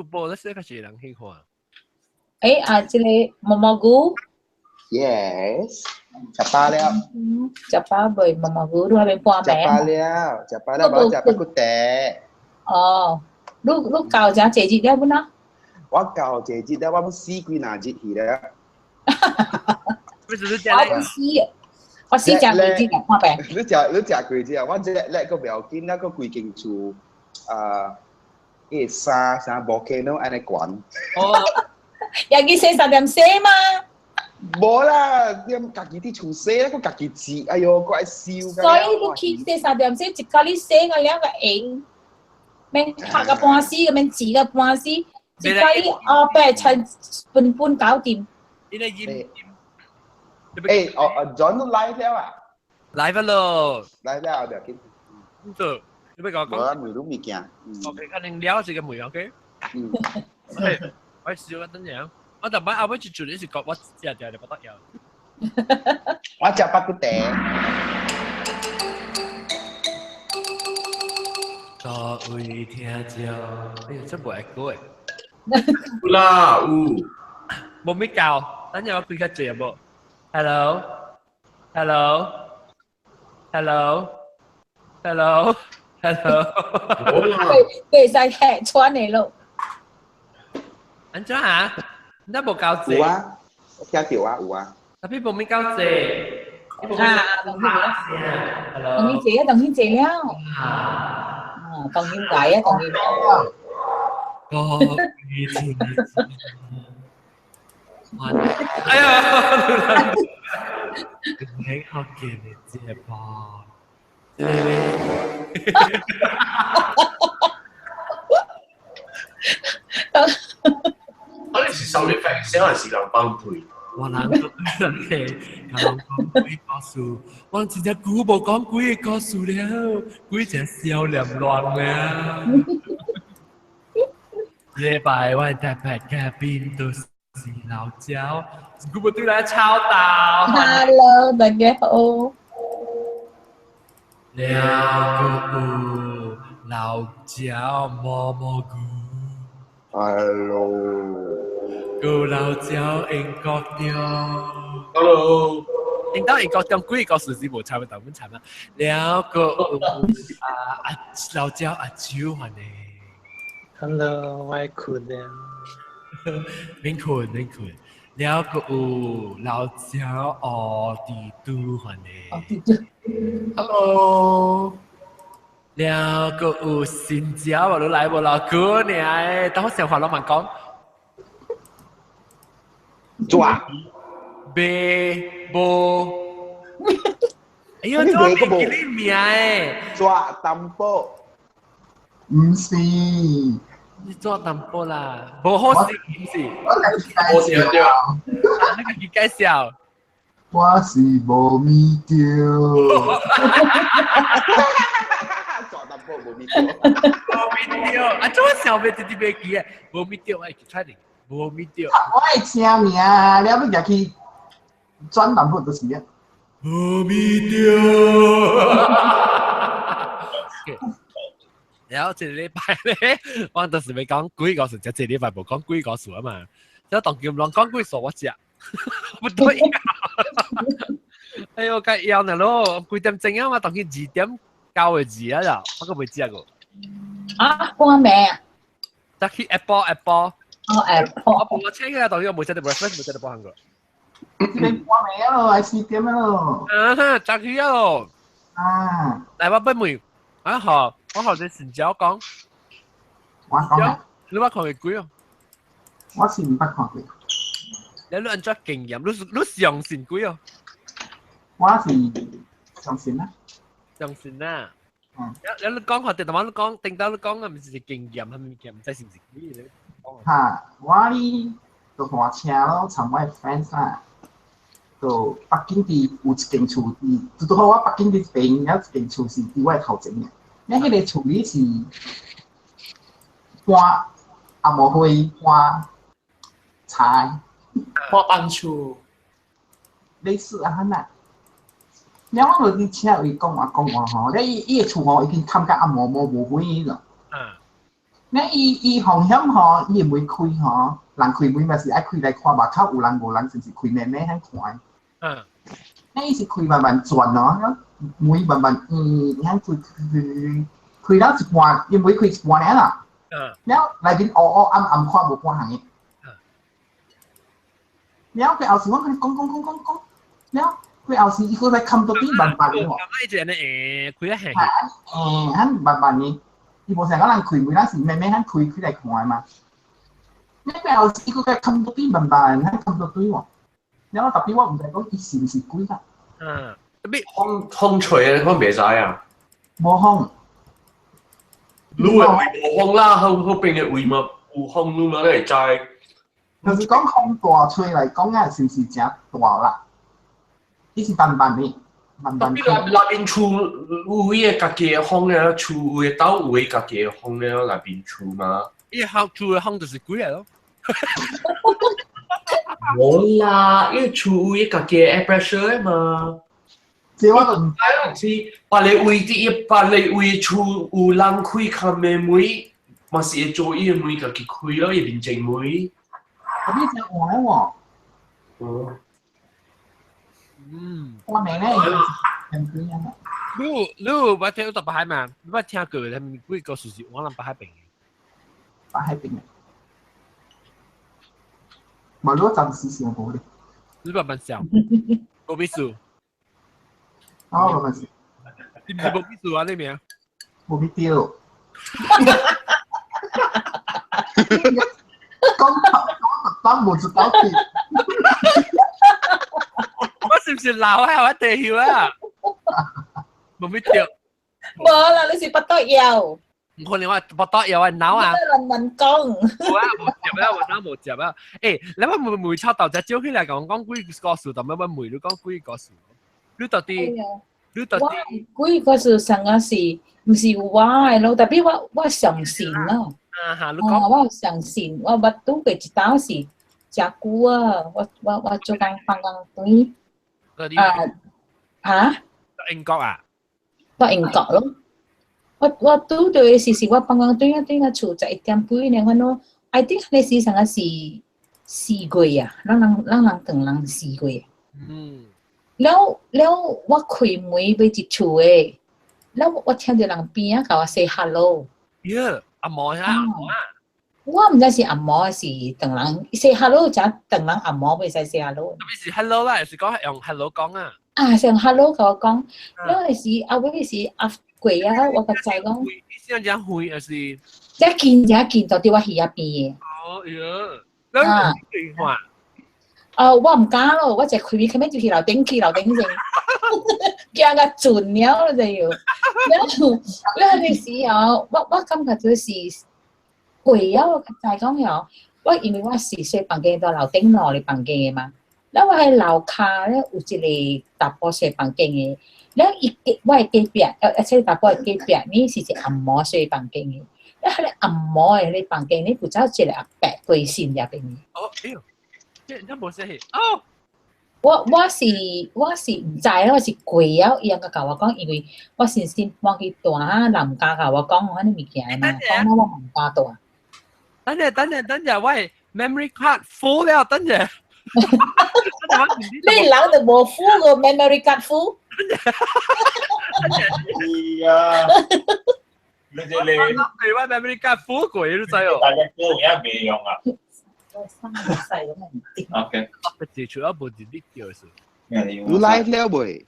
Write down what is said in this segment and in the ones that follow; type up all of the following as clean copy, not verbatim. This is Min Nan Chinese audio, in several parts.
有報，你說較濟人去看。欸啊，這個毛毛菇。 Yes，食飽了。食飽未？毛毛菇，你還沒半暝？食飽了，食飽了，無食肉骨茶。哦，你到遮濟日了不吶？我到濟日了，我欲死幾若日去了。你只是食我死，我死食幾日啊？半暝。你食幾日啊？我這叻個不要緊，那個規間厝啊，伊三三 volcano 按呢懸。哦，也去洗3點洗嘛？無啦，你家己佇厝洗，閣家己煮，哎喲，閣愛燒。所以你去洗3點洗，一家你洗個兩個閒，免拍個半死，免煮個半死，一家你後壁才分分搞掂。你來飲。欸，哦哦，John 都來了啊？來了咯，來了，不要緊。做，你欲講講？無啊，問你物件。 OK，可能了這個問 OK。嗯。 OK，我笑等陣。我特擺後尾就做你是覺我食食就不得了。我食肉骨茶。各位聽眾，哎呀，真無愛歌誒。有啦，有。無咩教，等陣我開較濟無？Hello，Hello，Hello，Hello，Hello。對，會使吃穿的咯。按怎啊？你無教濟？有啊，我聽著啊，有啊。tapi 無咩教濟。啊，當然濟啊，當然濟了。啊，當然來啊，當然。各位聽眾，哎呀！你好，見你這波。我哋是收你費，先還是人幫配？我人都真係講講幾個數，我真正久無講幾個故事了，幾隻笑臉亂了。禮拜我特別嘉賓都是老焦，久無對來抄到。 Hello，大家好。了個有老焦毛毛菇。 Hello。個老焦英國中。 Hello。應當英國中幾個數字無差不多，阮差啊。了個有啊啊老焦阿秋還呢。 Hello，我睏了。免睏免睏，了個有老焦奧迪都還呢。奧迪都。 Hello。了個有新椒啊，你來無老哥呢？等我想話攏問講。抓。白無。哎呦，怎麼記你名誒？抓淡薄。毋是。你做淡薄啦，無好勢毋是？我來介紹。你家己介紹。我是無物條。抓淡薄無物條。無物條，啊，怎麼想袂直直袂記啊？無物條，我會記出嚟。無物條。我會請名，了欲入去轉淡薄就是了。無物條。然後這禮拜咧，我就是欲講鬼故事，這禮拜無講鬼故事啊嘛。這當今人講鬼故事我食，不對啊。哎呦，該枵呢咯，幾點鐘啊嘛？當今2點9個字啊啦，我閣未食過。啊，半暝啊？得去 Apple Apple。哦 Apple。我無請起來，當今無食到 breakfast，無食到半個。這邊半暝啊咯，愛4點啊咯。啊哈，早起啊咯。啊。來，我問問，啊好。我學你新椒講，我講啊，你捌看過鬼哦？我是毋捌看過。你按怎經驗？你相信鬼哦？我是相信啊。相信啊。嗯。你講話，定頭你講，定到你講啊，毋是經驗，係物件，毋知是毋是鬼咧？哈，我呢就換車咯，參我的 friends 啦，就北京佇有一間厝佇，拄拄好我北京佇一邊，有一間厝是佇我的頭前嘅。你彼個厝裡是搬紅毛花、搬柴、搬房厝，類似按呢。了我就佇車位講話講話吼，了伊伊的厝吼已經崁甲紅毛毛無花咯。嗯。你伊伊風險吼，伊會開吼，人開門嘛是愛開來看，外口有人無人，是毋是開慢慢遐看？嗯。你伊是開慢慢轉哦，門慢慢嗯，遐開開開到一半，伊門開一半爾啦。嗯。了內面烏烏暗暗看無半項嘅。了佢後時我佢講講講講講，了佢後時伊閣來冚到啲慢慢嘅喎。咁伊就按呢開一下。誒，按慢慢嘅。伊無像講人開門，咱是慢慢按開開來看嘛。你佢後時伊閣來冚到啲慢慢，按冚到對喎。了特別我毋知講伊是毋是鬼啦。嗯。風風吹啊，我袂知啊。無風。你的位無風啦，好好邊的位嘛有風，你嘛你會知。就是講風大吹來講啊，是毋是誠大啦？伊是慢慢的，慢慢。特別內面厝有伊個家己的風了，厝有的兜有伊家己的風了，內面厝嘛。伊風厝的風就是鬼來咯。無啦，因為厝有伊家己的 air pressure 的嘛。這我都毋知，是別个位佇伊別个位厝有人開較門門，嘛是會做伊的門家己開咯，伊面前門。特別真換喎。嗯。嗯。換名咧，真幾樣啊！你你有捌聽到北海嘛？你捌聽過？他們幾個事是我人北海邊的。北海邊的。無你暫時想無咧。你慢慢想。無秘書。哦，慢慢想。你毋是無秘書啊？你名？無秘書。講講當無一道氣。我是毋是老啊？我地休啊？無秘書。無啦，你是腹肚枵。毋可能我腹肚枵我腦啊。人人講。無啊，無接啊，我腦無接啊。欸，你我問問臭豆只招起來，共我講幾個故事，但我問你講幾個故事。你到底？你到底？幾個故事上個是毋是我的咯？特別我我相信咯。啊哈，你講。我相信，我捌拄過一道是誠久啊！我我我做工放工轉。啊嚇？英國啊？到英國咯。我我拄著的時是我放工轉啊轉啊厝11點幾呢，我喏，I think 彼時上個是4月啊，咱人咱人唐人4月。嗯。了了，我開門欲入厝的，了我聽著人邊仔共我 say hello。耶，阿毛呀，阿毛啊！我毋知是阿毛還是唐人，say hello 誠唐人阿毛袂使 say hello。特別是 hello 啦，是講用 hello 講啊。啊，是用 hello 共我講，了那時後尾是阿過啊，我較知講。你先講遠還是？遮近遮近，就佇我耳仔邊的。哦喲，啊！電話。哦，我毋敢咯，我一開門，後尾就去樓頂，去樓頂先，驚甲盡了就要。了了彼時候，我我感覺就是過啊，我較知講哦，我因為我是洗房間佇樓頂樓的房間的嘛，了我喺樓跤咧有一個查埔洗房間的，了伊隔我的隔壁，呃，這個查埔的隔壁，呢是一個紅毛洗房間的，了彼個紅毛的彼個房間，呢有走一個阿伯過身入邊的。哦，哎喲，這這無說哦。我我是我是毋知咯，我是過了，伊人共我講，因為我先生搬去住啊，人毋敢共我講彼個物件嘛，講我嘛毋敢住。等下等下等下，我 memory card full 了，等下。你人就無 full 個 memory card full。是啊，你這你對我 memory card full 過，你知哦？大家歌有影袂用啊。細咁唔掂。 OK。別除咗無一日叫是。有 live 了未？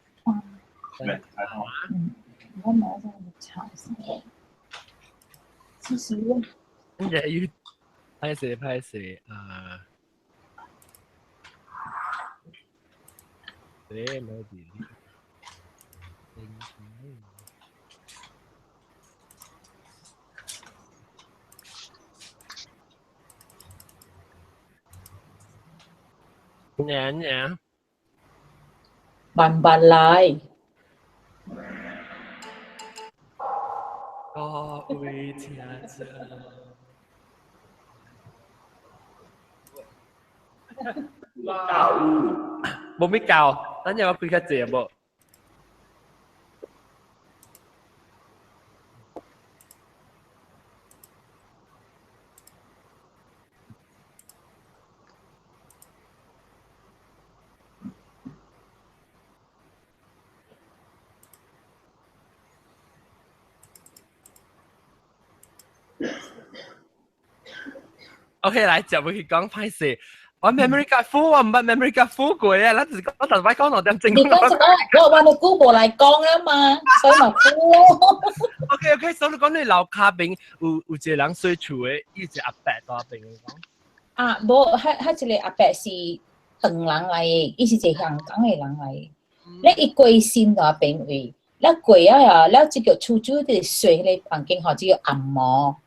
我馬上查一下。其實我。跟住要歹勢歹勢啊！這冇地。娘娘，慢慢來。各位聽者，教無咩教，等陣我開較濟無？ OK，來就會去講歹勢。我 memory card full，我唔捌 memory card full 過啊！咱就是講特擺講2點鐘。你講什麼？我話你估無來講啊嘛，所以咪 full 咯。 OK OK，所以你講你樓跤邊有一個人睡厝的，伊一個阿伯大邊講。啊，無，彼一個阿伯是唐人來的，伊是一個香港的人來的。你伊過身大邊位，了過啊呀，了這個厝主佇洗彼個房間吼，這個按摩。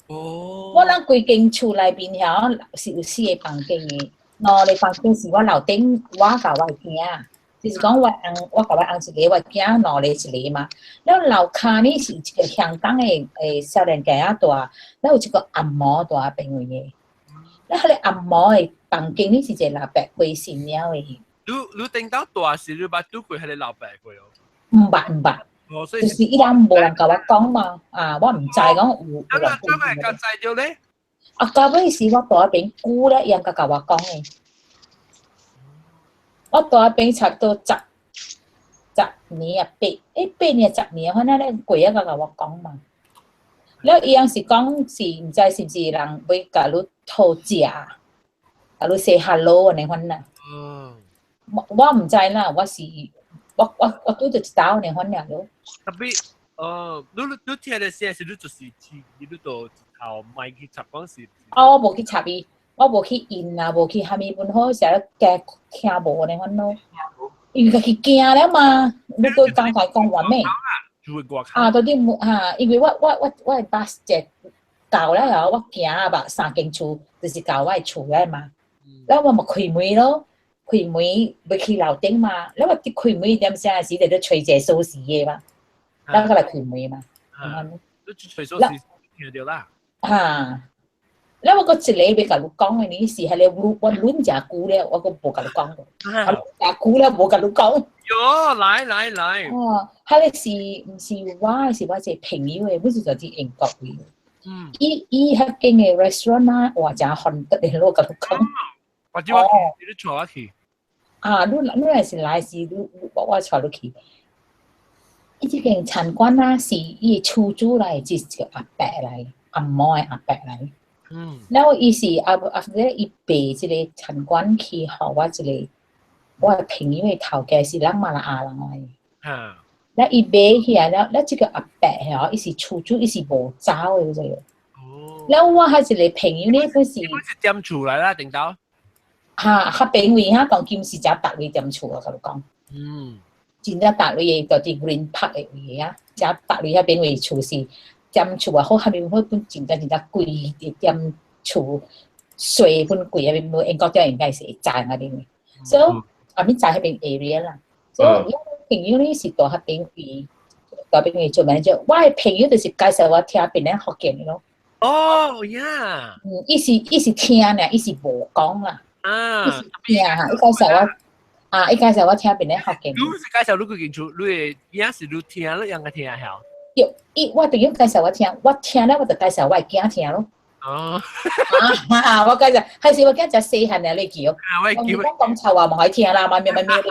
哦。我人規間厝內面遐是有四個房間的，兩個房間是我樓頂，我佮我囝，就是講我翁，我佮我翁一個，我囝兩個一個嘛。了樓跤呢是一個香港的少年家仔住，了有一個按摩佇邊位的。了彼個按摩的房間呢是一個老伯過身了的。你頂到大時，你捌拄過彼個老伯過哦？毋捌毋捌。哦，所以就是伊人無人共我講嘛，啊，我毋知講有有人。啊，怎會較知著咧？啊，到尾時我佇彼邊久咧，伊人才共我講的。我佇彼邊差不多10年啊，8年10年，反正咧過啊，才共我講嘛。了伊人是講是毋知是毋是人欲共你討食，共你 say hello 按呢款啦。我毋知啦，我是我拄著一道按呢款爾咯。 Tapi，你聽的聲是你就是去，你就一頭麥去插講是？啊，我無去插伊，我無去應啊，無去蝦米本好，成日加聽無按呢款咯。因為家己驚了嘛，你閣剛才講完咩？啊，到底無哈，因為我的 bus 坐到了後，我行啊吧三間厝，就是到我的厝了嘛。了我嘛開門咯，開門欲去樓頂嘛。了我佇開門點聲時，就咧揣一個鎖匙的嘛，了閣來開門嘛。你揣鎖匙聽著啦。哈，了我閣一個欲共你講的呢，是彼個我論誠久了，我閣無共你講過。誠久了無共你講。喲，來來來。哦，彼個是毋是我？是我一個朋友的，阮是就佇英國的。伊彼間的 restaurant 啊，哇，誠 haunted 的，我共你講。或者我去，你帶我去。啊，你若是來時，你我帶你去。伊這間餐館啊，是伊的厝主來，就是一個阿伯來，紅毛的阿伯來。了伊是啊啊，伊賣這個餐館去予我一個我的朋友的頭家是咱馬來亞人來。了伊買起來了，了這個阿伯吼，伊是厝主，伊是無走的這個。了我彼一個朋友呢，佢是。是踮厝來啦，頂到。哈，較邊位哈，當今是誠逐位踮厝啊，共你講。真正逐位的，就佇 Green Park 的位啊，誠逐位彼邊位厝是踮厝啊，好，下面好本真正真正貴的踮厝，稅本貴啊，無英國條應該是會知彼邊位，所以後面知彼邊 area 啦。所以我朋友呢是佇彼邊位，佇邊位做 manager，我的朋友就是介紹我聽檳榔福建的咯。哦呀。嗯，伊是聽爾，伊是無講啦。伊是聽哈，伊介紹我。啊！伊介紹我聽檳榔福建。你是介紹你幾間厝，你的影是你聽，你應該聽曉。對，伊我朋友介紹我聽，我聽了我就介紹我的囝聽咯。啊！我介紹，還是我囝誠細漢爾你記哦。啊，我記。我講臭話無愛聽啦，嘛咩咩咩你記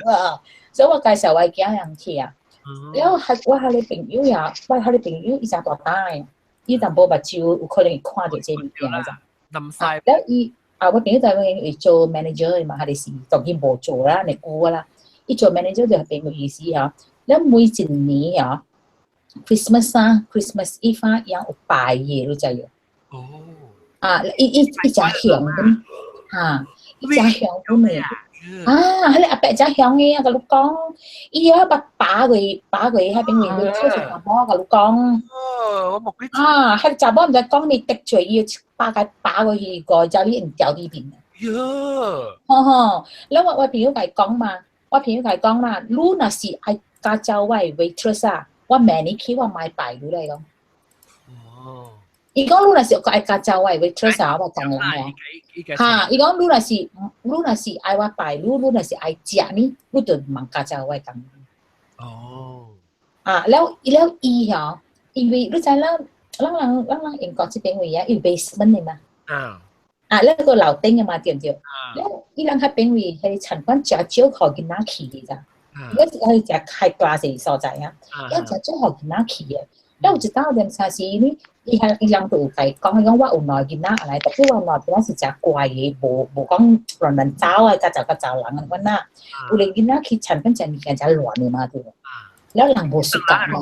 哦。所以我介紹我的囝人聽。了後我彼个朋友也，我彼個朋友伊誠大膽的，伊淡薄目睭有可能會看著這物件咋。南西。了伊。啊，我朋友在嗰邊做 manager 的嘛，還是當然無做啦，你久啦。伊做 manager 就變個意思啊。了每一年啊，Christmas 啊，Christmas Eve 啊，伊有拜伊，你知無？哦。啊，伊誠凶咁，哈，伊誠凶咁的。啊，彼個阿伯誠凶的啊，共你講，伊啊捌打過打過彼邊面去廁所查某，共你講。哦，我無記。啊，彼個查某毋知講你得罪伊，巴共打過去個，才你用掉佇邊。喲。吼吼，了我朋友共伊講嘛，我朋友共伊講啦，你若是愛駕照我的 waitress 啊，我罵你去，我莫拜你來講。哦。伊講你若是愛駕照我的 waitress 啊，我講人啊。哈，伊講你若是愛我拜你，你若是愛食呢，你就毋通駕照我的工人。哦。啊，了了伊吼，因為你知咱人英國這邊位啊，有 basement 的嘛。啊。啊，那個樓頂的嘛，對毋對？了伊人彼邊位彼個餐館誠少予囡仔去的咋？伊個是食開大細所在啊，伊誠少予囡仔去的。了有一當點啥時呢？伊係伊人就有共講，講我有兩個囡仔來，特別我兩個囡仔是誠乖的，無無講亂亂走啊，甲走甲走人啊款啦。有個囡仔去餐廳食物件誠亂的嘛，對無？了人無時間嘛。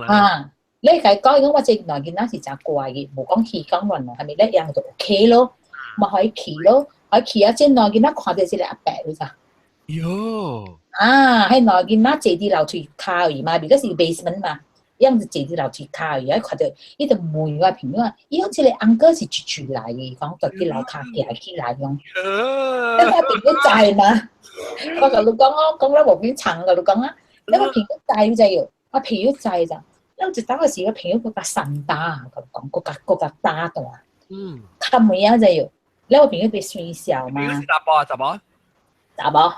啊，你共講，伊講我這兩個囡仔是誠乖的，無講虛講亂亂，係咪？咧樣就 OK 咯，嘛可以去咯，可以去啊！這兩個囡仔看著這個阿伯，你知？喲！啊，彼兩個囡仔坐佇樓梯跤位嘛，because 是 basement 嘛。樣子坐佇樓梯跤位，看著伊就問我朋友啊，伊講這個 uncle 是佗佗來的，講佇佇樓跤行起來講。你我朋友知嘛？我共你講哦，講了無變長，共你講啊，你我朋友知你知喲？我朋友知咋？咱一當時我朋友閣較散打，共講閣較閣較打大。較妹仔知喲？了我朋友佇水小嘛。是查埔啊，查某？查某。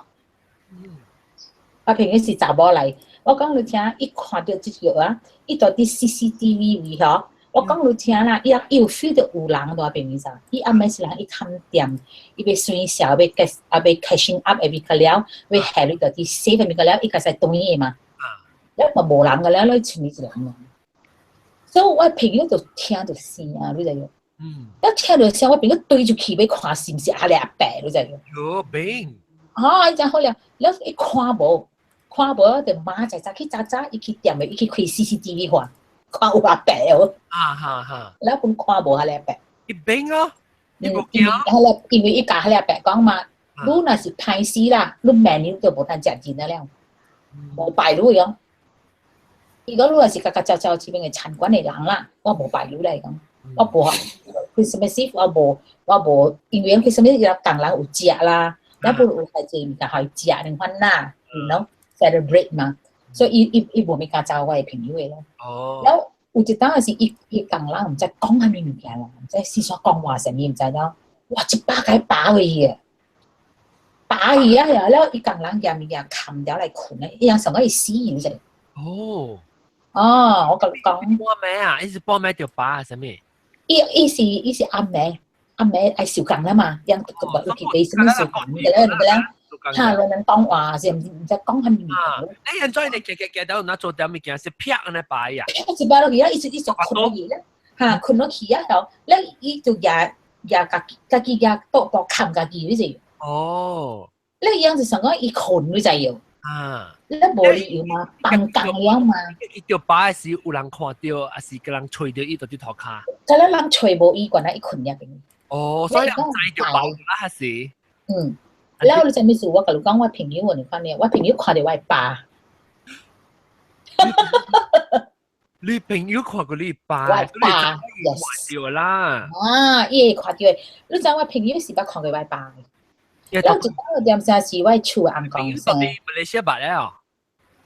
我朋友是查某來，我講你聽，伊看著這個啊，伊就佇 CCTV 位吼。我講你聽啦，伊伊有 feel 著有人佇邊邊啥，伊暗暝是人伊看店，伊欲水小，欲開啊欲 cashing up 會個了，欲下你就佇 safe 物個了，伊會使轉的嘛。了嘛無人個了，你剩伊一人爾。所以我朋友就聽著聲啊，你知無？一聽著聲，我朋友對入去欲看是毋是阿阿伯，你知無？喲，變。啊，伊真好了，了伊看無，看無就馬仔早去早早，伊去店的，伊去開 CCTV 看，看有阿伯哦。啊哈哈。了本看無阿阿伯。伊變哦，伊無驚。彼個因為伊共彼個阿伯講嘛，你若是歹勢啦，你明年就無通食人啊了，無敗你哦。伊講你若是家家走走這邊的餐館的人啦，我無敗你來講，我無 Christmas Eve 我無我無，因為 Christmas Eve 共人有食啦，了不有較濟物件予伊食，兩款啦，you know celebrate 嘛，所以伊伊伊無物件走我的朋友的咯。了有一當時伊伊共人毋知講啥物物件啦，毋知四處講話啥物，毋知了，哇！一巴共伊拔落去啊！拔去啊！了伊共人舉物件冚掉來睏咧，伊人想講伊死有者。哦，我共你講。半暝啊？伊是半暝著拔啊？啥物？伊伊是伊是暗暝，暗暝愛收工啦嘛，人有去basement 收工個咧，個咧，哈，亂亂講話是毋毋知講啥物物件。你按怎你行行行到若做點物件是啪按呢拔啊？啪一擺落去啊！伊伊就睏落去咧，哈，睏落去啊！後，咧伊就舉舉家己家己舉倒部冚家己，你知？咧伊樣就想講伊睏你知無？啊！你無理由嘛，放工了嘛。伊著拔的時有人看著，抑是共人揣著伊就佇塗跤？敢若人揣無伊，原來伊睏遐邊。哦，所以人知著拔啦，還是？嗯。了你知物事？我共你講，我朋友你看呢，我朋友看著我的疤。你朋友看過你疤？我的疤，yes。看著啦。啊，伊會看著，你知我朋友是捌看過我的疤的。了一擺點啥是我厝尪公生。馬來西亞捌了？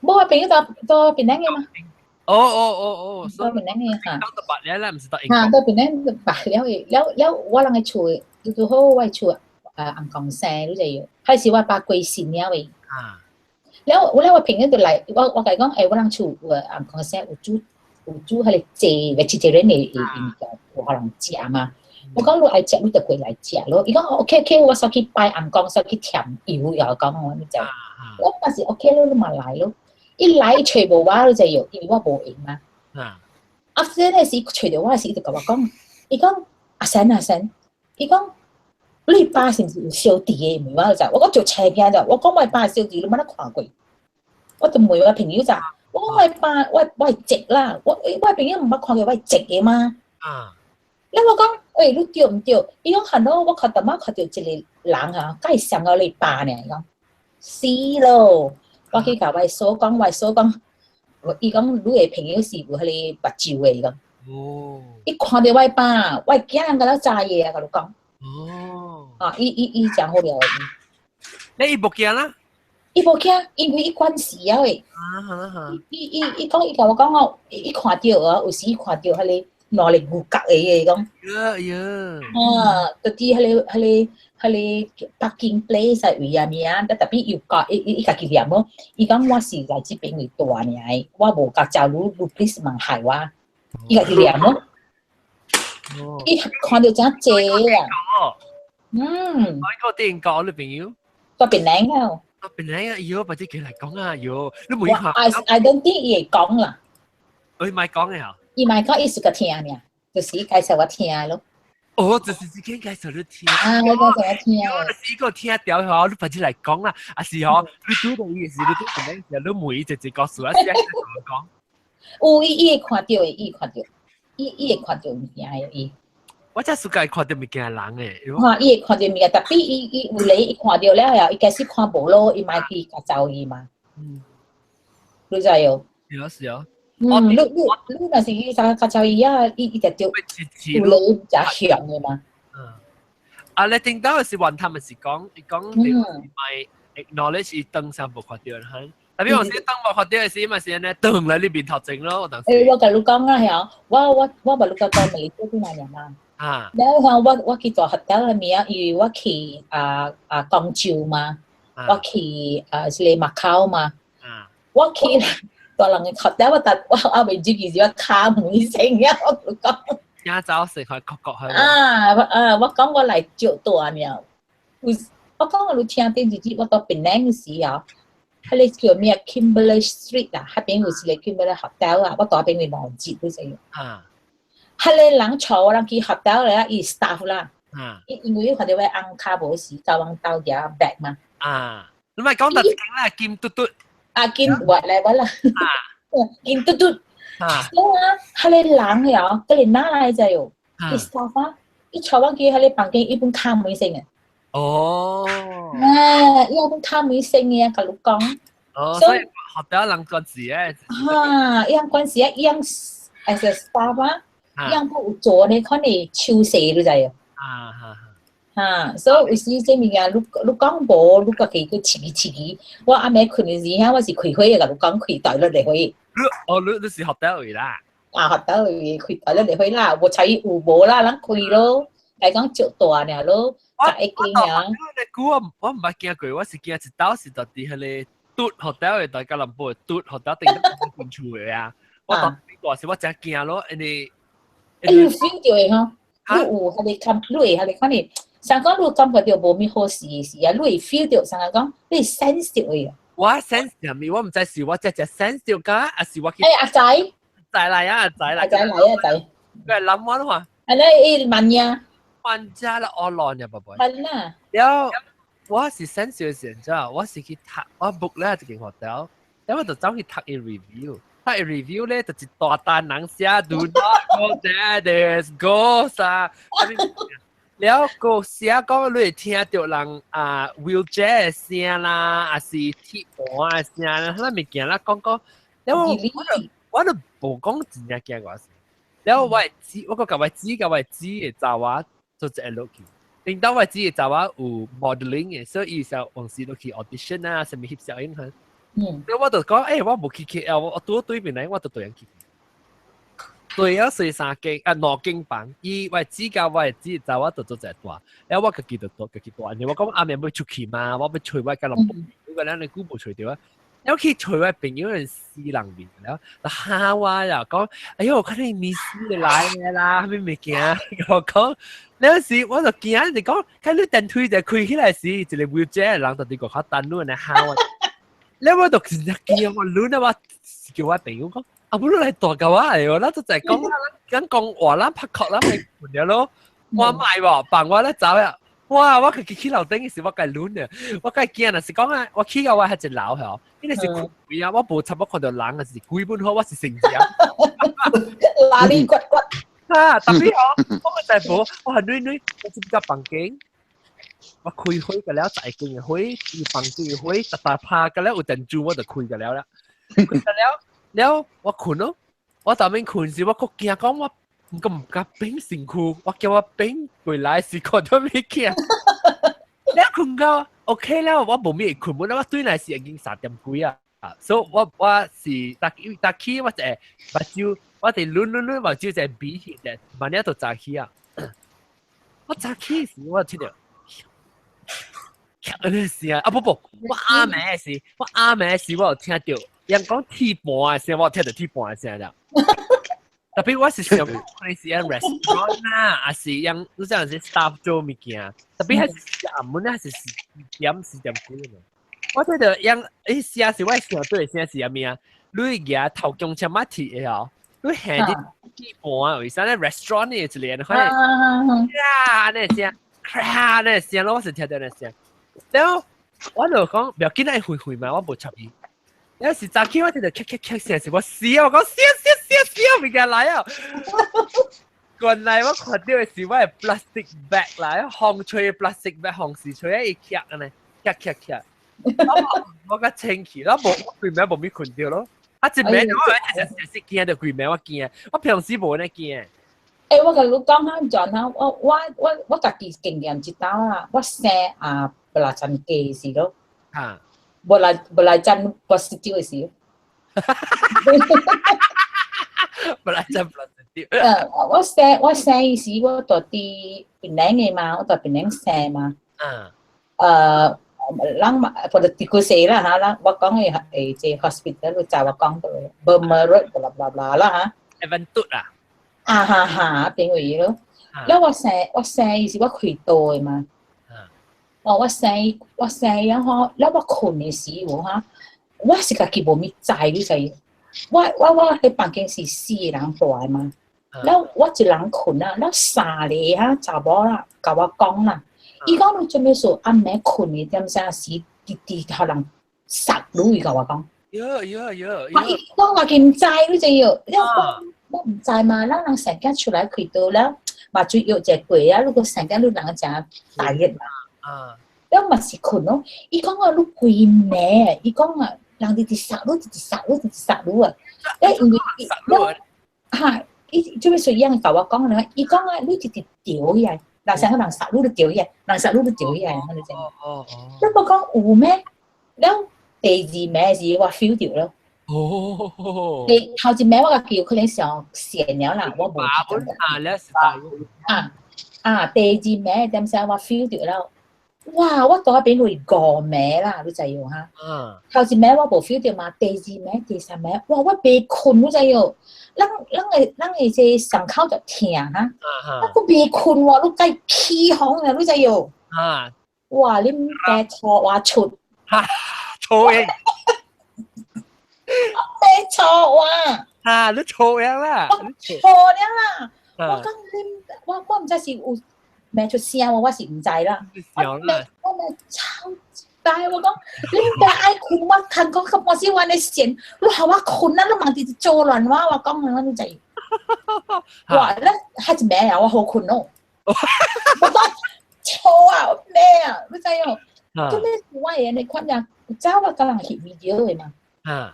無啊，朋友佇佇檳城的嘛。哦哦哦哦，佇檳城的哈。到捌了啦，毋是佇英國。哈，佇檳城捌了的，了了我人的厝，拄拄好我的厝尪公生，你知無？彼時我爸過身了的。了我了我朋友就來，我我共伊講，欸，我人厝有尪公生有煮有煮彼個濟 vegetarian 的物件，有予人食嘛。我講你愛食，你就過來食咯。伊講 OK OK，我煞去拜尪公，煞去添油，又講我你知。我當時 OK 咯，你嘛來咯。伊來揣無我，你知無？因為我無閒嘛。啊，這時揣著我時，伊就共我講，伊講阿神阿神，伊講你爸是毋是有小弟的？問我就，我講就邪驚就，我講我爸小弟，你捌哪看過？我就問我朋友咋，我講我爸我我會直啦，我我朋友毋捌看過我直的嗎？了我講，喂，你對毋對？伊講係咯，我看淡仔看著一個人啊，佮伊像到你爸呢，伊講死咯！我去共我嫂講，我嫂講，伊講你的朋友是有彼個目睭的，伊講。伊看著我爸，我囝人敢若知的啊，共你講。啊，伊伊伊誠好料。你伊無驚啦？伊無驚，因為伊慣勢啊喂。伊伊伊講，伊共我講哦，伊看著啊，有時伊看著彼個兩個牛角的，伊講。哎呀！啊，就佇彼個彼個彼個 parking place 位啊物啊，特別又講，伊伊伊家己念哦，伊講我是來這邊位大爾的，我無共招你，你 please 莫害我。伊家己念哦。伊看著誠濟啊。嗯。我個電講你朋友。到檳城啊。到檳城啊，喲，把這句來講啊，喲，你冇看。 I don't think 伊會講啦。佢咪講嘅嚇。伊咪講伊是個聽爾，就是伊介紹我聽咯。哦，就是自己介紹你聽。啊，我介紹我聽。是個聽掉嗬，你快啲來講啦。啊是嗬，你拄到伊時，你拄到時，你每一隻故事啊，先講。有伊伊會看到的，伊會看到，伊伊會看到物件的伊。我真係看到物件的人誒。哈，伊會看到物件，特別伊伊有咧，伊看到了後，伊開始看無咯，伊咪去共走伊嘛。你知哦？是啊是啊。嗯，你你你若是去共較走伊啊，伊伊就著有咧誠強的嘛。嗯。啊，你聽到的是雲他們是講，伊講你咪 acknowledge 伊當上無看到哈。特別我先當無看到的時，嘛是按呢轉來你面頭前咯，當時。欸，我共你講啊，曉，我我我無你講講馬來西亞爾嘛。啊。然後我我去大學校的物啊，因為我去啊啊廣州嘛，我去啊這个馬口嘛，我去大人的學校，我但我還未入去時，我敲門聲啊，我就講。驚走成塊國國去。啊啊！我講我來借大爾，有我講我有聽電視機，我到檳城時啊，彼个叫咩 Kimberley Street 啊，彼邊有一个 Kimberley Hotel 啊，我蹛彼邊無節你知無？啊。彼个人帶我人去 hotel 咧，伊 staff 啦，啊。伊因為伊看著我翁跤無時，教阮兜舉 bag 嘛。啊，你咪講特勁啦，金嘟嘟。啊，金我來我啦。啊。金嘟嘟。啊。所以啊，彼个人了，佮你哪來知哦？伊 staff 啊，伊帶我去彼个房間，伊本敲門聲的。哦。啊，伊本敲門聲的啊，共你講。哦，所以學到人關事誒。哈，伊關事啊，伊 as a staff 啊。伊樣有做呢，可能手勢你知哦。啊哈哈，所以有時這物件，你你講無，你家己去刺激刺激。我暗暝睏的時候，我是開火的，共你講開大落來火。你哦，你你是學到位啦？啊，學到位開大落來火啦，無睬有無啦，咱開咯。來講石大爾咯，十一間爾。你估我我毋捌驚過，我是驚一道是佇彼个嘟學到的，大家南部嘟學到頂進厝的啊。我當大時我誠驚咯，因為。欸，你 feel 著的吼，你有彼个感，你會彼个可能，啥講你感覺著無物好事的時啊，你會 feel 著，啥講你會 sense 著的。我 sense 啥物？我毋知是我只只 sense 著㗎，還是我去。欸，阿仔。仔來啊，阿仔來。阿仔來啊，仔。佢係諗我啦嘛。啊，你慢呀。慢家啦，我亂呀，寶寶。係啦。了，我是 sense 的時陣，我是去讀，我 book 了一間 hotel，了我就走去讀伊 review。讀伊 review 咧，就一大單人寫 Do not go there, there's ghosts 啊。了個寫講你會聽著人啊 wheelchair 的聲啦，還是鐵盤的聲啦，彼物件啦講講。了我我就我就無講真正驚我是。了我的姊，我閣共我姊共我姊的查某做一個落去。頂到我姊的查某有 modeling 的，所以伊就往時落去 audition 啊，啥物翕相影哈。了我就講，欸，我無去 KL，我拄對面來，我就對人去。對啊，睡三間啊，兩間房。伊我姊佮我姊查某就做一個蹛，了我家己就蹛家己蹛。因為我講暗暝欲出去嘛，我欲揣我佮人朋友，個咱的久無揣著啊。了去揣我朋友人死人面了，就嚇我呀，講，哎喲，看你迷失來的啦，啥物物件？我講，了時我就驚，就講，看你電梯就開起來時，一個 wheelchair 人就佇外口等你來嚇我。了我就真正驚，我攆啊，我叫我朋友講，啊，不如來蹛共我的哦，咱就在講，咱講話，咱拍殼，咱咪睏了咯。我莫無，放我咧走啊！哇！我家己去樓頂的時，我家攆啊，我家驚若是講啊，我去到我遐一樓吼，彼個是鬼啊！我無差不多看著人啊，是鬼本好，我是成只。哪裡骨骨啊！特別吼，我個在無，我係女女，我進到房間，我開火個了，大間的火，伊房間的火，逐逐拍個了有電珠，我就開個了啦。開個了，了我睏咯，我當面睏時，我閣驚講我。毋過毋敢變身軀，我叫我變過來是看著物件。了睏到 OK 了，我無咩會睏，本來我對來是已經3點幾啊，所以我我是逐逐起我就會目睭，我佇攆攆攆目睭就閉起來，慢仔就早起啊。我早起時我就聽著，按呢聲啊不不，我暗暝時，我暗暝時我有聽著，人講鐵盤的聲，我有聽著鐵盤的聲了。特別我是想講，可能是按 restaurant 啦，還是樣你這樣子 staff 做物件，特別還是暗暝還是4點4點幾嘛。我聽著樣，欸聲是我想對的聲是啥物啊？你舉頭強車馬鐵的哦，你行啲地盤啊，為啥咧 restaurant 呢一個可能啊，那聲，咔那聲咯，我是聽到那聲。然後我就講，不要緊，愛回回嘛，我無插伊。有時早起我聽到咔咔咔聲，是我死啊！我講死死死死，物件來啊！原來我看到的是我的 plastic bag 啦，風吹 plastic bag，風時吹伊卡按呢，卡卡卡。我較清氣，我無規暝無咪睏著咯。啊，一暝我一直是驚著規暝我驚，我平時無按呢驚。欸，我共你講哈，轉哈，我家己經驗一道啊，我生啊無來真假是咯，無來無來真 positive 的時。無來真 positive。我生伊時，我住佇檳城的嘛，我住檳城生嘛。人嘛，或者佇古時啦嚇，人我講的係這 hospital 你知我講到的，Burma Road blah blah blah 啦嚇。 Adventure 啊。啊哈哈，邊位咯？了我生伊是我開刀的嘛。哦，我生了吼，了我睏的時有哈，我是家己無物知，你知？我佇房間是四個人住的嘛。了我一人睏啊，了三個哈查某啦，共我講啦，伊講你做咩事暗暝睏的點啥時，直直予人殺你，伊共我講。喲喲喲！我伊講我毋知，你知無？了我毋知嘛，咱人生囝出來開刀了，麻醉藥食過啊，如果生囝你人誠大熱嘛。了嘛是睏咯，伊講啊，你規暝，伊講啊，人直直殺你，直直殺你，直直殺你啊！欸，因為了哈，伊做咩事伊樣共我講咧？伊講啊，你直直著起來，人啥個人殺你，你著起來，人殺你，你著起來，你知無？哦哦。你無講有咩？了第二暝時我 feel 著咯。哦。第頭一暝我家己有可能上線了啦，我無記得。啊，你是大。啊啊！第二暝點聲我 feel 著了，哇！我蹛彼邊去五暝啦，你知無哈？頭一暝我無 feel 著嘛，第二暝、第三暝，哇！我袂睏，你知無？咱的這傷口就疼哈，我閣袂睏喎，你該起風啊，你知無？哇！恁爸粗話出。哈，粗嘅。爸粗話。啊！你錯樣啦！錯了啦！我講恁，我毋知是有罵出聲無，我是毋知啦。我罵我罵臭大，我講恁爸愛睏，我看講較半死阮的線，你予我睏啊！你茫直直做亂我，我講啊，你知？哇！咧下一暝啊，我好睏咯。我講錯啊，我罵啊，你知無？做咩我會按呢款啊？有早我共人翕 video 的嘛。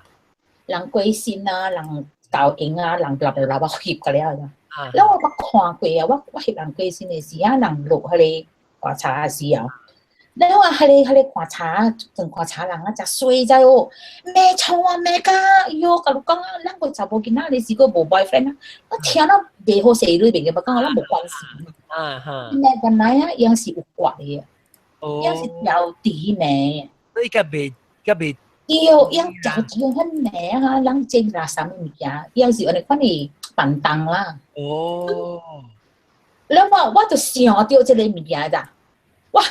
人過身啊，人投影啊，人立立我翕過了啦。了我捌看過啊，我翕人過身的時啊，人落彼個棺材的時候，了我彼個棺材，裝棺材人啊，誠衰知無？罵粗啊，罵甲，喲，共你講啊，咱個查某囡仔你是閣無 boyfriend 啊，我聽了袂好勢裏面嘅，我感覺咱無關係嘛。罵原來啊，伊是有割的，伊是調豬罵。你甲袂甲袂？對，伊調豬很罵啊，人這垃圾物件，伊是按呢款的板凳啦。了我就想著這個物件咋，我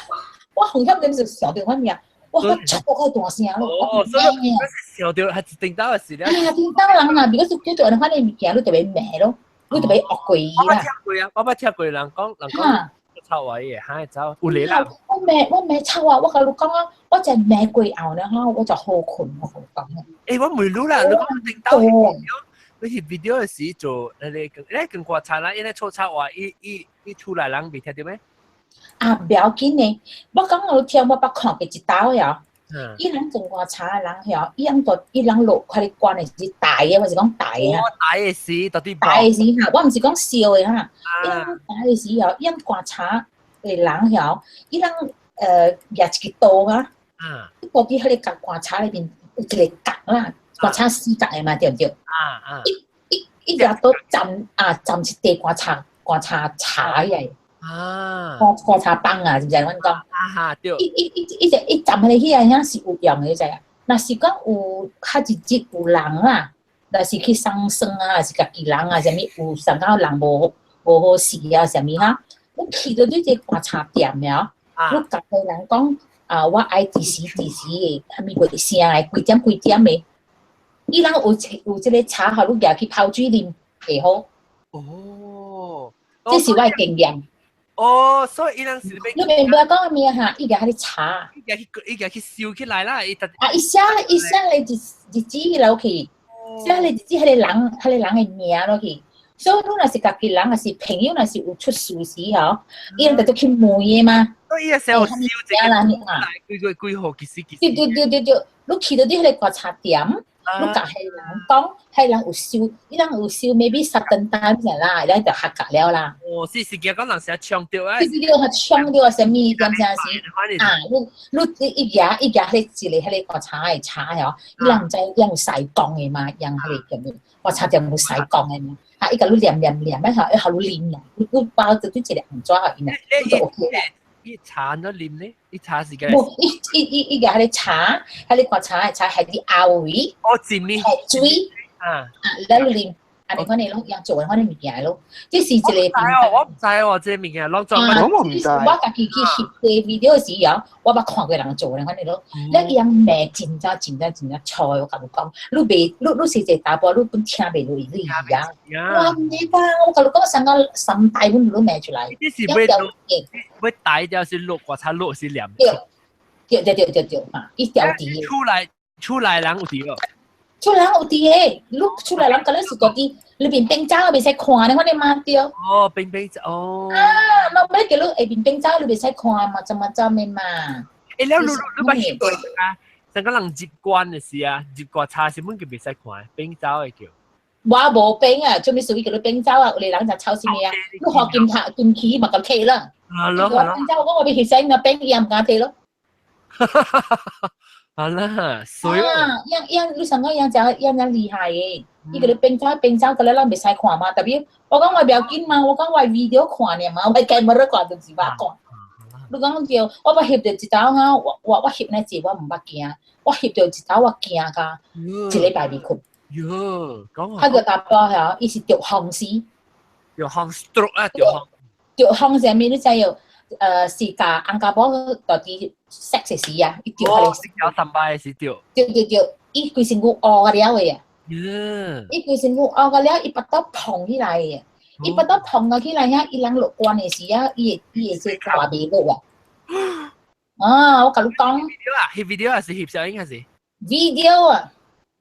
紅險點就想著款物件，我錯個大聲咯。哦，所以我是想著係一定到的時了。啊，叮當人若如果是拄著按呢款的物件，你就欲罵咯，你就欲惡過伊啦。我捌聽過啊，我捌聽過人講，人講臭話的，哈走有理啦。我罵臭啊！我共你講啊，我就罵過後呢，哈，我就好睏，我共你講。欸，我問你啦，你講叮當你翕 video 的時做，那個你跟觀察啦，伊咧臭臭話，伊伊伊厝內人袂聽著咩？啊，不要緊呢，我講我聽我捌看過一道呀。伊人種觀察的人曉，伊人都伊人落彼個關的是大的，我是講大的啊。大的時到底。大的時哈，我毋是講小的哈。伊人大的時候，伊人觀察的人曉，伊人舉一個刀啊。到底彼個角觀察裏面有一個角啦，觀察四角的嘛，對毋對？伊伊伊舉刀斬啊，斬一塊觀察觀察茶起來。觀察棒啊，是毋是阮講？啊哈，對。伊伊伊伊只伊站彼個起來，遐是有用的，知影？若是講有較一日有人啦，若是去送喪啊，是家己人啊，啥物有送到人無好勢啊，啥物哈？你去到你這觀察店了，你共個人講啊，我愛幾時幾時的，啥物月聲的，幾點幾點的，伊人有有這個茶，予你舉去泡水啉。會好。哦，這是我的經驗。哦，所以伊人是你明白講咩哈？伊個喺咧查，伊個去燒起來啦，伊特啊，伊寫伊寫咧日日子落去，寫咧日子彼個人彼個人的名落去。所以你若是家己人，若是朋友，若是有出事時吼，伊人就都去問的嘛。所以伊個時候燒這個啦，啊，幾個幾號其實其實。對對對對對，你去到你彼個觀察點，你共彼個人講，彼個人有收，伊人有收，maybe 十頓單啥啦，伊人就合格了啦。哦，是是驚講人成日搶著啊。對對對，搶著啊，啥物點啥是啊？你你一舉一舉彼一個彼個觀察的查吼，伊人毋知伊人有使講的嘛，人彼個叫咩？觀察點有使講的嘛？啊，伊共你念念念，啊，予予你啉啦，你你包就對一個紅紙予伊啦，你就 OK 啦。伊茶都啉咧，伊茶是個。無，伊伊伊伊個彼個茶，彼個觀察的茶係佇後圍。哦，真咩？係水。啊。啊，咱啉，啊，你看你攏用做的款的物件咯，這是一個平台。我毋知哦，這個物件攏做。我毋知。我家己去翕這 video 時哦，我捌看過人做的款的咯。你伊人罵真正真正真正粗的，我共你講，你袂，你你是一個查埔，你本聽袂落去，你知啊？哇，毋知吧？我共你講，三個三大本都罵出來。這是欲落，欲大條是落，觀察落是念。對，對對對對對，哈，伊條佇。出來出來人有佇哦。厝內人有佇的，你厝內人敢若是家己裏邊冰走，袂使看咧，反正嘛對。哦，冰冰哦。啊，我欲叫你下面冰走，你袂使看嘛，怎麼怎的嘛？欸，了你你捌翕過啊？上個人入關的時啊，入關查是本就袂使看，冰走的叫。我無冰啊，做咩事叫你冰走啊？有個人就抄啥物啊？你學金塔金旗嘛，共摕啦。啊，咯咯。冰走，我我欲翕相，冰伊也毋敢摕咯。好啦，所以啊，樣樣你想講樣真樣真厲害的，伊叫你冰走冰走，個咧咱袂使看嘛。特別我講我不要緊嘛，我講我 video 看爾嘛，我 camera 看就是我看。你講對，我捌翕著一道哈，我我我翕那濟我毋捌驚，我翕著一道我驚甲一禮拜未睏。喲，講彼個查埔吼，伊是著風死。著風 stroke 啊，著風。著風啥物你知無？是共翁家某到底 sex 時啊，伊著彼個。有三擺是著。對對對，伊規身軀烏了的啊。伊規身軀烏了，伊腹肚膨起來的，伊腹肚膨了起來遐，伊人落棺的時啊，伊會伊會這掛袂落啊。啊，我共你講。 video 啊，翕 video 還是翕相還是？video 啊。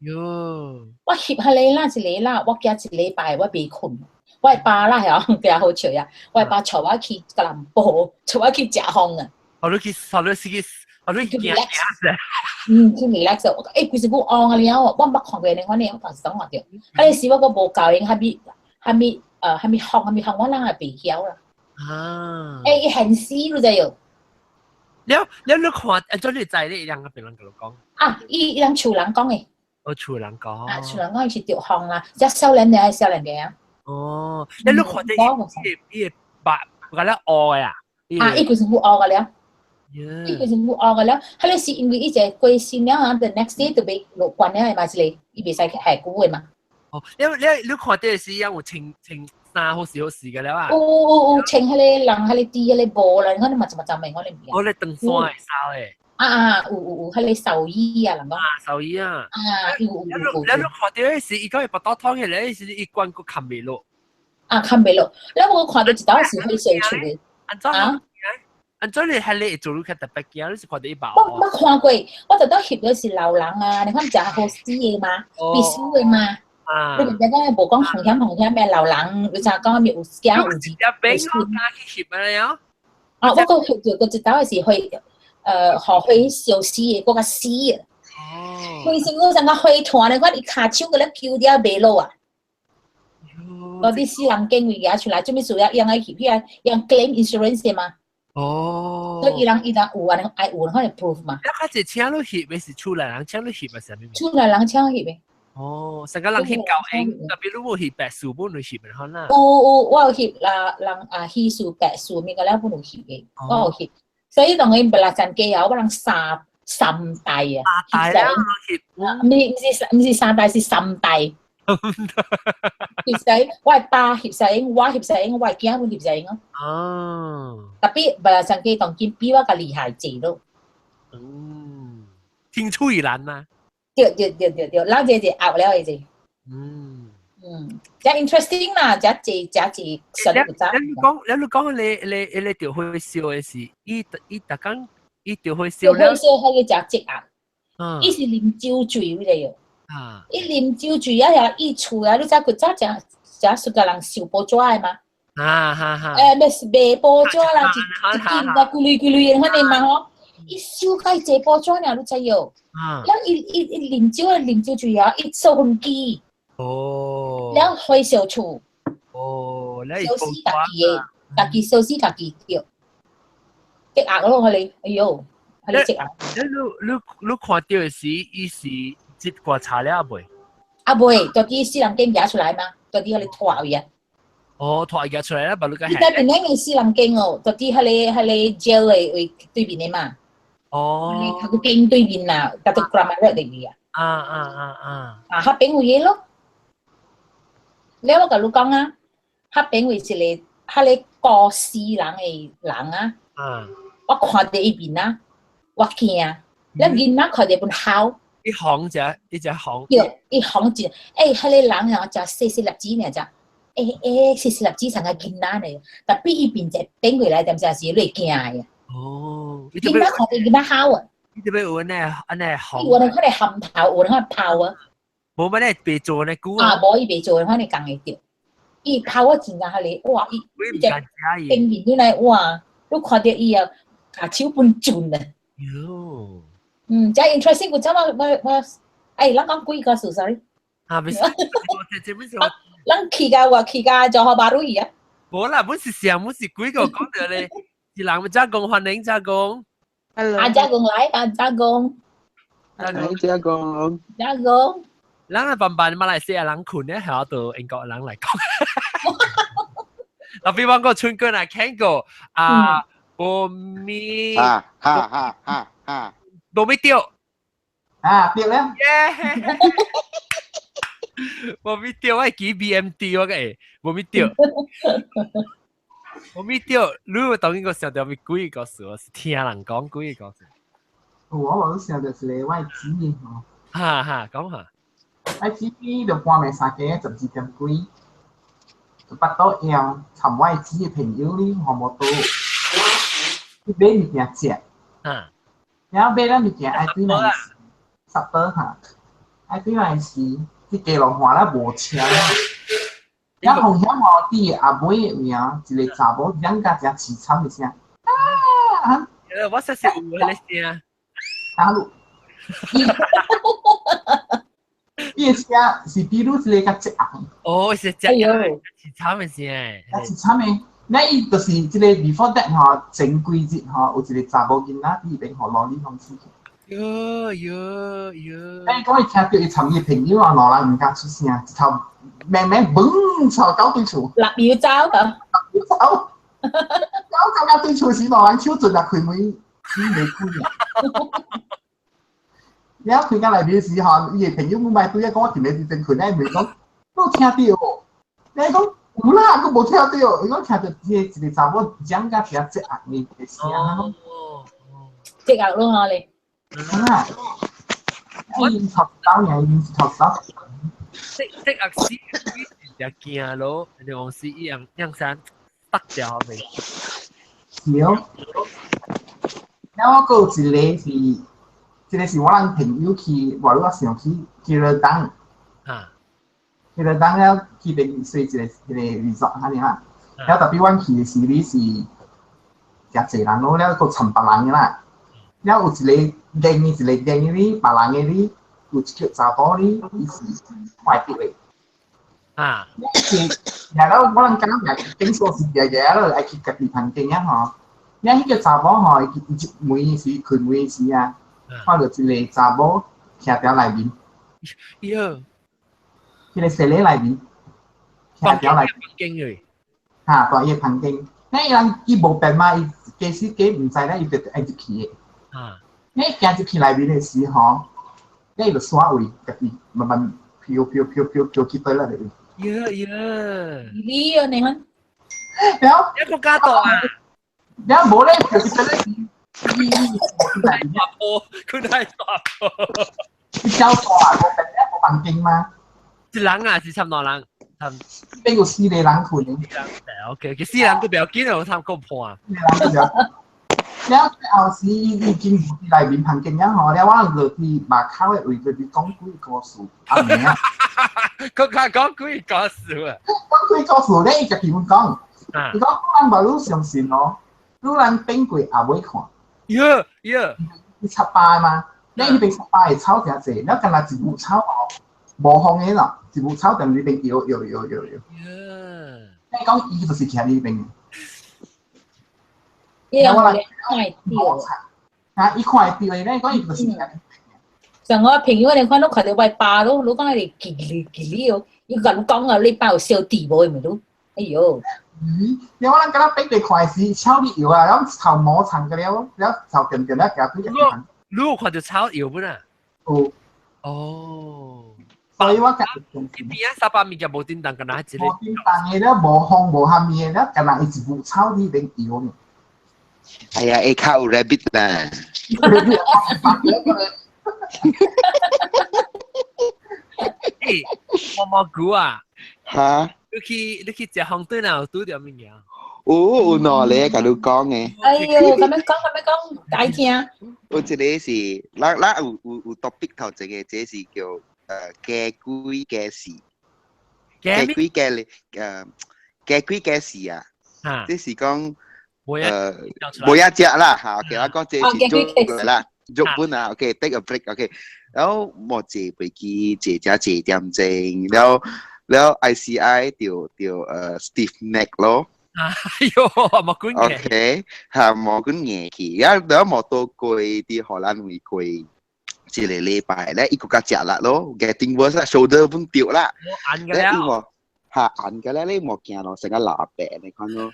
喲。我翕彼個啦，一個啦，我驚一禮拜我袂睏。我的爸啦，吼，比較好笑呀。我的爸帶我去吉隆坡，帶我去食風啊。予你去，予你去，予你去行行。嗯，去 relax。我欸，規身軀烏了，我毋捌看過呢款的，我當時總看著。彼個時我閣無夠閒，啥物啥物啥物風，啥物風，我人也袂曉啦。啊！欸，伊現死你知無？了了，你看，按怎你知咧？伊人個別人共你講。啊，伊伊人厝人講的。哦，厝人講。啊，厝人講伊是著風啦，遮少年的還是少年的啊？哦，你你看著伊伊個目，甲了烏的啊？啊，伊規身軀烏個了。伊規身軀烏個了，彼個是因為伊一個過身了啊，the next day 就欲落棺了的嘛，一個伊袂使下久的嘛。哦，你你你看著是樣有穿穿衫好勢好勢個了啊？有有有穿彼個人彼個豬彼個帽啦，我你嘛怎麼怎麼我你唔我咧長衫的衫的。啊啊，有有有，彼個壽衣啊，人講。啊，壽衣啊。啊，有有有。你你看著彼時，伊講伊腹肚痛起來，時伊棺閣崁袂落。啊，崁袂落。你無看著一道是火燒出的。按怎啊？按怎你彼個會做你較特別驚？你是看著伊目？我捌看過，我就當翕著是老人啊，你看誠好死的嘛，必須的嘛。啊！你毋知講無講風險風險咩老人，你知講咩有驚有字。一邊我加去翕啊了。啊，我閣翕著閣一道是火。予火燒死的，閣較死啊！哦，規身軀像個火團咧，我伊跤手閣咧揪了袂落啊！到底死人警衛舉出來，做物事啊？伊人愛去遐，伊人 claim insurance 的嘛？哦，所以伊人伊人有按呢愛有可能 proof 嘛？你較濟請你翕的是厝內人請你翕的是啥物？厝內人請翕的。哦，上個人翕夠用，特別你無翕白事本有翕的可能。有有，我有翕啦，人啊喜事白事物個了本有翕的，我有翕。所以當然不啦，真計啊，我人三三代啊，三代啊，毋是毋是毋是三代，是三代。翕相，我的爸翕相，我翕相，我的囝本翕相咯。哦。特別不啦，真計當今比我較厲害濟咯。嗯，青出於藍嘛。對對對對對，咱這是後了的這。嗯，真 interesting 啦，真濟真濟實你有早。你講你講你你著火燒的是，伊伊逐工伊著火燒了，火燒彼個真積壓，伊是啉酒醉你知無？啊！伊啉酒醉啊，遐伊厝啊，你知古早誠誠熟甲人收報紙的嘛？啊哈哈！欸，欲是賣報紙啦，一一間個規類規類的款的嘛吼。伊收較濟報紙爾，你知無？啊！了伊伊伊啉酒啊，啉酒醉啊，伊坐飛機。哦。了火燒厝。哦，燒死家己的，家己燒死家己對。積壓咯，彼個，哎喲，彼個積壓。你你你看著的時，伊是接過查了未？啊未，到底死人間舉出來嗎？到底彼個拖位啊？哦，拖舉出來啦，把你個。你在邊個死人間哦？到底彼個彼個 jail 的位對面的嘛？哦。較個間對面啦，甲做 Kramat Road 的位啊。啊啊啊啊！啊，彼邊位的咯。了我共你講啊，彼邊位一個彼個高死人的人啊。啊。我看著伊面啊，我驚。了囡仔看著本哭。一行只，一隻行。對，一行一，欸，彼個人啊，誠細細粒子爾，誠，欸欸，細細粒子像個囡仔呢，但比伊面一轉過來，點正是你會驚的。哦。囡仔看著囡仔哭啊！伊這邊有按呢按呢行。有人看咧含頭，有人看泡啊。無乜咧，袂做呢久啊！無伊袂做，反正仝會著。伊哭啊，真正彼個哇！伊伊只頂面轉來哇！你看著伊啊，共手本震啊。喲。嗯，真 interesting，古早我我我，哎，咱講幾個事，sorry。啊，袂使，這本是我。咱去到我去到就好巴魯去啊。無啦，本是上，本是幾個講著咧，是人遮講歡迎遮講。阿遮公來，阿遮公。阿遮公。遮公。咱啊，慢慢馬來西亞人困咧，係到英國人來講。特別我個春哥來聽過啊，無咪。啊哈哈哈哈。無咪著。啊，對咧。耶！無咪著，我會記 BMT 我個，無咪著。無咪著，你當然個想著咪鬼故事，是聽人講鬼故事。我無想著一個我的姊妹吼。哈哈，講下。我姊妹就半暝三更12點幾，就腹肚枵，參我的姊的朋友哩，吼無倒，去買物件食。啊。然後買了物件愛對來十多哈，愛對來時，佇基隆岸咧無車啦。然後風險吼，佇阿尾的位啊，一個查某兩家誠悽慘的聲。啊！我實是有彼個聲。啊！伊的聲是比如一個較積壓。哦，是積壓，悽慘的聲。較悽慘的，那伊就是這個 before that 吼，前幾日吼，有一個查某囡仔佇邊予羅里弄死去。喲喲喲！哎，講伊聽著伊尋伊朋友啊，兩人毋敢出聲，一頭慢慢嘣，朝狗對厝。立要走啊！立要走，狗感覺對厝時，兩人手盡力開門，伊袂開啊。了開到內面時吼，伊的朋友毋愛對啊，講我佇咧佇陣開咧門講，你有聽著無？你講有啦，閣無聽著。伊講聽著彼個一個查某講甲誠積壓的聲。積壓咯吼咧。啊！伊頭走爾，伊是頭走。積積壓死，伊真驚咯，你講是伊樣樣山得掉未？是哦。了我閣有一個是，這個是我人朋友去，外我想去去了當。啊。去了當了去邊睡一個一個 resort 按呢啦。了特別阮去的時，你是誠濟人咯，了閣參別人的啦。了有一個硬的，一個硬的哩，別人的哩，有一個查甫哩，伊是壞掉的。啊！然後我人講也頂數是日日咯，愛去家己房間啊吼。了彼個查某吼，伊伊門時開門時啊，看著一個查某徛佇內面。喲！彼個細個內面，徛佇內面。哈，大伊房間。那伊人伊無變嘛，伊假使假毋知咧，伊就愛入去的。啊！你行入去內面的時吼，你就煞位家己慢慢飄飄飄飄飄去倒來的位。喲喲！你啊，你看，了一個加多啊！了無咧，就是這個伊大波，佢太大波。伊較大，無變咧無房間嗎？一人啊，是參兩人？邊有四個人睏的。 OK，佢四人都不要緊，我差唔多半。四個人都不要。了後時伊已經佇內面房間了吼，了我落佇外口的位置佇講幾個故事，阿明啊。佢講講幾個故事啊？講幾個故事咧，伊家己阮講，伊講人無你相信哦，你人變過後尾看。喲喲。伊插巴嘛，你彼邊插巴的草誠濟，了敢若一畝草哦，無風的咯，一畝草踮彼邊搖搖搖搖搖。你講伊就是徛佇彼邊。伊我來看會著。啊！伊看會著的，你講伊就是徛。像我朋友，你看攏看著我爸咯，你講伊是記哩記哩哦，伊共你講啊，你爸有燒豬無的咪你？哎喲！嗯，了我咱敢若爬過看時，草哩搖啊，了頭毛長個了，了頭點點了行對。你有看著草搖本啊？有。哦。所以我講，伊邊啊三百物件無叮當，敢若一個。無叮當的了，無風無蝦米的了，敢若伊一畝草佇邊搖呢。哎呀，會較有 rabbit 啦。欸，毛毛菇啊！哈？你去食紅燈啊？有拄著物件？有兩個共你講的。哎喲，咁樣講，咁樣講，愛聽。有一個是，咱咱有 topic 頭前的，這是叫假鬼假事。假鬼假咧，假鬼假事啊！這是講無一隻啦嚇，OK，我講這是做啦，做本啊，OK，take a break，OK，然後我坐飛機坐遮坐點鐘，然後然後 ICI 就stiff neck 咯。哎喲，毛管硬。 OK，嚇毛管硬去，然後然後無到過佇荷蘭回過一個禮拜咧，伊閣較食力咯，getting worse 啦，shoulder 本掉啦。硬嘅了。嚇硬嘅咧，你無驚咯，成個喇叭你看咯。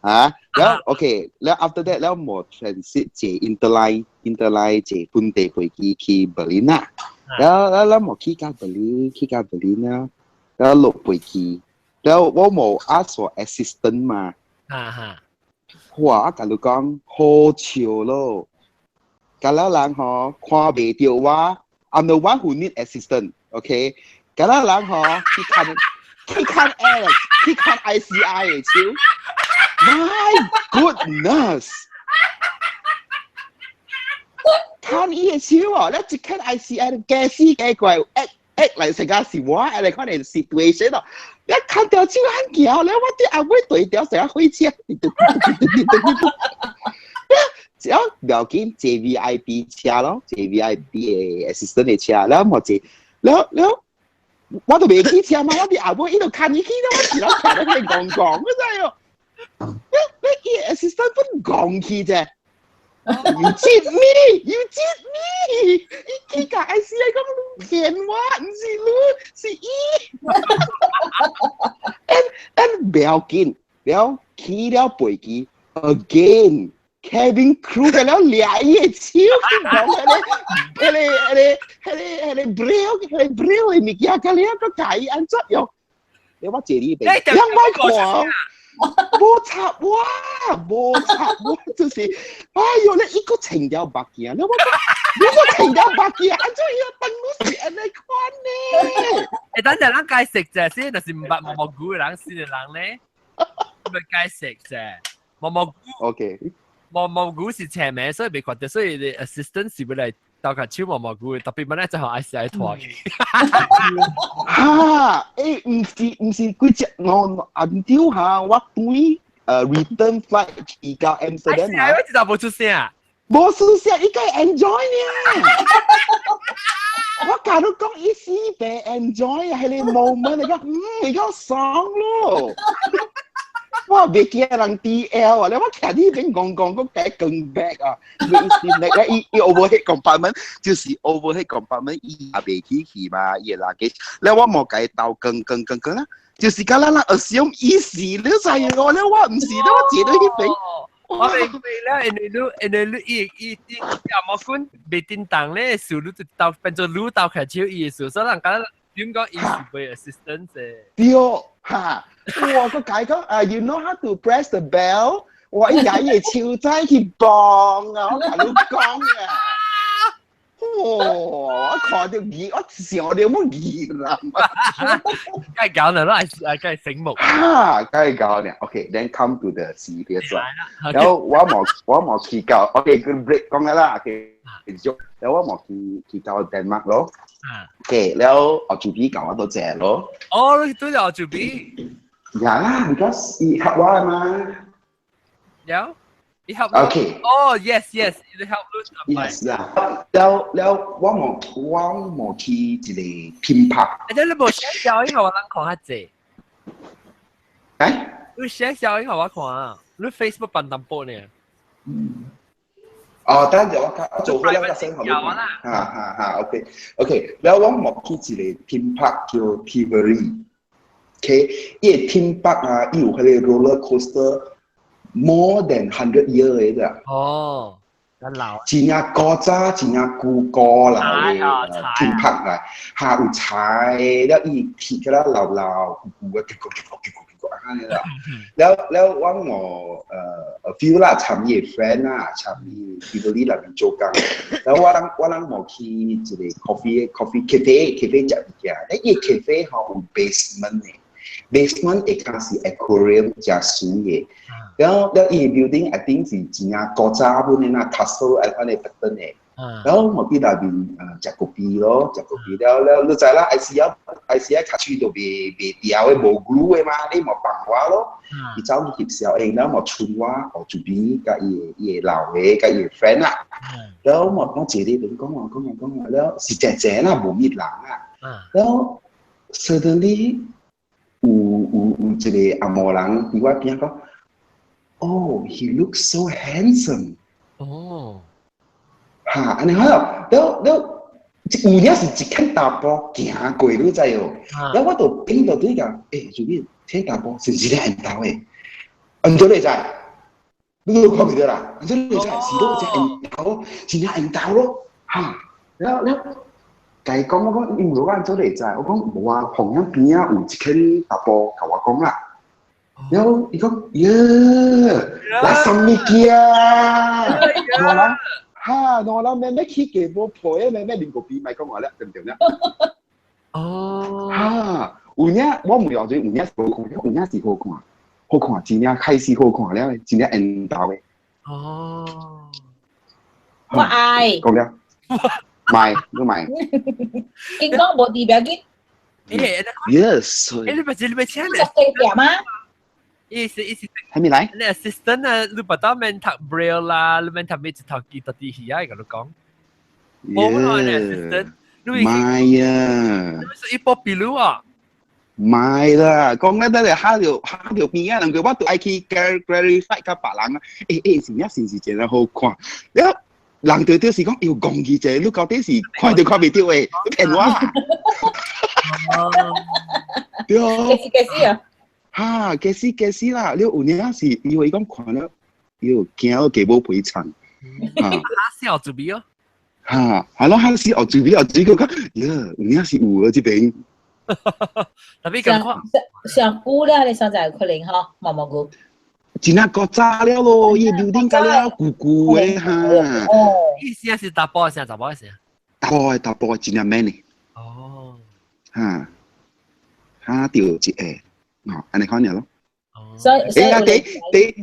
嚇，然後 OK，然後 after that，然後無 transit 坐 interline，interline 坐本地飛機去柏林啦。然後然後無去到柏林，去到柏林啦，然後落飛機。然後我無 ask for assistant 嘛。哈哈。哇！我共你講好笑咯，敢若人吼看袂著我，I'm the one who need assistant，OK？敢若人吼去看去看 Alex，去看 ICI 的手，My goodness！看伊的手哦，你一看 ICI，假死假怪，act 來成個是我，來看你 situation 咯。你看到手很行，你我佇後尾對條成個火車，只要不要緊坐 VIP 車咯，坐 VIP 的 assistant 的車，然後無坐，了了我都袂去車嘛，我佇後尾伊就牽伊去咯，我是攏徛咧彼戇戇，你知無？你伊 assistant 本戇去啫。You cheat me! You cheat me! 伊去共 ICI 講你騙我，毋是你，是伊。And 不要緊，了起了飛機，again cabin crew 個了掠伊的手去講彼個彼個彼個彼個 braille 彼個 braille 的物件，甲了閣共伊按怎用？你我坐你邊，你莫看。無插我，無插我，就是，哎喲，你一個穿條目鏡，你我你個穿條目鏡，按怎樣當你是按呢款呢？欸，等陣咱解釋者先，若是毋捌毛毛菇的人，新的人咧，欲解釋者，毛毛菇，OK，毛毛菇是斜名，所以袂看著，所以你 assistant 是欲來鬥較手毛毛菇的，特別本來就予 ICI 拖去。哈，欸，毋是幾隻我按丟下，我對return flight 去到 Amsterdam 啊，我知道無出聲啊，無出聲，伊該 enjoy 呢。我共你講，伊死白 enjoy 啊，彼個 moment 你講，你講爽咯。我袂驚人 DL 啊！你我徛佇彼邊戇戇，閣共伊扛 bag 啊！伊是那個伊伊 overhead compartment，就是 overhead compartment，伊也袂起去嘛，伊會垃圾。了我無共伊鬥扛扛扛扛啦，就是敢若人 assume 伊是，你知影無？了我毋是，了我坐佇彼邊。我明白了，因為你伊伊伊阿毛管袂叮當咧，數你就鬥變做你鬥起手伊的數，所以人敢若點講伊是袂 assistant 啫。對，哈！哇，閣共伊講啊，you know how to press the bell？我伊舉伊的手指去磅啊！我共你講啊，哇！我看到疑，我想到乜疑啦？梗係搞啦，係梗係醒目。哈，梗係搞呢。OK，then come to the serious 啦。然後我冇去到，OK，good break 講啦，OK，然後我冇去到 Denmark 咯。OK，然後我主 B 搞我都謝咯。哦，你都有主 B？呀，because 伊合我嘛。有。你 help OK。哦，yes，你 help 你。Yes 啦。了了，我冇去一個 theme park。欸，你無寫小影，我人看較濟。欸？你寫小影我看啊，你 Facebook 笨淡薄呢？嗯。哦，等陣我做好兩個先，好冇？哈哈哈，OK OK。了我冇去一個 theme park 叫 Tivoli。OK，伊個 theme park 啊，伊有彼個 roller coaster。more than 100 year 嘅咋。哦，真老。真正古早，真正古古老嘅 theme park 啦，下有柴，了伊鐵個啦老老舊舊嘅，結果結果結果結果按呢啦。了了我我feel 啦，參伊 friend 啦，參伊 Tivoli 內面做工。了我人無去一個 coffee cafe cafe 食物件，咧伊 cafe 吼有 basement 嘅。basement 會較是 aquarium 誠水嘅，然後了伊 building I think 是真正古早本的那 castle 按款的 pattern 的，然後我佇內面食咖啡咯，食咖啡了了，你知啦，愛時啊愛時啊，跤喙都袂掉的，無 glue 的嘛，你嘛放我咯，伊走去翕相，然後我剩我學這邊佮伊的老的佮伊的 friend 啦，然後我坐咧邊講啊講啊講啊，了是靜靜啦，無物人啊，然後 suddenly 有一個紅毛人佇我邊講，Oh, he looks so handsome。哦，哈，按呢好，了了，有影是一間查埔行過，你知哦？了我就變到對講，欸，這邊這查埔是是咧緣投的，按怎你知？你都看袂著啦，按怎你知？是咯，這緣投，真正緣投咯，哈，了了。共伊講，我講因為我按怎你知？我講無啊，旁邊邊仔有一間查埔共我講啦。然後伊講，耶，來送物件，兩人哈，兩人慢慢去雞母婆的，慢慢啉咖啡，莫講話了，對毋對了？哦，哈，有影我毋了解，有影是好看，有影是好看，好看，真正開始好看了，真正緣投的。哦，我愛。講了，買，你買。健康無治不要緊。欸，Yes。欸，你欲請十四點嗎？意思意思還沒來？你 assistant 啊，你不當免讀 Braille 啦，你免讀咩一頭記到啲戲啊，共你講。冇啊，你 assistant，你買啊！你是一波比魯啊？買啦，講咧得嚟嚇著嚇著邊啊，人個我都愛去 clarify 佮別人啊。欸欸，是影是毋是真正好看？了人對對是講要講伊者，你到底是看著看袂著的，你騙我？對。幾時幾時啊？哈，假使假使啦，你有影是因為伊講看了，喲驚雞母皮層。哈是學做咩哦？哈，係咯，哈是學做咩學做個講，喲，有影是有啊，這邊。特別咁看，上久了，你所在有可能吼，毛毛菇。真正古早了咯，伊個 building 甲了舊舊的哈。哦。意思是查埔聲，查埔聲。查埔的查埔真正 man 的。哦。哈，哈著一個。哦，按呢款爾咯。所以，欸啊，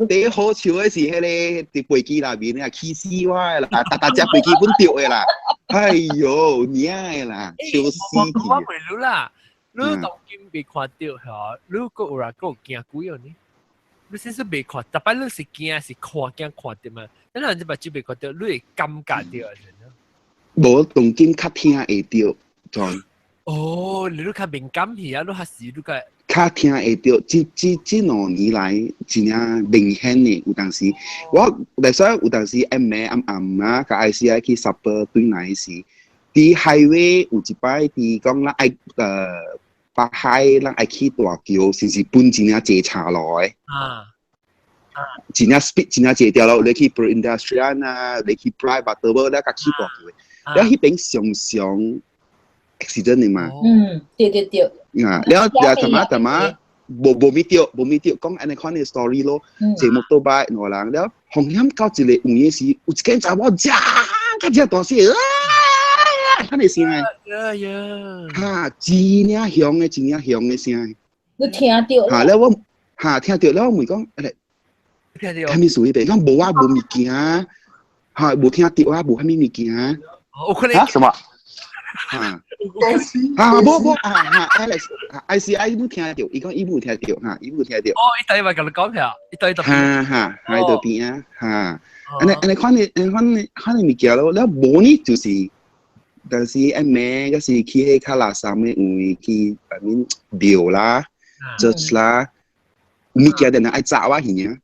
第一好笑的是彼個佇飛機內面啊，氣死我的啦！逐逐隻飛機本著的啦，哎喲，娘的啦，笑死去。我問你啦，你當今未看著吼，你閣有人閣有驚鬼哦呢？你先是未看，逐擺你是驚是看驚看著嘛？咱人這目睭未看著，你會感覺著是無當今較聽會著，轉。哦，你較敏感去啊，你較是你較。較聽會著，這2年來真正明顯的，有當時我來說有當時暗暝暗暗啊，佮愛時愛去 supper 轉來時，佇 highway 有一擺佇講咱愛北海，咱愛去大橋，是毋是本真正濟岔路的？啊真正 speed 真正濟條路，你去 Perindustrian 啊，你去 Prai Butterworth 了，佮去大橋的，了彼邊常常 accident 的嘛。嗯，對對對。啊，了了淡仔淡仔，無物著，無物著，講按呢款的 story 咯，坐摩托車兩個人了，風險到一個有影時，有一間查某遮較遮大聲啊，款的聲。呀呀！哈，真正響的，真正響的聲。你聽著？哈，了我哈聽著了，我問講，欸，聽著？啥物事彼邊？講無啊，無物件，哈，無聽著啊，無啥物物件。有可能啊？什麼？哈，啊，無無啊哈，Alex，I C I 無聽著，伊講伊無聽著，哈，伊無聽著。哦，伊對咪共你講下，伊對特哈哈，喺度邊啊，哈，按呢按呢款的按款的款的物件咯，了無呢就是，但是暗暝閣是去彼較垃圾的位去，I mean 廟啦、church 啦，物件定定愛砸我耳啊。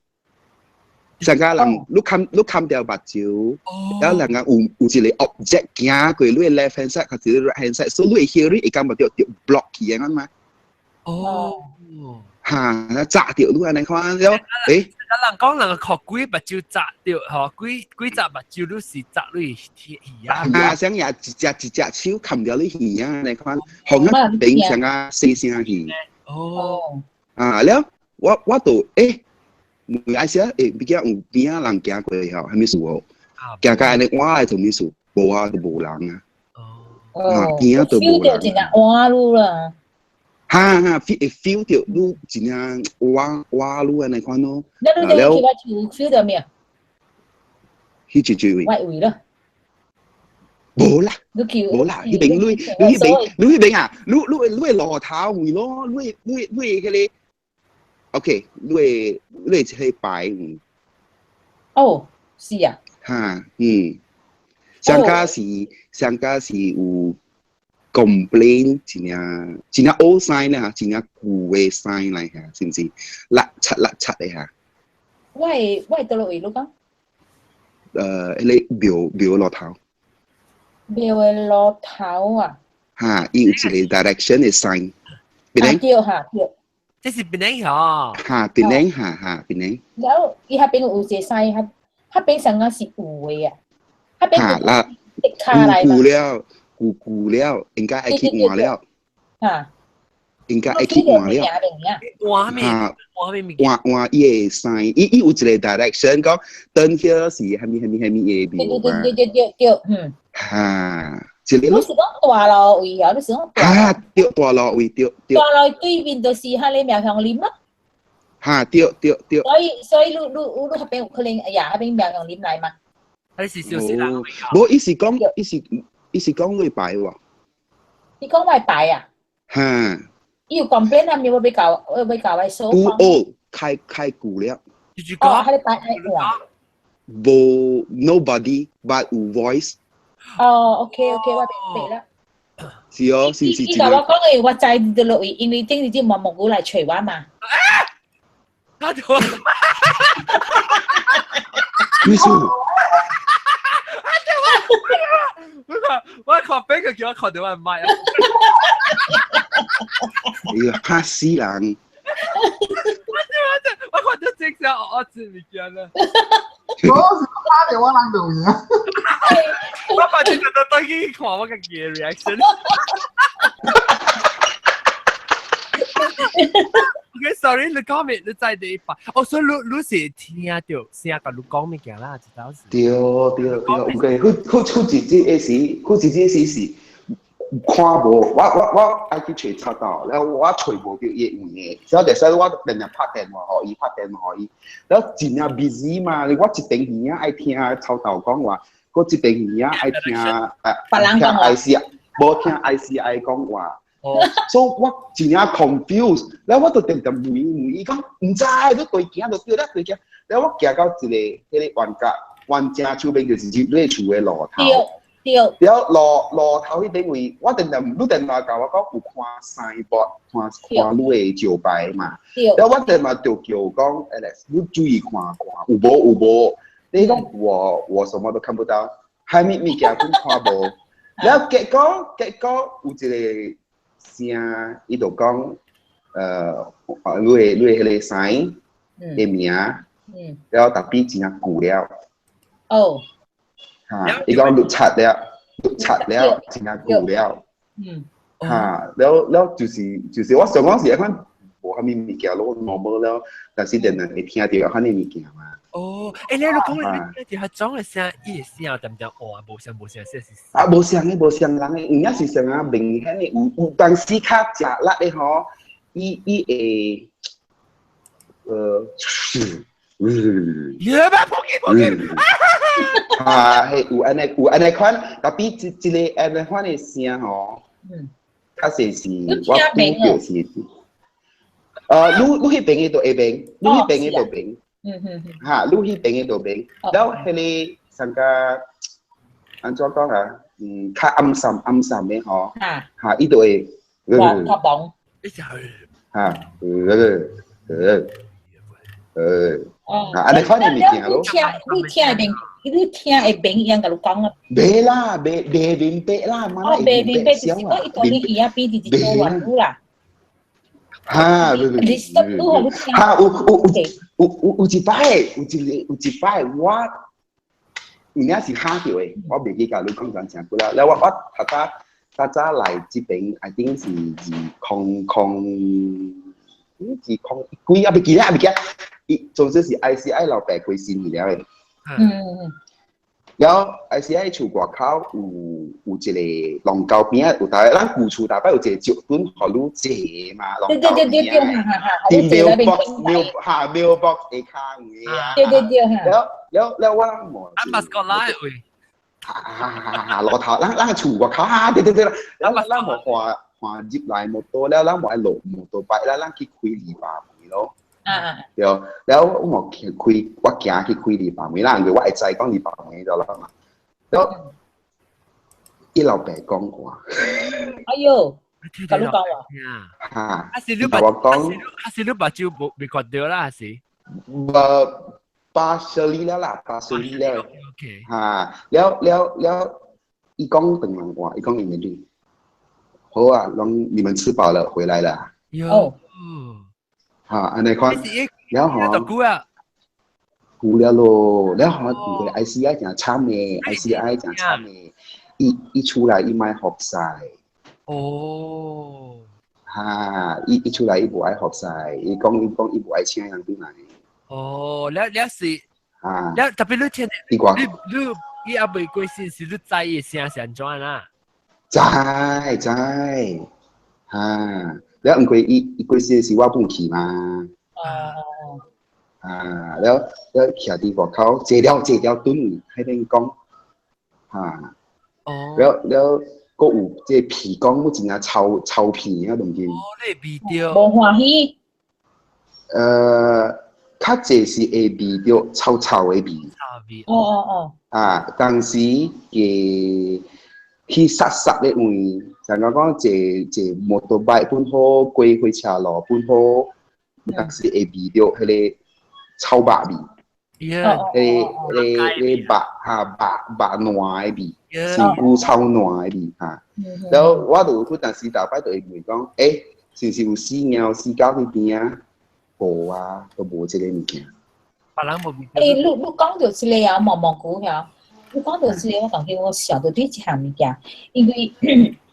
上家人你冚你冚掉目睭，然後人家有有一個 object 行過你的 left hand side 或者 right hand side，所以你會 hear 你會感覺著著 block 去的嘛。哦，哈，砸著你按呢款了，欸，人講人個看幾目睭砸著，吼，幾幾隻目睭你是砸你耳啊？啊，像也一隻一隻手冚掉你耳啊，按呢款，紅啊變成啊細聲去。哦，啊了，我我就欸。問愛寫，欸，畢竟有邊仔人行過吼，啥物事無？行到按呢換來做物事？無啊，就無人啊。哦，邊仔都無 feel 著真正換愈啦。哈哈，feel 會 feel 著愈真正換換愈按呢款咯。那你去我就 feel 著沒？彼一隻位。我位咯。無啦，無啦，彼邊你你彼邊你彼邊啊，你你你的路頭位咯，你你你彼個。OK，你會你會這個牌位。哦，是啊。哈，嗯，上家是上家是有 complain 真正真正 old sign 啦，真正舊的 sign 來嚇，是毋是？六七六七的嚇。我會我會佗落位你講？彼个廟廟路頭。廟的路頭啊。哈，伊有一個 direction 的 sign。啊對哈對。這是檳城吼，哈，檳城哈哈，檳城。然後伊彼邊有一個山，彼彼邊上個是有的啊，彼邊哈啦，舊了，舊舊了，應該愛去換了。哈，應該愛去換了。換咩？換咩物件？換換伊的山，伊伊有一個 direction 講，轉去是啥物啥物啥物的廟嘛。對對對對對，嗯。哈。一個你是講大路位啊？你是講啊？對，大路位對對。大路對面就是彼个苗香林咯。哈，對對對。所以所以你你你彼邊有可能哎呀，彼邊苗香林來嘛？彼是小細人。無，伊是講，伊是伊是講你牌喎。你講我牌啊？哈。伊有 complain 啊？我欲共我欲共我說。 Too old，開開舊了。哦，彼个牌愛換。無 nobody but 有 voice。哦，OK OK，我明白啦。是哦，是是。伊共我講的，我知佗落位，因為頂日子毛毛菇來揣我嘛。他就，咩事？我看我看邊個叫我看到我麥啊！哎呀，嚇死人！我我看到這隻我知物件啦。我是拍著我人就有。我反正就等去看我家己的 reaction。OK，sorry，你講咩？你再第一擺。哦，所以你你是聽著聲共你講物件啦，這倒是。對對對，有個佢佢出一日的時，佢一日時是看無，我我我愛去揣賊頭，了我揣無著伊的位的，所以所以我定定拍電話予伊，拍電話予伊，了真正 busy 嘛，我一邊耳仔愛聽賊頭講話，閣一邊耳仔愛聽聽 I C，無聽 I C I 講話。所以我真正 confused，了我就定定問問伊講，毋知，你對行就對啦，對行。了我行到一個彼個彎角，彎正手邊就是入你厝的路頭。對。了路路頭彼邊位，我定定你定定共我講有看 signboard，看看你的招牌嘛。了我定定就叫講，Alex，你注意看看，有無有無？你講我我什麼都看不到，啥物物件攏看無。了結果結果有一個聲，伊就講，你的你的彼個 sign 的名，了 tapi 真正舊了。哦。哈，伊講六七了，六七了，真正舊了。嗯。哈，了了就是就是我想講是按款無啥物物件攏 normal 了，但是定定會聽著按呢物件嘛。哦，欸，你講你係裝嘅聲，伊嘅聲點點哦，無聲無聲，聲是啊，無聲嘅無聲人嘅，有影是聲啊，明顯嘅有有當時較食力嘅吼，伊伊會呃，嗯，耶！撲街撲街！啊，係有按呢有按呢款，tapi 這這个按呢款的聲吼，較濟是我拄著是，呃，你你彼邊的就會明，你彼邊的就明，哈，你彼邊的就明，了彼个上個按怎講啊？嗯，較暗沉暗沉的吼，哈，伊就會，較磅，哈，呃，呃。呃，啊，按呢款的物件咯。你聽，你聽會明，你聽會明伊樣共你講啊？袂啦，袂袂明白啦，哦，袂明白就是講伊當你耳仔邊佇一個圓啦。哈，哈，有有有有有有一擺，有一个有一擺，我有影是嚇著的，我袂記共你講真正久啦。了我我較早較早來這邊，I think 是二空空二空幾啊？袂記得，袂記得。伊總之是 ICI 老爸過身去了的。了後 ICI 厝外口有有一個龍溝邊仔，有逐咱舊厝逐擺有一個石墩，予你坐嘛。對對對對對，佇 mailbox mail 哈 mailbox 下跤有的啊。對對對。了了了，我無。啊，巴斯過來喂。哈哈哈哈！路頭，咱咱厝外口哈，對對對啦。咱咱無換換入來摩托了，咱無愛落摩托擺，咱咱去開籬笆門咯。對，了我無去開，我行去開籬笆門啦，因為我會知講籬笆門咗啦嘛。了，伊老爸講話。哎喲，共你講話。哈，啊是你目，我講，啊是你目睭無未看著啦，是？無，partially 了啦，partially 了。 OK。哈，了了了，伊講長人話，伊講英語。好啊，攏你們吃飽了回來了。哦。哈，按呢款，了吼，久啊，久了咯，了吼，毋過 ICI 誠慘的，ICI 誠慘的，伊伊出來伊莫服侍。哦。哈，伊伊出來伊無愛服侍，伊講伊講伊無愛請人轉來。哦，了了是，啊，了特別你聽，你你你伊猶未過身時，你知伊聲是按怎啦？知知，哈。了毋過伊伊過身時我本去嘛。哦。啊，了了徛佇外口坐了坐了轉彼邊講，哈。哦。了了，閣有這個鼻講，我真正臭臭屁啊，當今。哦，你會味著。無歡喜。呃，較濟是會味著臭臭的味。臭味。哦哦哦。啊，當時嘅去殺殺的位，像講講坐坐摩托擺本好，過火車路本好，當時會味著彼个臭肉味。彼个彼个彼个肉哈肉肉爛的味，身軀臭爛的味哈。了我就彼當時逐擺就會問講，欸，是毋是有死貓死狗佇邊仔？無啊，都無這个物件。別人無味。欸，你你講著這个啊，毛毛菇遐。你講著這个，我感覺我想著對這項物件，因為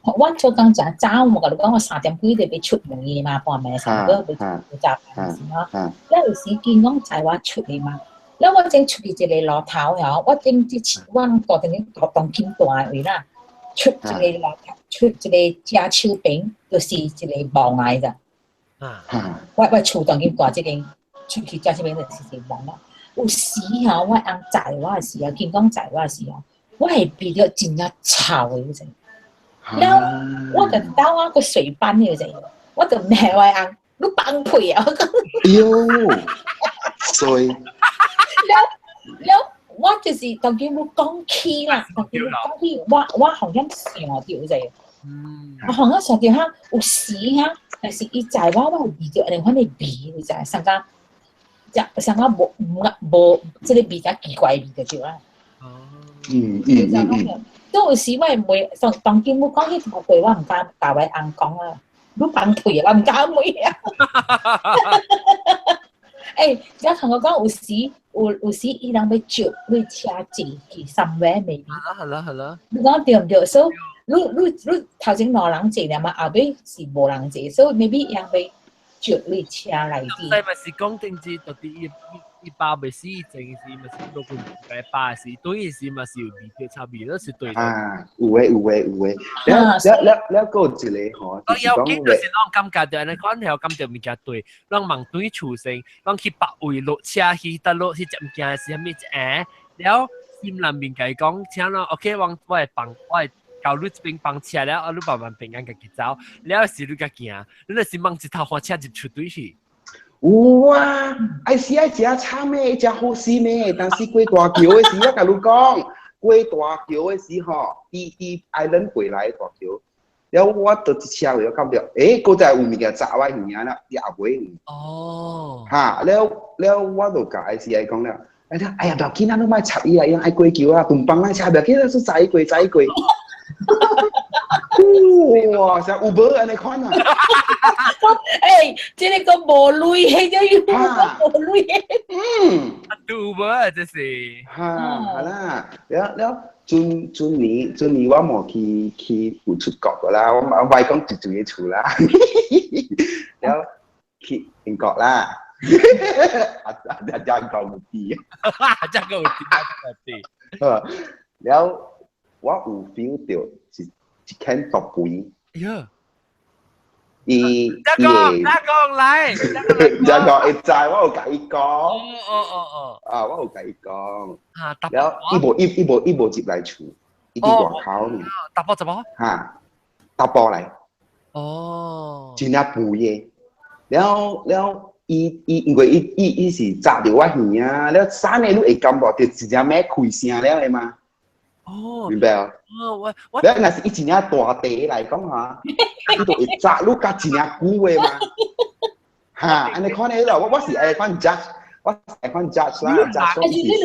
我做工誠早，我共你講，我三點幾就欲出門的嘛，半暝三點欲欲早飯時吼。了有時見講載我出去嘛，了我正出去一个路頭吼，我正這我大當大當今大的位啦，出一个路頭，出一个正手邊，就是一个墓來的。我我厝當今大這間出去正手邊就是一個墓啦。有時吼，我翁載我的時候，見講載我的時候，我會鼻著真正臭的，你知？了，我就兜我個水班的就，我就罵我翁，你放屁啊！我講。喲，衰。了了，我就是當今我講起啦，當今我講起，我我好像想著者。我好像想著哈，有時哈，但是伊載我，我會鼻著按呢款的味，你知？上加。只上個無無無，這个味較奇怪味就對啦。嗯嗯嗯嗯。都有時我會問，當當今我講彼個話，我毋敢共我翁講啊。你放屁啊！我毋敢問啊。欸，你同我講有時有有時伊人欲招你車坐去 somewhere maybe。好啦好啦好啦。你講對毋對？所以你你你頭前兩人坐爾嘛，後尾是無人坐，所以 maybe 伊人欲招你車內底。所以嘛是講定制，到底伊伊包袂死，前時嘛是落去來包時，對時嘛是有味道臭味，都是對。啊，有誒有誒有誒，了了了了，閣有一個吼，我要緊就是攏感覺著按呢款條感覺物件對，攏望對厝先，攏去別位落車去倒落去食物件是啥物一下，了心內面共伊講，請咯，OK，我我會放，我會到你這邊放車了，啊，你慢慢平安家己走，了是你家行，你若是望一頭換車入出對去。有啊，愛是愛食慘的，食好死咩？但是過大橋的時，我共你講，過大橋的時吼，佇佇 island 過來大橋，了我就一車位，我感覺，欸，閣再有物件砸我耳啦，佇後尾。哦。哈，了了，我就共愛是愛講了，哎呀，哎呀，不要緊啊，你莫插伊啊，伊愛過橋啊，東幫愛插，不要緊，是載過載過。哇！像有無按呢款啊？欸，這個個無鐳的，這個無鐳的。嗯。有無啊？這是。哈，好啦，了了，陣陣年陣年我無去去有出國個啦，我我莫講一一個厝啦，了去英國啦，啊啊，這個有啲，這個有啲，這個有啲。了，我有 feel 到一一間毒肥。哎呀！伊大哥，大哥來，大哥會知，我有共伊講。哦哦哦哦。啊，我有共伊講。啊，了，伊無伊伊無伊無入來厝，伊佇外口呢。查埔查某？哈，查埔來。哦。真正肥的，了了，伊伊因為伊伊伊是砸著我耳啊，了三个你會感覺著一隻咩開聲了的嘛？哦，明白哦。哦，我我，了若是伊真正大塊來講哈，伊就會砸你較真正久的嘛。哈，按呢款的咯，我我是按呢款 judge，我是按呢款 judge 啦，judge 但是你對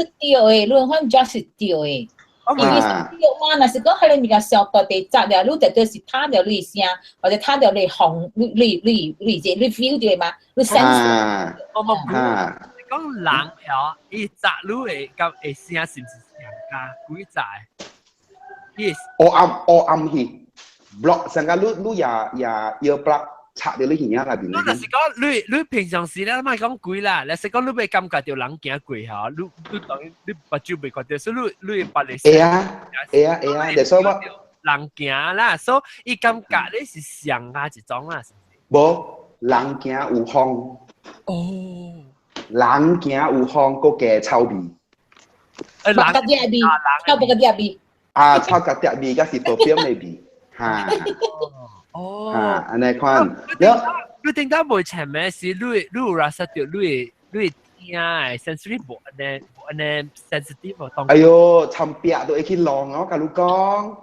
的，你款 judge 是對的。因為是對嘛，若是講彼個物件上大塊砸了，你絕對是聽著你聲，或者聽著你風，你你你你這你 feel 著嘛，你 sense。我我唔，你講人曉，伊砸你的佮會聲是毋是上加幾砸的？黑暗黑暗去，block 成個你你也也 ear plug 插佇你耳仔內面。你若是講你你平常時咧，莫講鬼啦，若是講你欲感覺著人行過吼，你你當你目睭袂看著，所以你你會捌會。會啊會啊會啊，所以我人行啦，所以伊感覺你是上下一種啦，是毋是？無人行有風。哦。人行有風，閣加臭味。白鴿仔味，臭白鴿仔味。啊，臭蛤蜊味，佮是 perfume 的味，哈。哦。哈，按呢款。了，你頂到袂前面是你你有認識著你你聽的 sensory 無按呢無按呢 sensitive 當。哎喲，尋壁都會去弄，我共你講。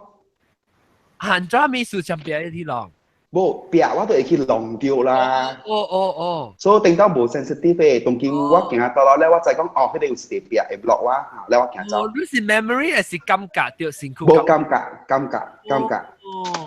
按怎物事尋壁會去弄？無壁我都會去弄著啦。哦哦哦。所以頂到無 sensitive 的，當今我行到落咧，我知講哦，彼個有一個壁會 block 我，了我行走。哦，你是 memory 還是感覺著身軀？無感覺，感覺，感覺。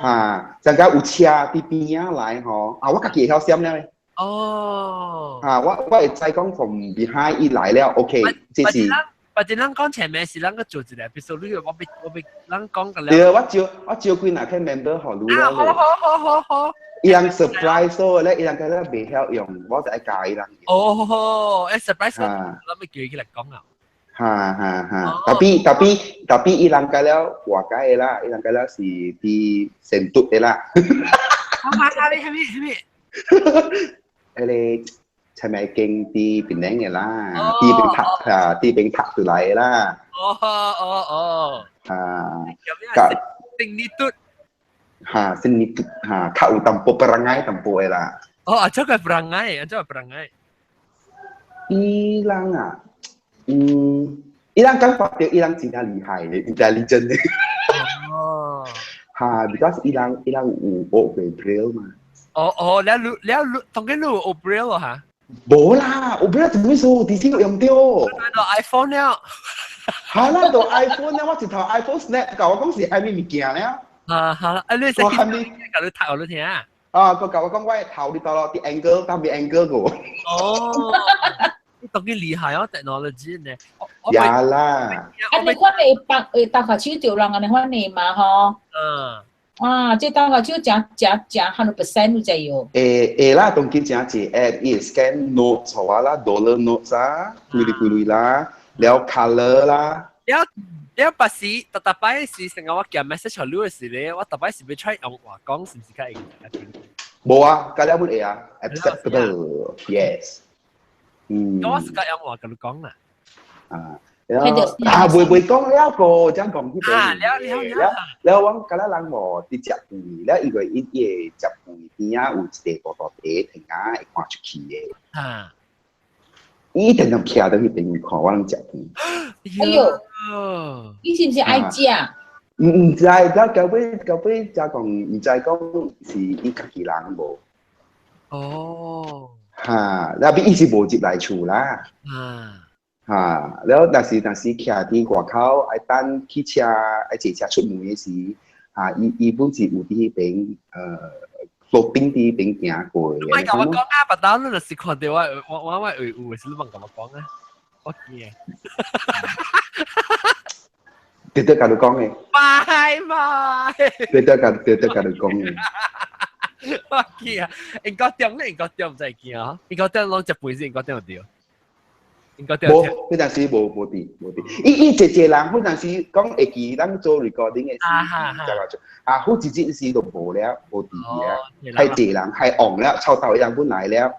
哈，陣間有車佇邊仔來吼，啊，我家己會曉閃了咧。哦。啊，我我會知講從 behind 伊來了，OK，這是。或者咱講前面是咱閣做一個，比如說你我欲我欲咱講個了。對，我招我招幾若個 member 予你了。好好好好好。伊人 surprise 所咧，伊人覺得袂曉用，我就愛教伊人。哦，欸 surprise，我欲叫伊起來講啊。哈哈哈，tapi tapi tapi 伊人覺了活該的啦，伊人覺了是佇成都的啦。啊，啥物啥物啥物？彼個。係咪經佇檳城的啦？佇邊讀啊，佇邊讀出來的啦。哦哦哦。啊。甲。定你嘟。哈，seni tu 哈，較有淡薄 perangai 淡薄的啦。哦，啊，這個 perangai，啊，這個 perangai。伊人啊，嗯，伊人感覺著伊人真正厲害的，intelligent 的。哦。哈，because 伊人伊人有學過 Braille 嘛。哦哦，了你了你，當今你有學 Braille 咯哈？無啦，有 Braille 做咩事？直接用著。到 iPhone 了。好啦，到 iPhone 了，我一頭 iPhone snap 共我講是啥物物件了。啊好啦，啊你我還沒共你讀予你聽啊？啊，佢共我講我的頭佇佗落佇 angle，佗邊 angle 個。哦，你當今厲害哦，technology 呢？呀啦。啊，你款會幫會搭下手著人按呢款的嘛吼？嗯。啊，這當個就誠誠誠 100% 有知喲。會會啦，當今誠濟 app，伊會 scan notes 予我啦，dollar notes 啊，幾鐳幾鐳啦，了 colour 啦。了了，白時特特擺是成日我寄 message 予你的時咧，我特擺是欲 try 用話講，是毋是較會？無啊，加了本會啊，acceptable，yes。嗯。我是較用話共你講啦。啊。啊，袂袂講了個，這樣講去啊，了了了。了，我甲咱人無佇食飯，了因為伊伊個食飯邊仔有一個大大茶亭仔會看出去的。啊！伊一定就徛佇彼邊看我攏食飯。哎喲，你是毋是愛食？毋毋知，了到尾到尾才講，毋知講是伊家己人無。哦。哈，了伊是無入來厝啦。啊。哈，了若是若是徛佇外口愛等汽車愛坐車出門的時，哈，伊伊本是有佇彼邊路邊佇彼邊行過的。你莫共我講啊，別當你若是看著我我我我會有的時，你莫共我講啊，我驚。直直共你講的。拜拜。直直共直直共你講的。我驚，英國店咧，英國店毋知會驚啊，英國店攏食飯是英國店有對。無，彼陣時無無佇無佇，伊伊濟濟人，彼陣時講會記咱做 recording 的時，就話做啊，好一日時就無了，無佇了，太濟人，太旺了，臭豆人本來了。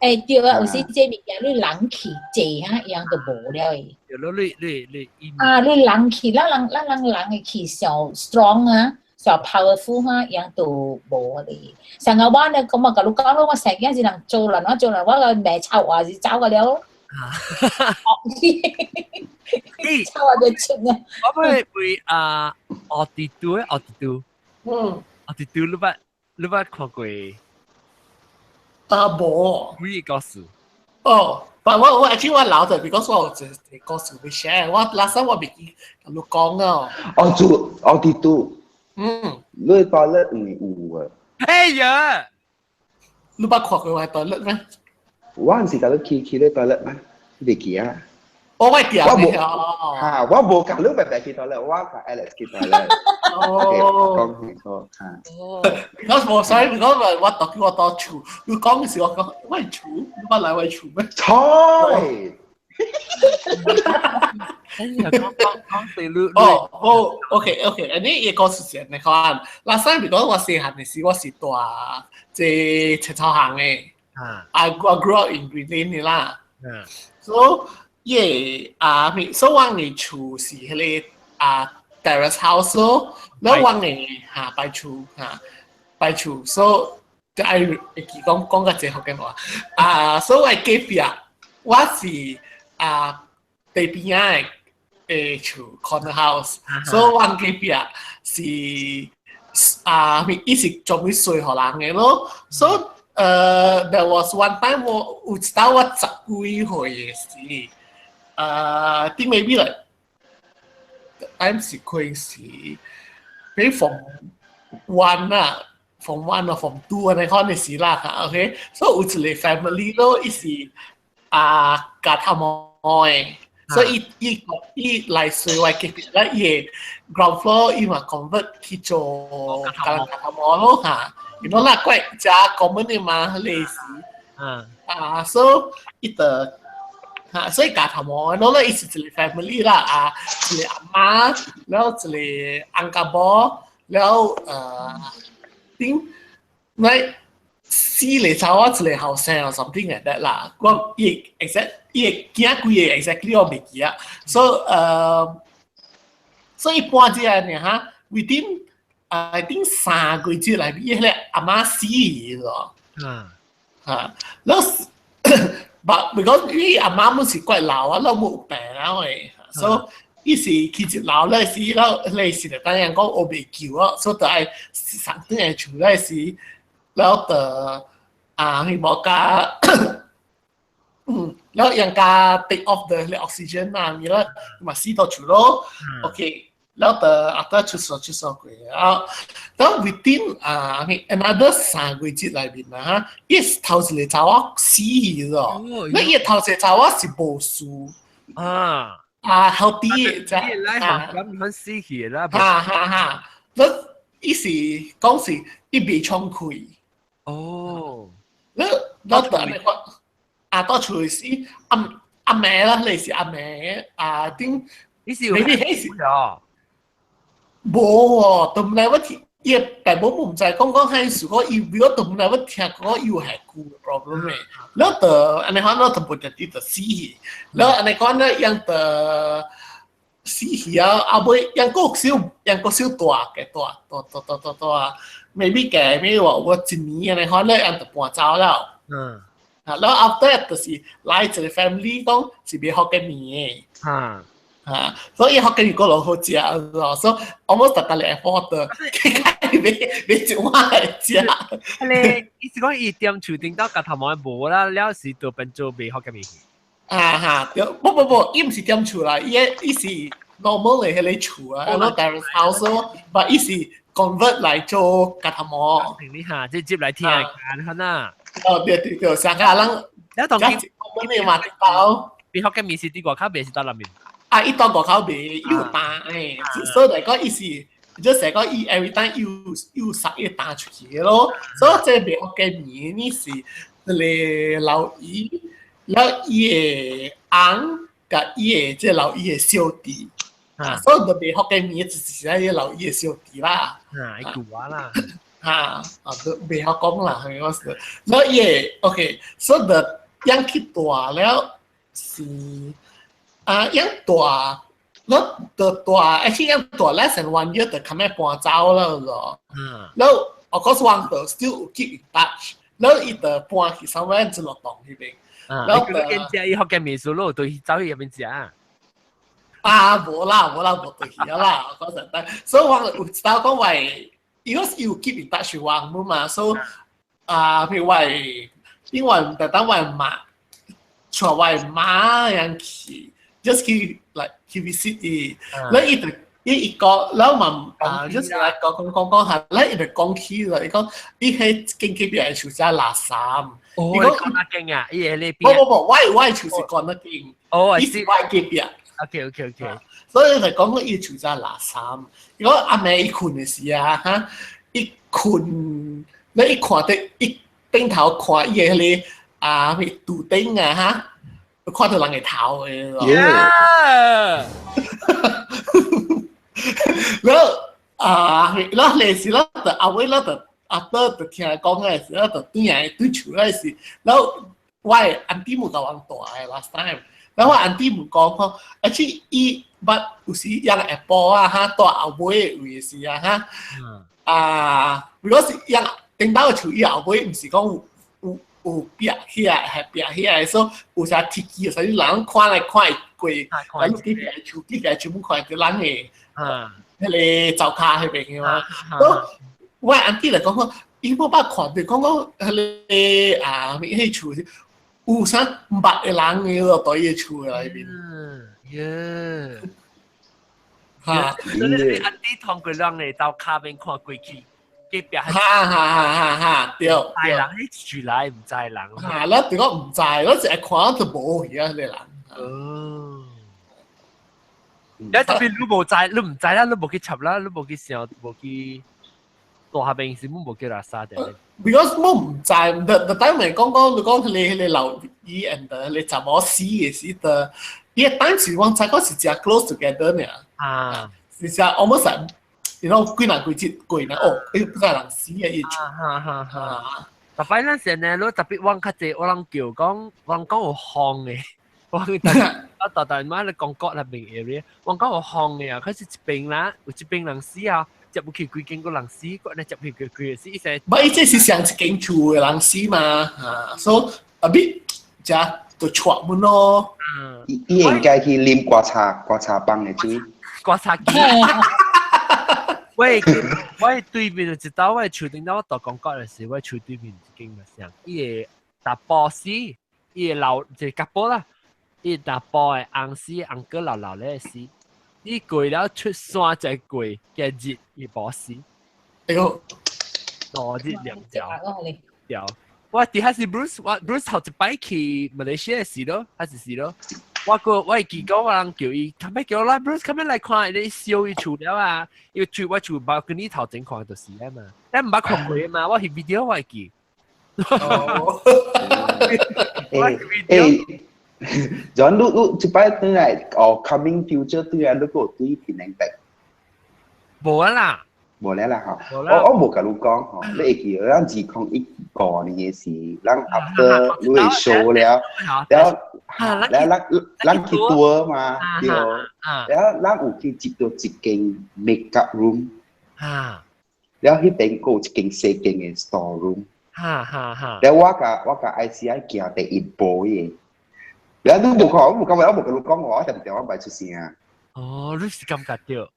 欸對啊，有時這物件你人去濟哈，樣就無了的。對咯，你你你啊，你人去，咱人咱人人的氣上 strong 啊，上 powerful 哈，樣就無咧。上個我呢，咁啊，共你講咯，我成件是人做人，我做人，我個罵臭話是走個了。啊！臭話就出啊！我會會啊，奧迪都奧迪都，嗯，奧迪都你捌你捌看過？啊無。幾個故事？哦，但我我 actually 我留著，because 我有一個故事欲 share，我 last time 我袂記共你講啊。哦，做奧迪都，嗯，你 toilet 毋是有啊？哎呀，你捌看過我 toilet 咩？我毋是共你去去咧 toilet 咩？你袂記啊？我會記我無嚇，我無共你白白去 toilet，我共 Alex 去 toilet。哦，講清楚嚇。哦，我無所以我我到我到厝，你講嘅時我講我厝，你捌來我厝咩？錯。哎呀，講講講對你。哦，好，OK OK，安呢伊個故事是按呢款，last time 如果我細漢嘅時，我是蹛佇青草巷嘅。啊 I grew up in Green Lane 的啦。嗯。 So 伊個啊，所以我的厝是彼個啊 terrace house 咯，然後我的下擺厝嚇擺厝，所以愛會記講講較濟福建話啊，所以我隔壁我是啊地邊仔的的厝 corner house，所以我隔壁是啊，伊是專門稅予人的咯，所以there was one time 我有一擺我十幾歲的時，think maybe like time 是可能是比 form one 啊，form one 啊，form two 按呢款的時啦嚇，OK，所以有一個 family 咯，伊是啊鉸頭毛的，所以伊伊伊來隨我隔壁咧，伊的 ground floor 伊嘛 convert 去做鉸鉸頭毛咯嚇。you know 啦，怪誠 common 的嘛，類似。啊，所以伊就嚇，所以鉸頭毛，然後咧伊是一個 family 啦，啊，一個阿媽，然後一個翁家某，然後頂，來四個查某一個後生 or something like that 啦。我伊 exact 伊的囝幾個 exactly 我袂記啊。所以所以一般這樣呢哈，within I think 三個月內面，伊彼個阿媽死去咯。嚇，然後 but because 伊阿媽本是怪老啊，老母有病啊喂，所以伊是去一老咧時，了咧時就當然講我袂救啊，所以就愛送轉來厝咧時，了就啊，彼無共，了人共 take off the oxygen 啊，伊了嘛死到厝咯，OK。了就 after 出所出所過啊，然後 within 啊 another 三個月內面啊，伊頭一個查某死去咗，那伊頭一個查某是無事啊啊 healthy 就啊咁樣死去啦，哈哈哈，那伊是講是伊袂敞開。哦，你我等你講啊，到厝是阿阿妹啦，你是阿妹啊，頂你是你彼是哦，無喎，都毋知我聽，伊爸母毋知講講係是講伊，我都毋知我聽講伊有係久 problem 嘅，了就按呢款，了就無直直就死去，了按呢款咧，樣就死去啊，後尾樣閣小，樣閣小大嘅大大大大大大，maybe 嘅，maybe 話我一年按呢款咧，樣就搬走了。啊，了 after that 就是來一個 family 講是袂福建麵嘅。啊，所以福建麵閣落好食咯，所以 almost 逐逐來 afford 的，買一碗來食。你意思講伊踮厝頂到共頭毛無啦，了是就變做袂福建麵。啊哈，對，不不不，伊毋是踮厝啦，伊伊是 normal 的彼个厝啊，我 terrace house 咯，但伊是 convert 來做共頭毛。你哈，即接來聽下看啦。哦，對對對，上個人，你當見我們嘛到。袂福建麵是佇外口賣是佇內面？啊，伊當外口賣有擔誒，所以來講伊是，就成講伊 every time 有有殺伊擔出去咯。所以這袂福建麵呢是一個老姨，了伊的翁佮伊的這老姨的小弟，所以就袂福建麵就是伊老姨的小弟啦。啊，伊舊話啦。啊，啊，都袂曉講啦，係我是。所以伊 OK，所以就樣去大了是。啊，樣大，我就大，actually 樣大 less than one year 就較尾搬走了咯。然後 of course 我就 still keep in touch，然後伊就搬去 somewhere 就落洞彼邊。然後佢見食伊福建麵數咯，對走去入邊食。啊，無啦無啦，無對去啦，講實在，所以我有知道講話，因為有 keep in touch 我嘛，所以啊，譬如話，因為特等我媽，帶我媽樣去。just 去 like 去 visit 伊，แล้ว伊就伊伊講，แล้ว嘛啊，just 來講講講講下，แล้ว伊就講起啦，伊講伊喺間隔壁的厝遮垃圾。哦，伊講那間啊，伊喺呢邊。無無無，我厝是講那間。哦，伊是我隔壁。 OK。所以就講伊厝遮垃圾。伊講暗暝伊睏的時啊，哈，伊睏，你一看到伊頂頭看伊的彼个啊，彼拄頂啊，哈。看到人的頭的咯。然後啊，然後那時咱就後尾咱就阿哥就聽講的時，咱就轉來對厝的時，然後我的 auntie 母共阮蹛的 last time，然後我 auntie 母講講，而且伊捌有時養下晡啊，哈，蹛後尾的位時啊，哈，啊，如果是養頂頭的厝伊後尾，毋是講有有有壁起來，係壁起來，所以有啥鐵機，所以人看來看過，啊，你隔壁厝隔壁全部看著人的，彼个灶跤彼邊的嘛。我 auntie 來講講，伊無捌看著講講彼个啊，彼厝有啥毋捌的人的咯，佇伊的厝內面。耶！哈，所以你 auntie 通過人的灶跤邊看過去。隔壁哈哈哈哈哈，對，知人彼住來毋知人。哈，咱就講毋知，咱一看就無去啊，彼個人。哦。你特別你無知，你毋知啦，你無去插啦，你無去想，無去大下邊是無叫垃圾的。 Because 我毋知，the time 咪講講你講彼個老姨 and 彼個查某死的時的，伊個當時我知講是誠 close together 爾。是誠 almost like 幾人幾節過呢？哦，伊不知人死啊！伊哈哈哈。特擺咱先呢，你特別往較濟，我人叫講，我人講有風的，我我大大媽咧講國那邊 area，我講有風的啊，可是一邊啦，有一邊人死啊，接不去幾間個人死，閣咧接去幾幾個死，伊說。不，伊這是上一間厝的人死嘛，啊，所以 a bit 遮就錯滿咯。伊伊應該去啉刮茶刮茶房的水。刮茶機。我我對面就一道，我厝頂頭我讀廣告的時，我厝對面一間嘛像，伊個查埔死，伊個老一個 couple 啦，伊查埔的翁死，翁哥老老咧死，伊過了出山再過，嘅日伊無死。哎喲，多日兩條條。我底下是 Bruce，我 Bruce 頭一擺去馬來西亞時咯，還是時咯？我個我會記講我人叫伊，後尾叫我來 Bruce，後尾來看，你燒伊厝了啊，因為厝我厝包跟你頭前看就是啊嘛，但毋捌看過啊嘛，我翕 video 我會記。哦，欸欸，John，你你這擺轉來哦，coming future 對啊，你閣有對檳城白？無啊啦，無咧啦吼，無啦。我我無共你講吼，你會記得咱2015年的時，咱 after 你的 show 了，了，了咱咱去 tour 嘛，對，了咱有去接到一間 makeup room，了彼邊閣有一間細間的 store room，哈哈哈。了我共我共 ICI 行第一步的，了你無看，我無感覺我無共你講話，我定定我袂出聲。哦，你是感覺著？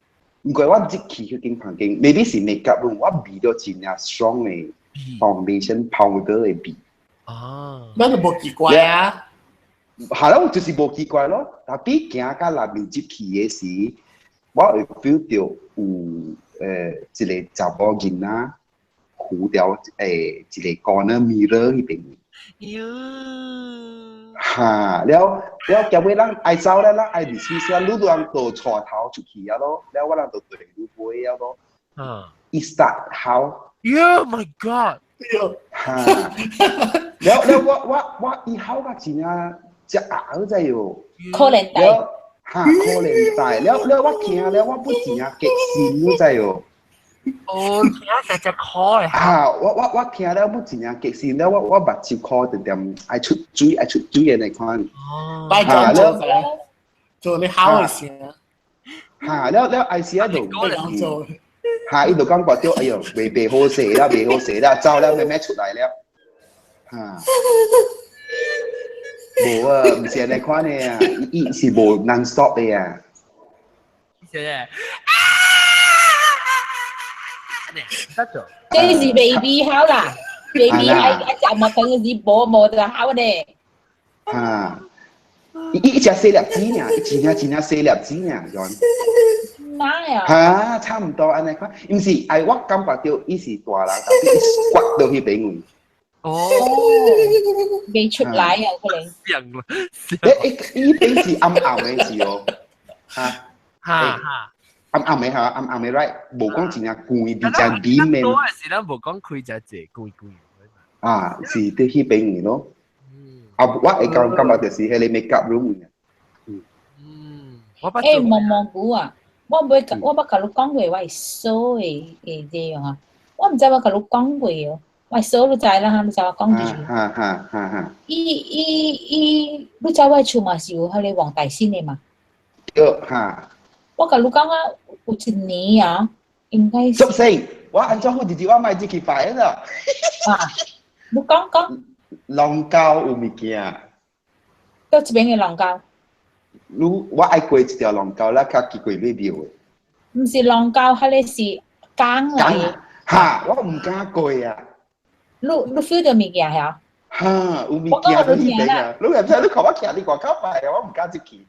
毋過我入去彼間房間，maybe 是 makeup room，我味著真正 strong 的 foundation powder 的味。哦，那就無奇怪啊。係咯，就是無奇怪咯。tapi 行到內面入去的時，我會 feel 著有一個查某囡仔扶掉一個 corner mirror 彼邊。喲。哈，了了，結尾咱愛走了，咱愛離去時，你都人就帶頭出去啊咯，了我人就對你尾啊咯。伊 start 吼。 Oh my God！哈，了了我我我伊吼甲真正只鴨仔喲。可憐大。哈，可憐大，了了我聽了我不真正激心，你知喲。哦，聽只只可的。啊，我我我聽了我真正激心，了我我目睭箍定定愛出水愛出水的那款。哦。拜講做做你好的聲。哈，了了愛時啊就，做。哈，伊就感覺著，哎喲，袂袂好勢啦，袂好勢啦，走了，咩咩出來了。哈。無啊，毋是按呢款的啊，伊伊是無 non stop 的啊。是咧。得咗。這是 baby 好啦，baby 係一隻物等是無無就好咧。啊！伊伊食細粒子爾，伊真正真正細粒子爾，John。媽呀！哈，差毋多按呢款，毋是，哎，我感覺著伊是大人，但是伊刮到彼邊位。哦，未出來啊，可能。像啦。欸，伊邊是暗暗的是哦，哈，哈哈。暗暗的哈，暗暗的 right，無講真正光，而且裡面。多是咱無講開只濟光光。啊，是佇彼邊位咯。啊，我會感感覺就是彼個 makeup room。嗯，我捌。欸，毛毛菇啊，我袂，我捌共你講過，我會嫂的的這樣啊，我毋知我共你講過哦。我嫂你知啦哈，你知我講就是。哈哈哈哈。伊伊伊，你知我厝嘛是有彼個黃大仙的嘛？對，哈。我共你講啊，有一年啊，應該。十四，我按怎好日子我莫入去拜啦。啊，你講講。龍溝有物件。佗一邊的龍溝？你我愛過一條龍溝啦，較奇怪欲廟的。毋是龍溝，彼個是江來。哈，我毋敢過啊。你你 feel 著物件遐？哈，有物件佇彼邊啊！你毋知你看我徛佇外口拜啊，我毋敢入去。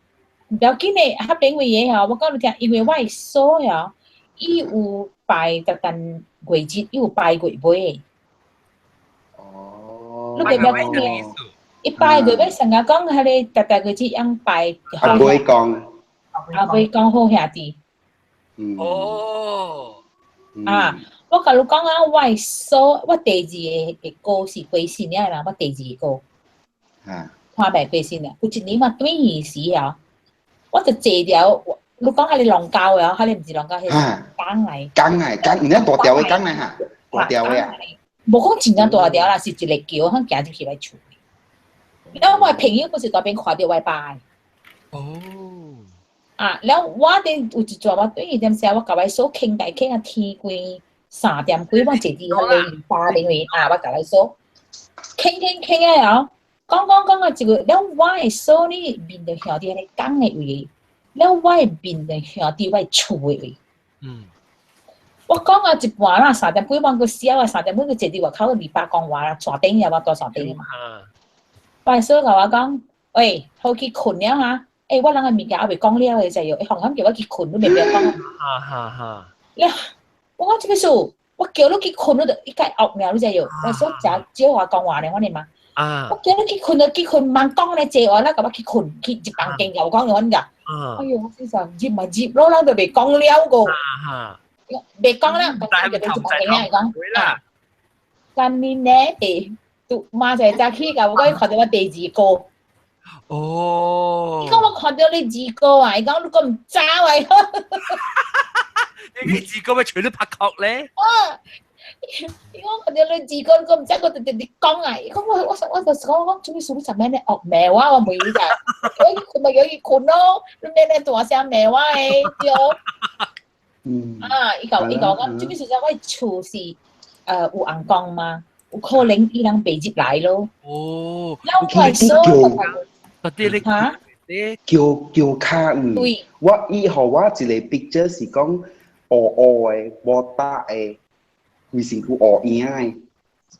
毋要緊的，彼邊位的吼，我講你聽，因為我的嫂吼，伊有拜逐頓月日，伊有拜月尾。哦。你袂曉講嘅，伊拜月尾上下講，彼個逐逐月日用拜。阿妹講。阿妹講好兄弟。嗯。哦。啊。我共你講啊，我的嫂，我第二个哥是過身了啦，我第二個哥，看袂過身了。有一年我轉去時啊，我就坐條，你講彼個龍溝啊，彼個毋是龍溝，彼個江來。江來江，毋是大條的江來哈，大條的啊。無講真正大條啦，是一個橋，通行入去來厝。了我的朋友不是蹛邊看著我的爸的。哦。啊，了我佇有一陣我轉去點時，我共我嫂傾偈傾啊天光。3點幾，我坐佇彼個沙邊位啊，我共伊嫂傾傾傾啊，講講講啊，一個了我的嫂呢面就向佇彼個江的位，了我的面就向佇我的厝的位。我講啊一半啦，三點幾我閣痟啊，三點幾閣坐佇外口二百公外啦，山頂啊，我住山頂嘛。我的嫂共我講，喂，好去睏了哈，欸，我人的物件猶未講了的，就會放心叫我去睏，你袂袂講。哈哈哈。了。我講這個事，我叫你去睏，你就一概惡了，你知無？我說誠少話講話咧，我你嘛。啊！我叫你去困就去困，猛講你借我啦，咁我去困去入房間又講樣㗎。哎呦，我先生入咪入咯，咱就未講了個。未講啦，但係入房間嚟講。啦。今年呢，就馬上早起，甲我講看到我第二個。哦。伊講我看到你二個啊，伊講你閣毋走啊？你二個咪隨你拍殼咧？啊！伊講看到你二個，你閣毋走，我直直直講啊！伊講我我我就是講我做咩事你十咩咧惡罵我，我問伊就，我困咪叫伊困咯，你咩咧大聲罵我的對。嗯。啊！伊講伊講講做咩事我厝是有紅光嘛？有可能伊人袂入來咯。哦。了我所啲你嚇？叫叫卡位，我以後我一個 picture 是講烏烏的，無搭的，規身軀烏影的，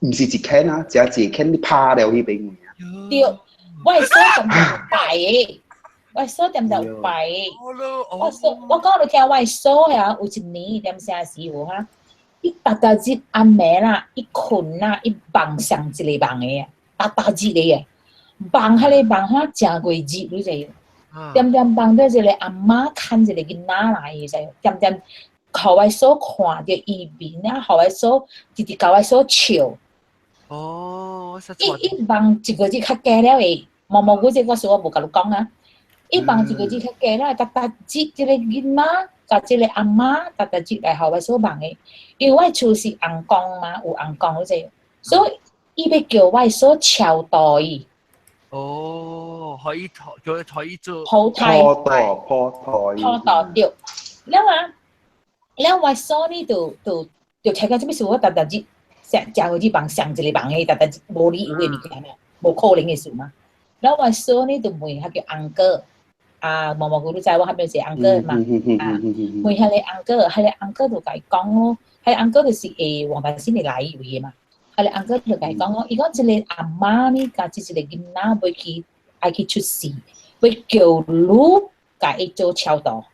毋是一間啊，只一間你拍了彼邊位啊。對，我的鎖店就白的，我的鎖店就白的。我鎖我講你聽，我的鎖呀，有一年點啥時有哈？伊逐逐日暗暝啦，伊睏啦，伊夢上一個夢的啊，逐逐日的啊。夢彼個夢哈誠過日，你知無？點點夢到一個阿媽牽一個囡仔來，你知無？點點予我嫂看著伊面啊，予我嫂直直共我嫂笑。哦，伊伊夢一個日較加了會，毛毛菇這個事我無共你講啊。伊夢一個日較加了，逐逐日這個囡仔佮這個阿媽，逐逐日來予我嫂夢的，因為我厝是尪公嘛，有尪公你知無？所以伊欲叫我嫂超度伊。哦，可以叫可以做普胎，普陀普陀，普陀對。了啊，了我嫂呢就就就聽講這物事，我逐逐日上食過日夢上一個夢的，逐逐日無理由的物件嘛，無可能的事嘛。了我嫂呢就問彼個 uncle，啊，毛毛菇你知我彼邊一個 uncle 嘛？啊，問彼個 uncle，彼個 uncle 就共伊講咯，彼個 uncle 就是會黃大仙的來位的嘛。彼個 uncle 就共伊講咯，伊講這個阿媽呢，佮這一個囡仔欲去愛去出世，欲叫你共伊做超度。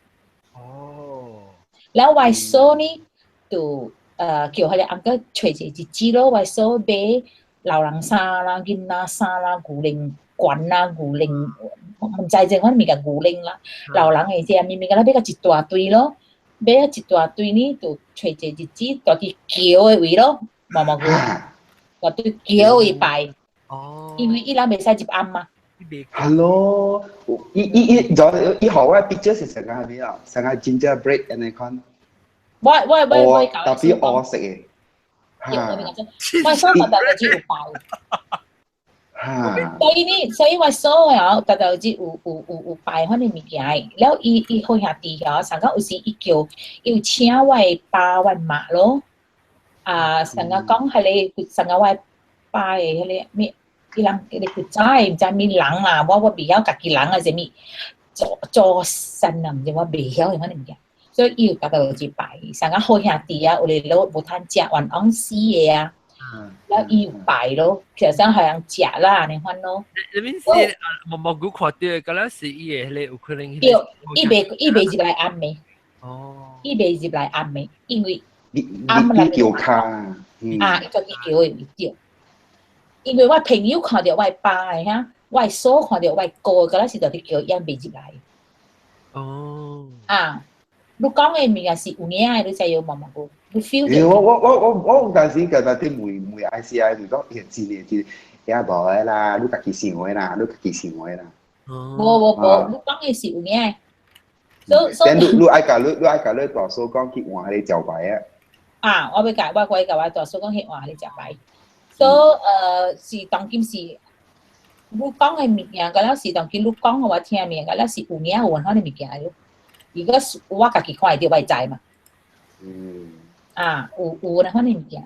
哦。了我嫂呢，就叫彼個 uncle 揣一個日子咯，我嫂買老人衫啦、囡仔衫啦、牛奶罐啦、牛奶，毋知這款物件牛奶啦，老人的這物物件，買甲一大堆咯，買啊一大堆呢，就揣一個日子，蹛佇橋的位咯，毛毛菇。蹛佇橋位拜，因為伊人袂使入庵嘛。 Hello，伊伊伊，就伊予我 picture 是成個係咩啊？成個 gingerbread 按呢款。我我我我特別烏色的。我嫂逐逐日有拜。所以呢，所以我嫂啊，逐逐日有有有有拜彼个物件的。了伊伊好兄弟哦，上個有時伊叫，伊有請我的爸我媽咯。啊，上個講彼個上個我爸的彼個咩？伊人彼個古早的毋知啥物人啦，我我袂曉家己人啊啥物祖祖先啊，毋知我袂曉彼款物件。所以伊有逐逐日拜，上個好兄弟啊，有咧攞無通食冤枉死的啊。了伊有拜咯，其實予人食啦，按呢款咯。你面是毛毛菇看著，敢若是伊的彼個有可能。對，伊袂伊袂入來庵的。哦。伊袂入來庵的，因為庵內叫跤。啊，伊家己橋的位對。因為我朋友看著我爸的哈，我嫂看著我哥，敢若是佇橋伊袂入來。哦。啊，你講的物件是有影的，你知影毛毛菇？你 feel 著。我我我我我有當時共佇問問 ICI 就講，欸，真的真的，也無的啦，你家己想的啦，你家己想的啦。無無無，你講的是有影的。所所以你你愛共你你愛共你大嫂講去換彼個招牌啊？啊，我欲共我會共我大嫂講去換彼個招牌。所以是當今是，你講的物件，敢若是當今你講予我聽的物件，敢若是有影有款的物件咯。如果是我家己看會著，我會知嘛。嗯。啊，有有那款的物件。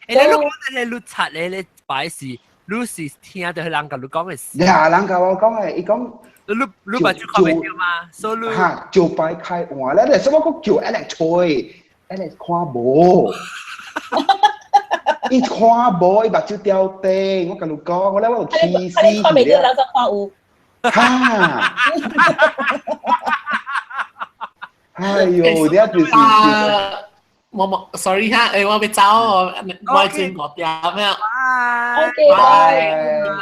欸，你講你你賊咧，你擺是，你是聽著彼人共你講的事。呀，人共我講的，伊講。你你目睭看袂著嗎？所以你。哈，招牌開換咧，你什麼閣叫 Alex 揣，Alex 看無。伊看無，伊目睭吊頂，我共你講，我咧我有氣死你看袂著，人才看有。哈！哎呦，你就是。我冇，sorry 哈，誒，我欲走，我轉五點咩？ OK，拜拜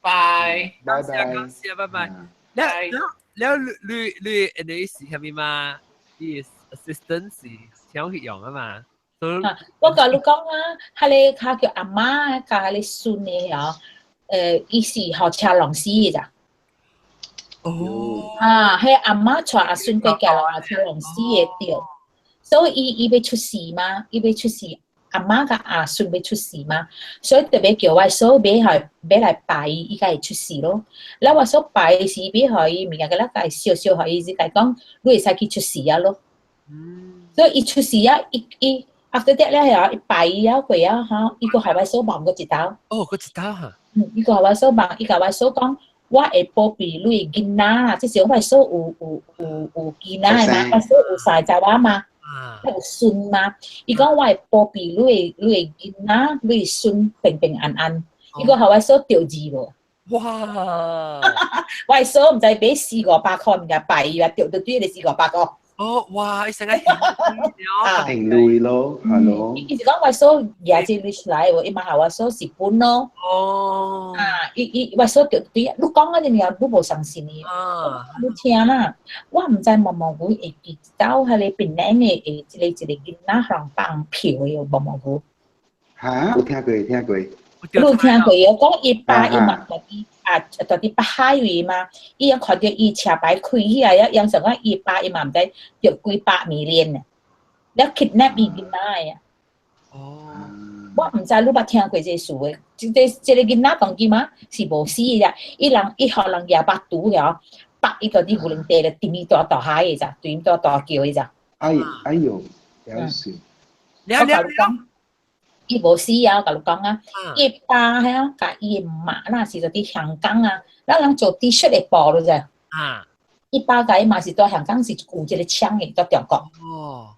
拜拜，感謝，拜拜。了了，你是係咪嘛？你 assistant 是請去用啊嘛？我共你講啊，彼个較叫阿媽佮彼个孫的哦，伊是予車弄死的咋。哦。啊，彼阿媽帶阿孫過行予車弄死的對，所以伊欲出事嘛，伊欲出事，阿媽佮阿孫欲出事嘛，所以特別叫我嫂欲予欲來拜伊，伊才會出事咯。了我嫂拜時欲予伊物件，佮咱共燒燒予伊，就共講你會使去出事啊咯。所以伊出事啊，伊伊 after that 了後，伊拜伊了過啊，吼，伊閣予我嫂望閣一道。哦，閣一道哈。嗯，伊閣予我嫂望，伊共我嫂講，我會保庇你的囡仔啦，這時我嫂有囡仔的嘛，我嫂有三个查某嘛，有孫嘛。伊講我會保庇你的囡仔，你的孫平平安安。伊閣予我嫂著字無？哇！我嫂毋知買四五百箍物件拜伊啊，著著對個四五百箍。哦，哇！伊成個定類咯，係咯。伊是講我嫂舉這個出來，伊嘛予我嫂蝕本咯。哦。啊，伊伊我嫂著對，你講嗰陣時你無相信伊。你聽啦，我毋知毛毛菇會記到彼个檳榔的，一個一個囡仔予人放票的毛毛菇。嚇？有聽過，聽過。你有聽過？講伊爸伊嘛佇啊，佇佇北海位嘛，伊樣看著伊車牌開起來，啊，樣想講伊爸伊嘛毋知著幾百 million 啊，了 kidnap 伊囡仔的啊。哦。我毋知你捌聽過這個事的，這個這個囡仔當今嘛是無死的，伊人伊予人舉目拄了，拔伊個佇牛奶地咧，踮伊大大海的咋，踮大大橋的咋。哎哎喲，了事。了了了。伊無死啊！我共你講啊，伊爸遐佮伊媽啦是佇香港啊，咱人做 T-shirt 的布咯啫。啊！伊爸佮伊媽是佇香港是有這個廠的，佇中國。哦。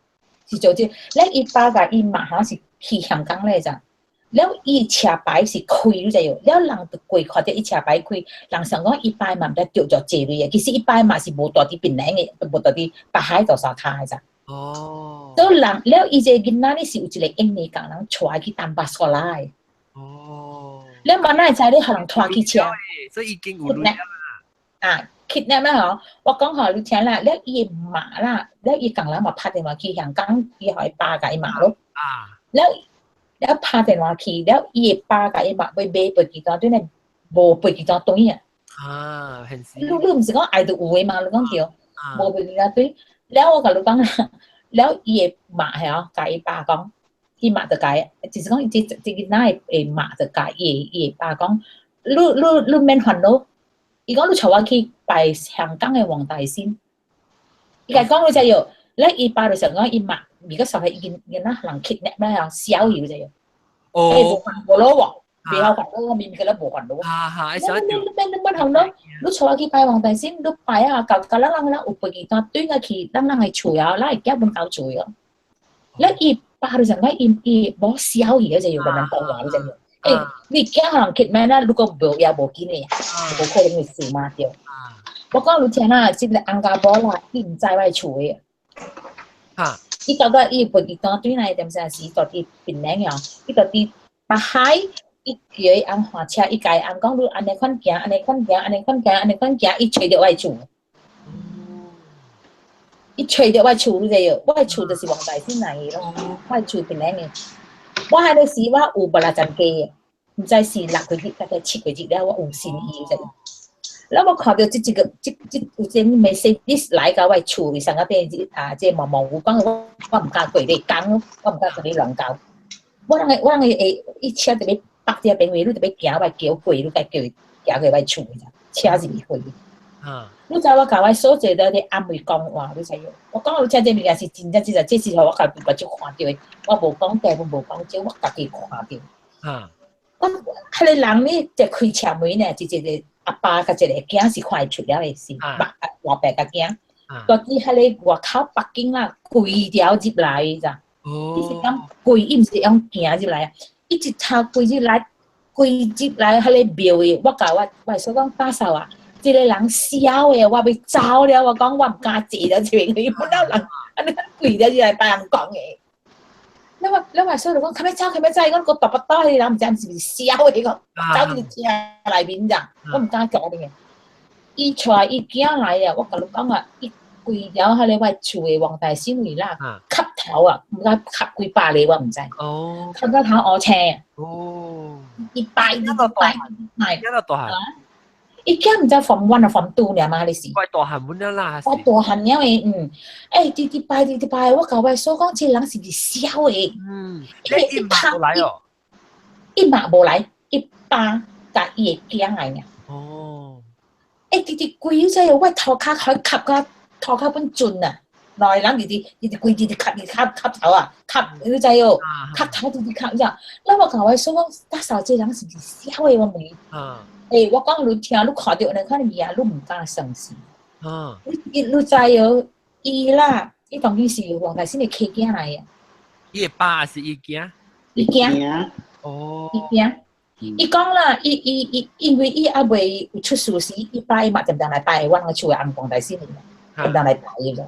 是做這個，了伊爸佮伊媽哈是去香港咧咋？了伊車牌是開你知無？了人就過看著伊車牌開，人想講伊爸嘛毋知著著濟鐳的，其實伊爸嘛是無蹛佇檳榔的，無蹛佇北海道沙跤的咋？哦，所以人了，伊這個囡仔呢是有一個印尼共人帶去淡薄出來。哦，你嘛哪會知你予人拖去車？所以已經有鐳啦。啊，kidnap 啦吼！我講予你聽啦，了伊的媽啦，了伊共人嘛拍電話去香港，伊予伊爸共伊媽咯。啊，了了拍電話去，了伊的爸共伊媽欲買飛機單，對呢無飛機單轉啊。啊，現時。你你毋是講愛就有的嘛？你講對，無飛機單轉。了我共你講啦，了伊的媽遐共伊爸講，伊媽就共伊，就是講這這囡仔的的媽就共伊的爸講，你你你免煩惱，伊講你帶我去拜香港的黃大仙，伊共講你知無？了伊爸就想講伊媽，如果說係伊囡仔人 kidnap 咧，小油知無？哦，無煩惱喎，袂曉煩惱，我明明覺得無煩惱。啊哈，你你你免你免煩惱，你帶我去拜黃大仙，你拜啊，到到咱人咱有飛機單轉啊去，咱人的厝啊，咱會寄阮兜厝哦。了伊爸就想講伊伊無小伊，就用慢慢講話，你知無？欸，你驚予人 kidnap 啦，如果無也無緊的，無可能的事嘛對。我講你聽啦，這個翁家某啦，伊毋知我厝的。哈！伊感覺伊飛機單轉來點啥時，佇佇檳榔哦，伊佇佇北海。伊叫伊翁換車，伊共伊翁講你按呢款行，按呢款行，按呢款行，按呢款行，伊揣著我的厝。伊揣著我的厝，你知無？我的厝就是黃大仙來的咯，我的厝檳榔的。我彼個時我有無六十幾的，毋知是六個月，大概七個月了，我有心意知無？了我看著這一個，這這有一個 Mercedes 來到我的厝裡上個底啊，這毛毛有講我我毋敢過你講，我毋敢共你亂交。我人個我人個會伊車佇咧。北這邊位，你特別行我橋過，你該叫伊行過我厝的，車入去。啊！你知我共我嫂坐佇咧安慰講話，你知無？我講你聽這物件是真正真正，這是予我家己目睭看著的。我無講大，我無講少，我家己看著。啊！我彼個人呢，一開車門呢，一個阿爸佮一個囝是看會出了的是，老爸佮囝。蹛佇彼個外口北京啦，規條入來咋？哦！伊是講規，伊毋是用行入來啊。伊一頭規入來，規入來彼个廟的，我共我我嫂講打掃啊，這個人痟的，我欲走了，我講我毋敢坐了這邊，伊本來人按呢規條入來拜人講的。你話你話所以就講，較欲走，較欲走，講個大巴刀彼人毋知是毋是痟的，講走佇車內面咋，我毋敢講你嘅。伊帶伊囝來啊，我共你講啊，伊規條彼个我厝的黃大仙位啦，磕頭啊，毋知磕幾百个我毋知。磕到頭烏青。伊拜伊拜拜。一個大漢。伊囝毋知 form one 啊 form two 爾嘛，你是？怪大漢本了啦。我大漢了的，嗯。欸，直直拜直直拜，我共我嫂講，這人是毋是痟的？你伊嘛無來哦。伊嘛無來，伊爸共伊的囝來爾。欸，直直跪這我塗跤去磕甲塗跤本盡啊！兩个人直直直直跪直直磕直磕磕頭啊，磕你知哦？磕頭直直磕，你知？那我共我嫂講，大嫂這人是毋是痟的？我問伊。欸，我講你聽，你看著按呢款物件，你毋敢相信。你知哦？伊啦，伊當今是黃大仙的契囝來的。伊的爸是伊囝？伊囝。伊囝。伊講啦，伊伊伊，因為伊猶未有出事時，伊爸伊嘛定定來拜阮個厝的翁黃大仙的，定定來拜的，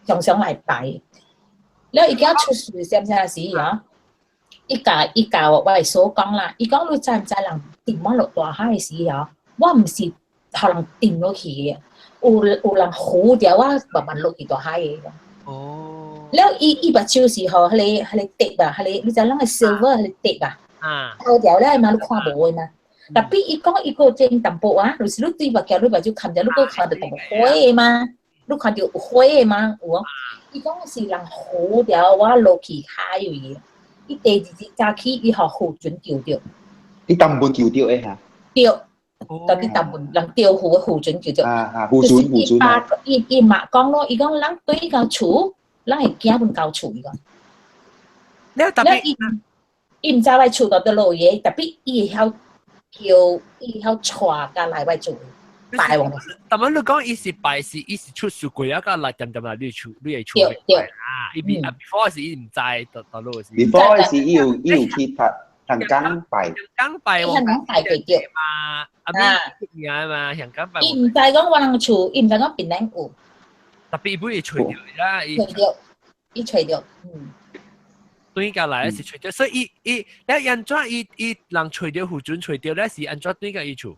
常常來拜。了伊囝出事啥啥時啊？伊共伊共我的嫂講啦，伊講你知毋知人沉我落大海的時啊？我毋是予人沉落去的，有有人扶著我慢慢落去大海的。了伊伊目睭是予彼个彼个滴啊，彼个你知咱的 silver 彼個滴啊。透掉了嘛，你看無的嘛。Tapi 伊講伊個整淡薄啊，就是你對目鏡，你目睭看著，你閣看著淡薄火的嘛？你看著有火的嘛？有無？伊講是人扶著我落去海位。伊第二日早起，伊予浮船救著。你淡薄救著的哈？對，就佇淡薄人釣魚的浮船救著。啊啊，浮船浮船。伊爸伊伊嘛講咯，伊講人對到厝，人會驚阮到厝伊講。你特別伊伊毋知我厝到佗落的，tapi 伊會曉叫，伊會曉帶佮來我厝。拜王。但係你講伊是拜是伊是出事過啊，佮來點點來你厝你的厝。對對。啊，伊比啊 before 是伊毋知佗佗落是。 before 是伊有伊有去讀香港拜。香港拜。香港拜過對。嘛，啊咩名嘛，香港拜。伊毋知講我人厝，伊毋知講檳榔有。 Tapi 伊本伊揣著啦，伊。揣著，伊揣著，嗯。對佮來是揣著，所以伊伊你按怎伊伊人揣著浮船揣著咧是按怎對佮伊厝？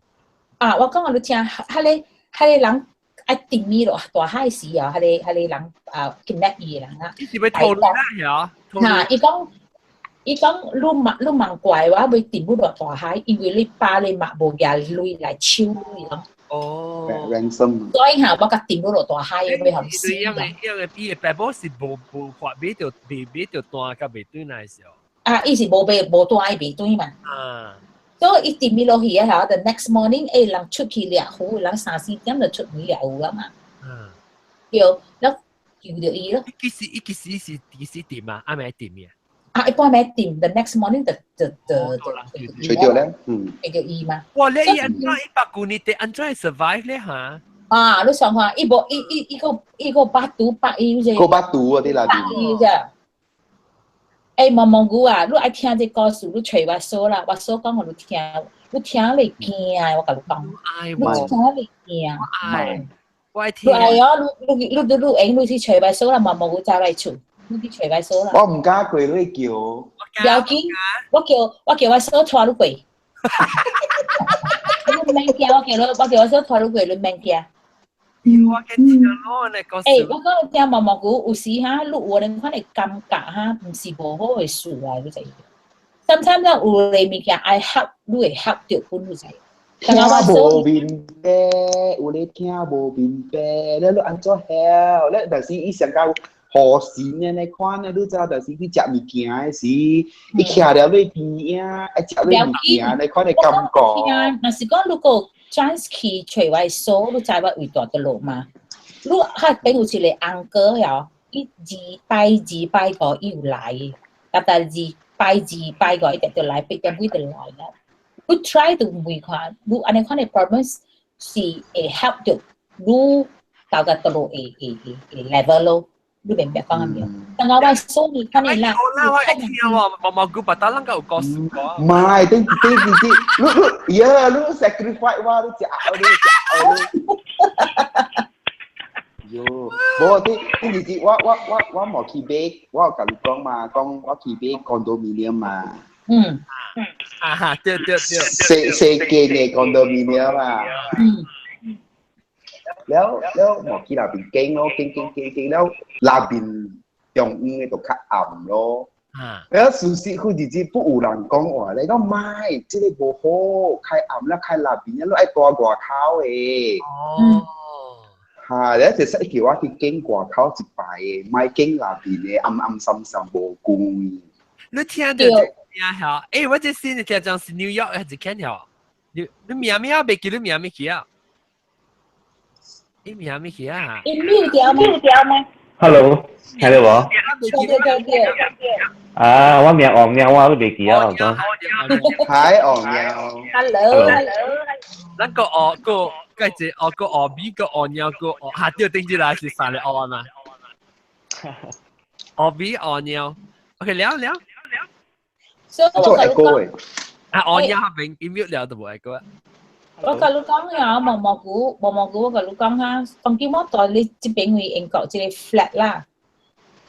啊！我講予你聽，彼个彼个人愛沉伊落大海時啊，彼个彼个人啊，kidnap 伊的人啊。伊是欲偷啦，曉？嚇！伊講伊講，你問你問怪我欲沉欲落大海，因為你爸你嘛無舉鐳來搶你咯。 ransom。所以嚇，我共沉欲落大海，欲予死。因為因為伊的爸母是無無法買著未買著單，佮袂轉來時候。啊！伊是無買無單，伊袂轉嘛。所以伊沉伊落去啊！嚇，the next morning，欸，人出去掠魚，人三四點就出去掠魚啊嘛。對，了救著伊咯。伊幾時伊幾時是幾時沉啊？暗暝沉嘅。啊，伊半暝沉，the next morning 就就就揣著咧，嗯。揣著伊嘛。哇！你伊按怎100幾年得按怎會 survive 咧嚇？啊！你想看，伊無伊伊伊個伊個百毒百伊啫。個百毒啊！啲啦。百伊啫。欸，毛毛菇啊，你愛聽這故事，你揣我嫂啦，我嫂講予你聽，你聽會驚，我共你講。愛你聽會驚。愛，我愛聽。你愛哦，你你你你你閒，你去揣我嫂啦，毛毛菇走來厝，你去揣我嫂啦。我毋敢過你橋。不要緊，我叫我叫我嫂帶你過。你免驚，我叫你，我叫我嫂帶你過，你免驚。我驚聽咯，你講。欸，我講你聽毛毛菇，有時哈，你有按呢款的感覺哈，毋是無好的事來，你知？Sometimes 有的物件愛合，你會合著本，你知？聽無明白，有咧聽無明白，你你按怎曉？你但是伊上較河神的那款的，你知，但是去食物件的時，伊徛了你邊仔，愛食你物件那款的感覺。若是講如果 chance 去揣我嫂，你知我位蹛佗落嗎？你彼邊有一個 uncle 哟，伊二拜二拜五伊有來，逐逐二拜二拜五伊直直來，8點幾就來啦。你 try to 問看，你按呢款的 problem 是會 help 著你到達佗落會會會 level 咯。你明白講啥物？但我嫂你看你啦，啦，我會聽喎，毛毛菇把打啷個有故事講。唔係，頂頂頂頂，你你呀，你 sacrifice 我，你食你食你。喲，無啲啲日子我無去買，我有共你講嘛，講我去買 condominium 嘛。啊哈，對對對。細細間的 condominium 嘛。了了無去那邊經咯，經經經經了，那邊中央的就較暗咯。了事實佢日子不有人講話，你講莫，這個無好，開暗啦，開那邊，你愛住外口的。哦。嚇！你就識叫我去經外口一擺的，莫經那邊的，暗暗深深無光。你聽到這名曉？欸，我這新的聽講是 New York 還是 Ken 曉？你名咩啊？袂記你名咩去啊？你名咩去啊？你 mute 掉嗎？ Hello，聽到無？對對對。啊，我名王喵，我都袂記啊，我講。係王喵。 Hello，Hello。咱個哦個，個只哦個哦米個哦喵個哦，哈對，頂住來是三個哦嘛。哦米哦喵，OK 了了。所以我甲你講，啊哦喵邊伊 mute 了就無愛過。我甲你講呀，毛毛菇，毛毛菇，我甲你講哈，當今我蹛咧這邊位英國這個 flat 啦。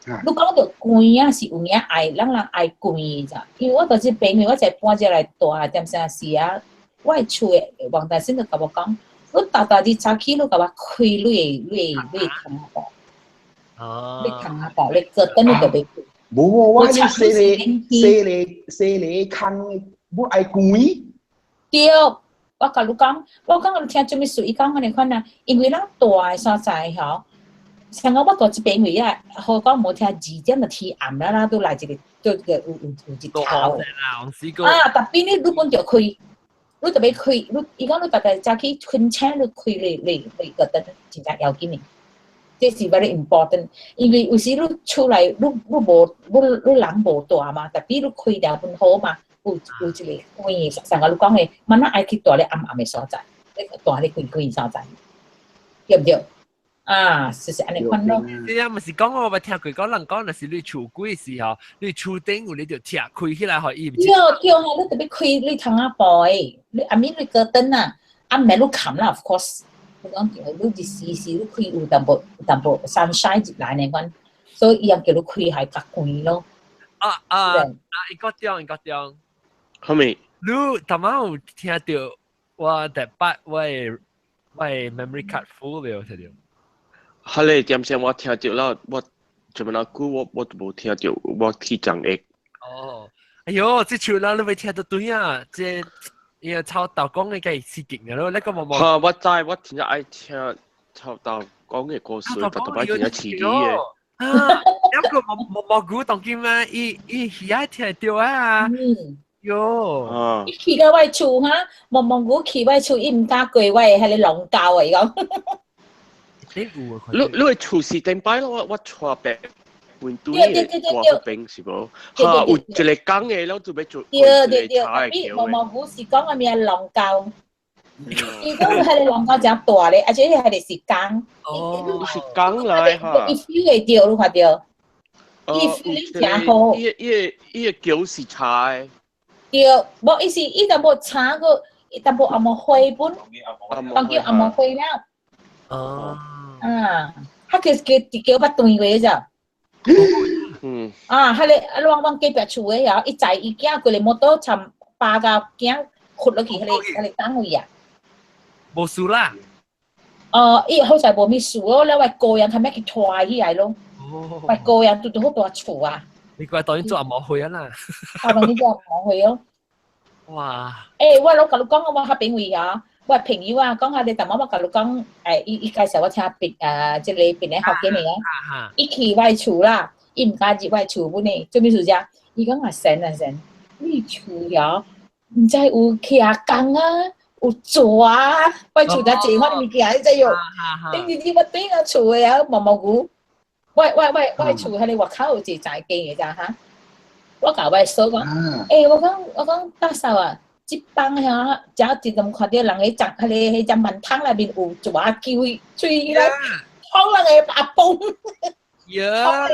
你講著光啊，是有影愛，咱人愛光咋？因為我蹛這邊位，我才搬這來蹛，點啥時啊？我的厝的王大先就共我講，你逐逐日早起，你共我開你的窗仔布，你窗仔布，你閣燈你就袂開。無，我你細個細個細個空，我愛光。對，我共你講，我講你聽做啥物事？伊講按呢款啊，因為咱蹛的所在吼。像我蹛這邊位啊，好講無聽2點就天暗啦啦，都來一個，都個有一頭。啊，特別你本著開，你特別開，你伊講你逐逐早起困醒，你開你個燈，真正要緊的。這是 very important，因為有時你厝內你無你你人無蹛嘛，特別你開掉本好嘛，有一個光，上個你講的，慢慢愛去蹛咧暗暗的所在，你蹛咧光光所在，對毋對？啊，就是按呢款咯。對啊，毋是講我捌聽過講人講，若是你厝鬼時候，你厝頂有你就拆開起來，予伊。對對，你特別開你窗仔布的，你暗暝你關燈啊，暗暝你冚啦，of course。你講叫你日時時你開有淡薄 sunshine 入來呢款，所以伊也叫你開係較光咯。啊啊啊！一個鐘一個鐘。後面。你頭仔有聽著我第八我的 memory card full 了，聽著。哈咧，點聲我聽著啦，我做乜久我都無聽著，我去講的。哦，哎喲，這首啦你未聽到對啊？這伊個臭豆講的個刺激嘅咯，那個冇冇。哈，我知，我真正愛聽臭豆講的故事，特別真正刺激的。啊，一個毛毛毛菇當今啊，伊伊喜愛聽著啊。喲。伊去到我厝哈，毛毛菇去我厝，伊毋敢過我的彼個龍溝啊，伊講。你的厝是頂擺咯，我帶白換對的歌邊是無？哈，有一個講的，了就欲做。對對對，伊毛毛菇是講的名龍溝，伊講彼個龍溝誠大咧，而且彼個是江。哦，是江來哈。伊 feel 會著，你看著。伊 feel 誠好。伊個橋是柴的。對，無伊是伊淡薄柴個，伊淡薄紅毛灰本，當叫紅毛灰了。哦。啊，他叫叫叫捌斷過咋？啊，彼个啊，阮阮隔壁厝的啊，伊載伊囝過來摩托參巴甲囝屈落去彼个單位啊。無事啦。哦，伊好在無物事咯，了我個人較欲去拖起來咯。哦。我個人拄拄好蹛厝啊。你怪當然做紅毛灰啊啦。啊，當然做紅毛灰咯。哇！欸，我攏共你講，我較朋友啊。我朋友啊，講下你淡薄我共你講，伊伊介紹我聽別啊，這個檳榔福建的啊，伊去我厝啦，伊毋敢入我厝本呢，做啥物事遮？伊講啊神啊神，你厝遐毋知有徛工啊，有蛇啊，我厝遮濟款物件，你知無？頂日日我頂個厝的啊，毛毛菇，我厝彼個外口有一個宅間的遮哈，我共我嫂講，欸，我講大嫂啊。這放遐，遮直踮看著人咧食，彼個彼只馒頭內面有蛇球，喙來捅人的阿公。呀！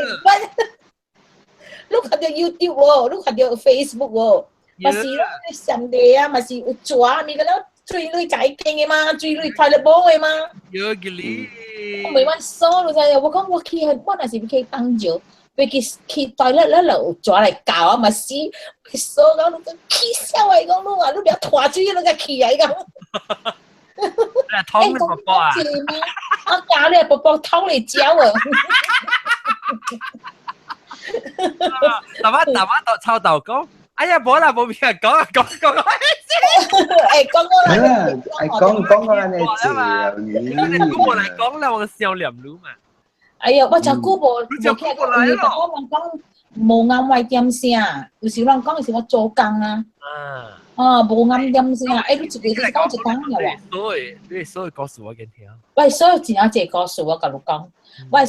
你看著 YouTube 無？你看著 Facebook 無？嘛是咯，上帝啊，嘛是有蛇物個了，水類在間的嘛，水類開了無的嘛。有個哩。我袂阮鎖，你知影？我講我去，我若是欲去放尿，欲去去 toilet 咧，就有蛇來咬我嘛死，鎖到你個起痟啊！伊講你啊，你掠拖水，你才去啊！伊講。湯你婆婆啊！我教你婆婆湯嚟嚼啊！大媽大媽到臭豆講，哎呀，冇啦，冇咩講啊，講講講。誒，講講啦，講講講你謝啊！你過來講啦，我笑臉擼嘛。哎呀，我真久無無聽過，因為我人講無啱我點聲，有時人講是我做工啊。啊。啊，無啱點聲，欸，你一個是講一工了喎。所以，你所有故事我跟聽。我所有真正濟故事我共你講，我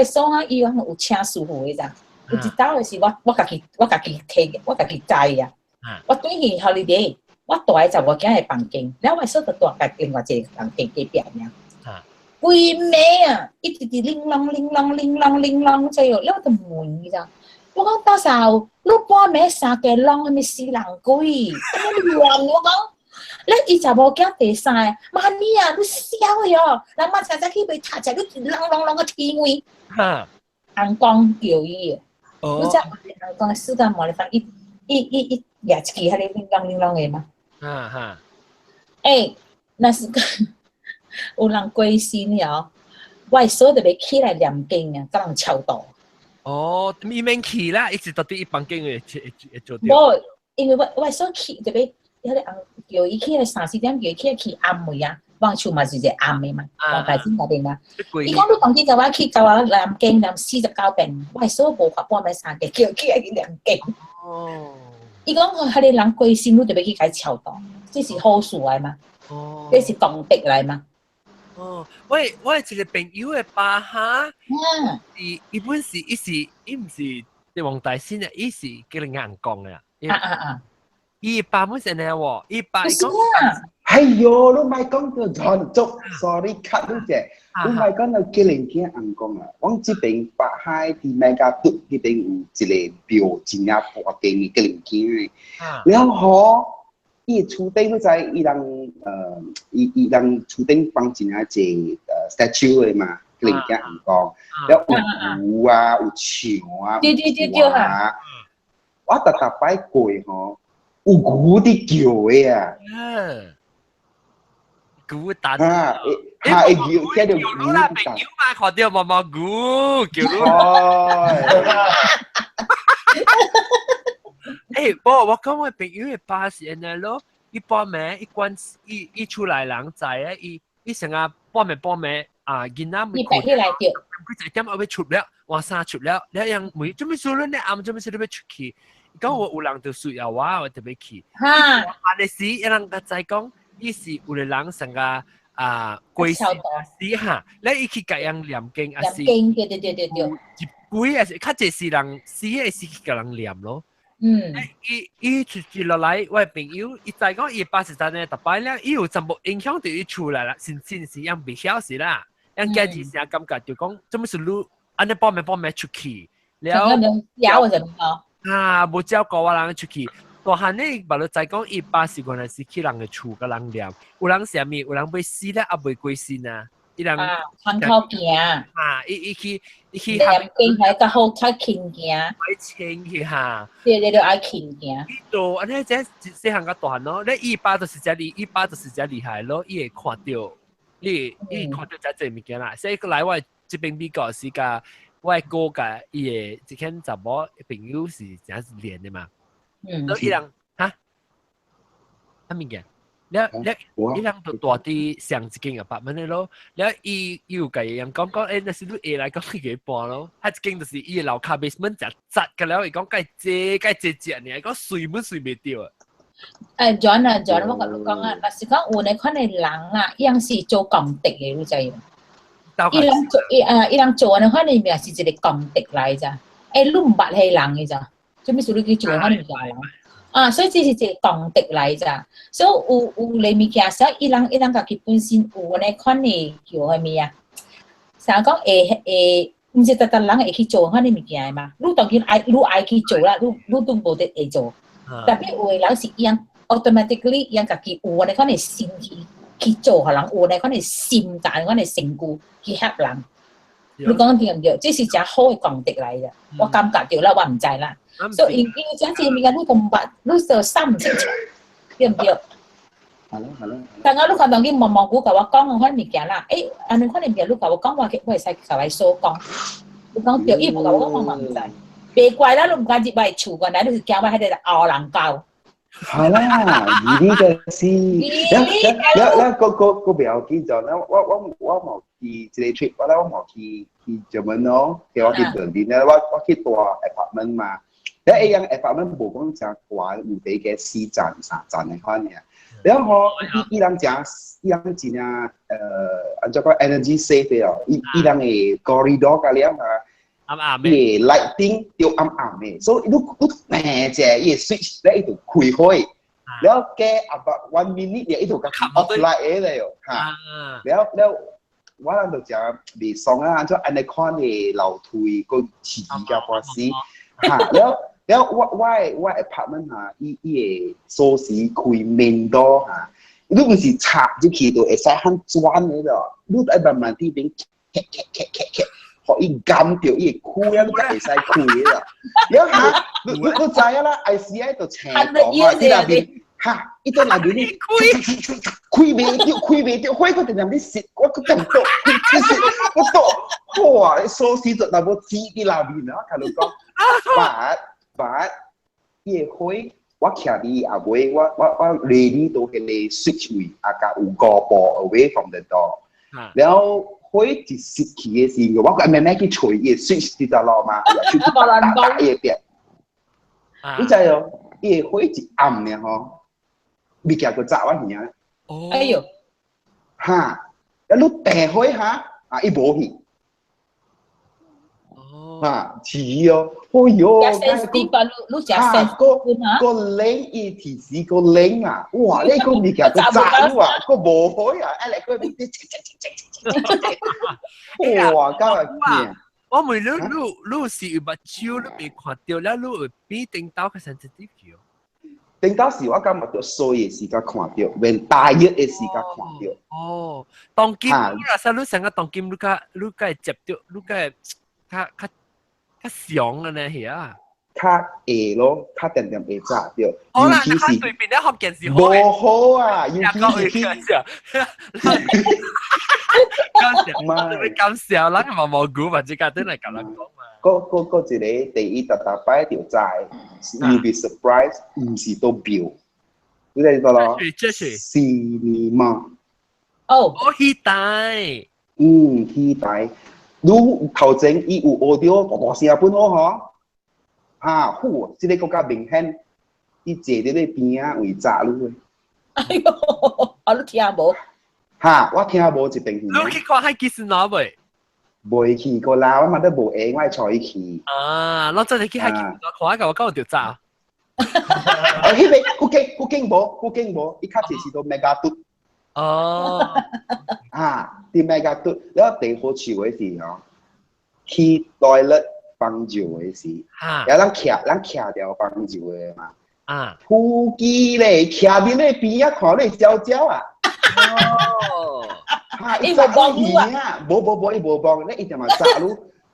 嫂啊，伊講有請師傅的咋。有一道的是我家己提，我家己知啊。我轉去 holiday，我蹛佇查某囝的房間，了我嫂就蹛佇另外一個房間隔壁爾。規暝啊，一直佇鈴啷鈴啷鈴啷鈴啷這樣，了我就問伊咋。我講到時候，你半暝三更啷啥物死人鬼，啥物亂我講。咧伊查某囝第三個，媽咪啊，你痟的哦，人嘛早早去袂讀冊，你啷啷啷個天位。尪公叫伊的。你知尪公世間無咧放，伊伊伊伊舉一支彼个鈴啷鈴啷的嗎？哈哈。欸，若是講有人過身了，我的嫂就欲起來念經啊，共人超度。哦，伊免去啦，一直到佇伊房間會會會做。無，因為我嫂去就欲，彼个尪叫伊起來三四點叫伊起來去暗位啊，阮厝嘛是一個暗的嘛，黃大仙內面嘛。伊講你當今共我去共我念經念49遍，我的嫂無法半暝三更叫起來去念經。哦。伊講彼個人過身，你就欲去共伊超度，這是好事來嘛？哦。這是功德來嘛？哦，我一個朋友的爸哈，伊伊本是伊是伊毋是佇黃大仙的，伊是叫人尪公的啊。啊啊啊！伊爸本是按呢喎，伊爸伊講。哎喲，你莫講到傳足，sorry cut 你者，你莫講到吉林囝尪公啊，阮這邊北海佇麥加篤彼邊有一個廟，真正大間的吉林囝的，了後伊厝頂你知伊人伊伊人厝頂放真正濟statue 的嘛，吉林囝尪公，了有牛啊，有象啊，對對對對啊，我逐逐擺過吼，有牛佇叫的啊。牛蛋啊！哈，會叫，聽著牛啦，朋友嘛，看著毛毛牛叫你。欸，無，我講我朋友的爸是按呢咯，伊半暝伊關伊伊厝內人知啊，伊伊成日半暝半暝啊，囡仔伊爬起來著，佢一點仔欲出了，換衫出了，了樣問做咩事你暗做咩事你欲出去？伊講我有人就需要我，我就欲去。哈！按呢時，伊人較知講。伊是有個人成個啊過身死哈，咧伊去共人念經，啊是念經，對對對對對。一鬼啊是較濟是人死的是去共人念咯。嗯。伊伊出接落來，我的朋友伊知講伊爸是真的，逐擺了伊有淡薄影響著伊厝內啦，真真是樣袂曉勢啦，樣家己成感覺就講，做麼事你按呢半暝半暝出去，了。了就哦。啊，無照顧我人出去。大漢呢，別你知講，伊爸是原來是去人的厝共人念，有人啥物，有人欲死了，猶未過身啊，伊人窗口行啊，伊伊去伊去念經還較好較輕行，愛清去哈，對對對，愛輕行。伊就按呢，這細漢甲大漢咯，咧伊爸就是遮厲，伊爸就是遮厲害咯，伊會看著，伊伊看著遮濟物件啦。所以閣來我這邊美國是共我的哥共伊的這間查某朋友是誠連的嘛。嗯，伊人哈，啥物件？了了，伊人就蹛佇上一間apartment的咯。了伊伊有共伊人講講，欸，若是你下來講你會搬咯。彼一間就是伊的樓跤 basement 誠窄個了，伊講該濟該濟隻爾，伊講睡本睡袂著。欸，John 啊，John，我共你講啊，若是講有那款的人啊，伊人是做功德的，你知無？伊人做伊啊，伊人做按呢款的物是一個功德來咋？欸，你毋捌彼個人的咋？做咩事你去做按呢物件人？啊，所以這是一個功德來咋？所以有有類物件，所以伊人伊人家己本身有按呢款的叫啥物啊？啥講會會，毋是逐逐人會去做按呢物件的嘛？你當然愛，你愛去做啦，你你都無得會做。特別有的人是伊樣 automatically 伊樣家己有按呢款的心去去做，予人有呢款的心肝，款的身軀去合人。你講對毋對？這是誠好的功德來的，我感覺著啦，我毋知啦。所以因為這這物件你都毋捌，你就三毋識七，對毋對？係咯係咯。但我你看當佢毛毛菇共我講款物件啦，欸，按呢款物件你共我講，我會使共伊所講。你講對，伊無共我講，我嘛毋知。別怪啦，你毋敢入我厝，原來你是驚我彼个後人教。係啦，呢個是，了了了，個個個不要緊就，我無去一個 trip，我咧我無去日本咯，去我去柏林咧，我去住 apartment 嘛，咧一樣 apartment 無講誠懸，有佇個四層三層的款爾。然後伊人誠，伊人真正按怎講 energy save 的哦，伊人的 corridor 甲了啊。暗暗伊個 lighting 就暗暗的，所以你按者伊個 switch 咧，伊就開火，了過 about one minute 咧，伊就共 off light 的咧喲，哈，了了我人就誠袂爽啊，按怎按呢款的樓梯閣刺激甲半死，哈，了了我 apartment 哈，伊個鎖匙開 main door 哈，你毋是插入去就會使很轉的咯，你愛慢慢佇邊開開開開開。予伊撳著伊會開啊，你才會使開啦。了哈，你知影啦，ICI 就請講啊，佇內面哈，伊佇內面你開開袂著，開袂著，火閣定定咧熄，我閣掂倒，開熄，我倒，哇！鎖匙就若無支佇內面啊，共你講，but 伊个火，我徛佇後尾，我 ready 到彼个 switch 位，啊，共有五步 away from the door，了。火一熄去的時候，我閣慢慢去揣伊个 switch 佇佗落嘛，就去打打伊个邊。你知哦？伊个火一暗爾吼，物件閣炸我耳。哎喲！哈，啊你斷火哈，啊伊無去。哦。哈，是哦，哎喲。食 sensitive 你食 sensitive 個冷伊提示個冷啊，哇！你個物件閣炸你啊，閣無火啊，啊來個哇！咁啊！我問你是有目睭你未看著了，你會比頂頭較 sensitive 去哦。頂頭時我感覺著衰的時間看著，連大熱的時間看著。哦，當今你若使你成個當今你較會接著，你較會較較常的呢係啊。較會咯，較定定會炸著。好啦，尤其是對面咧學件事無好啊，尤其是你咁笑，咱嘛無估嘛，這個等來共人講嘛。閣一个第一逐逐擺就知，you be surprised，毋是佗廟，你知道咯？這是 cinema。哦，哦，戲台。嗯，戲台。你頭前伊有 audio 大大聲本好嗬？啊，好，這个閣較明顯，伊坐佇咧邊仔位炸你的。哎喲，啊你聽無？哈，我聽無一邊去。你去看海幾時拿未？未去過啦，我嘛都無閒，我會帶伊去。啊，我真係去海幾時拿看下，我講就炸。啊，彼个古間無，古間無，伊較濟是佇 mega 嘟。哦。啊，佇 mega 嘟，了第好笑的是吼，去 toilet 放尿的時，了咱徛條放尿的嘛。啊。普基咧，徛佇咧邊仔看你鳥鳥啊。哦。哈，伊無幫你啊？無無無，伊無幫，咧伊就嘛炸你，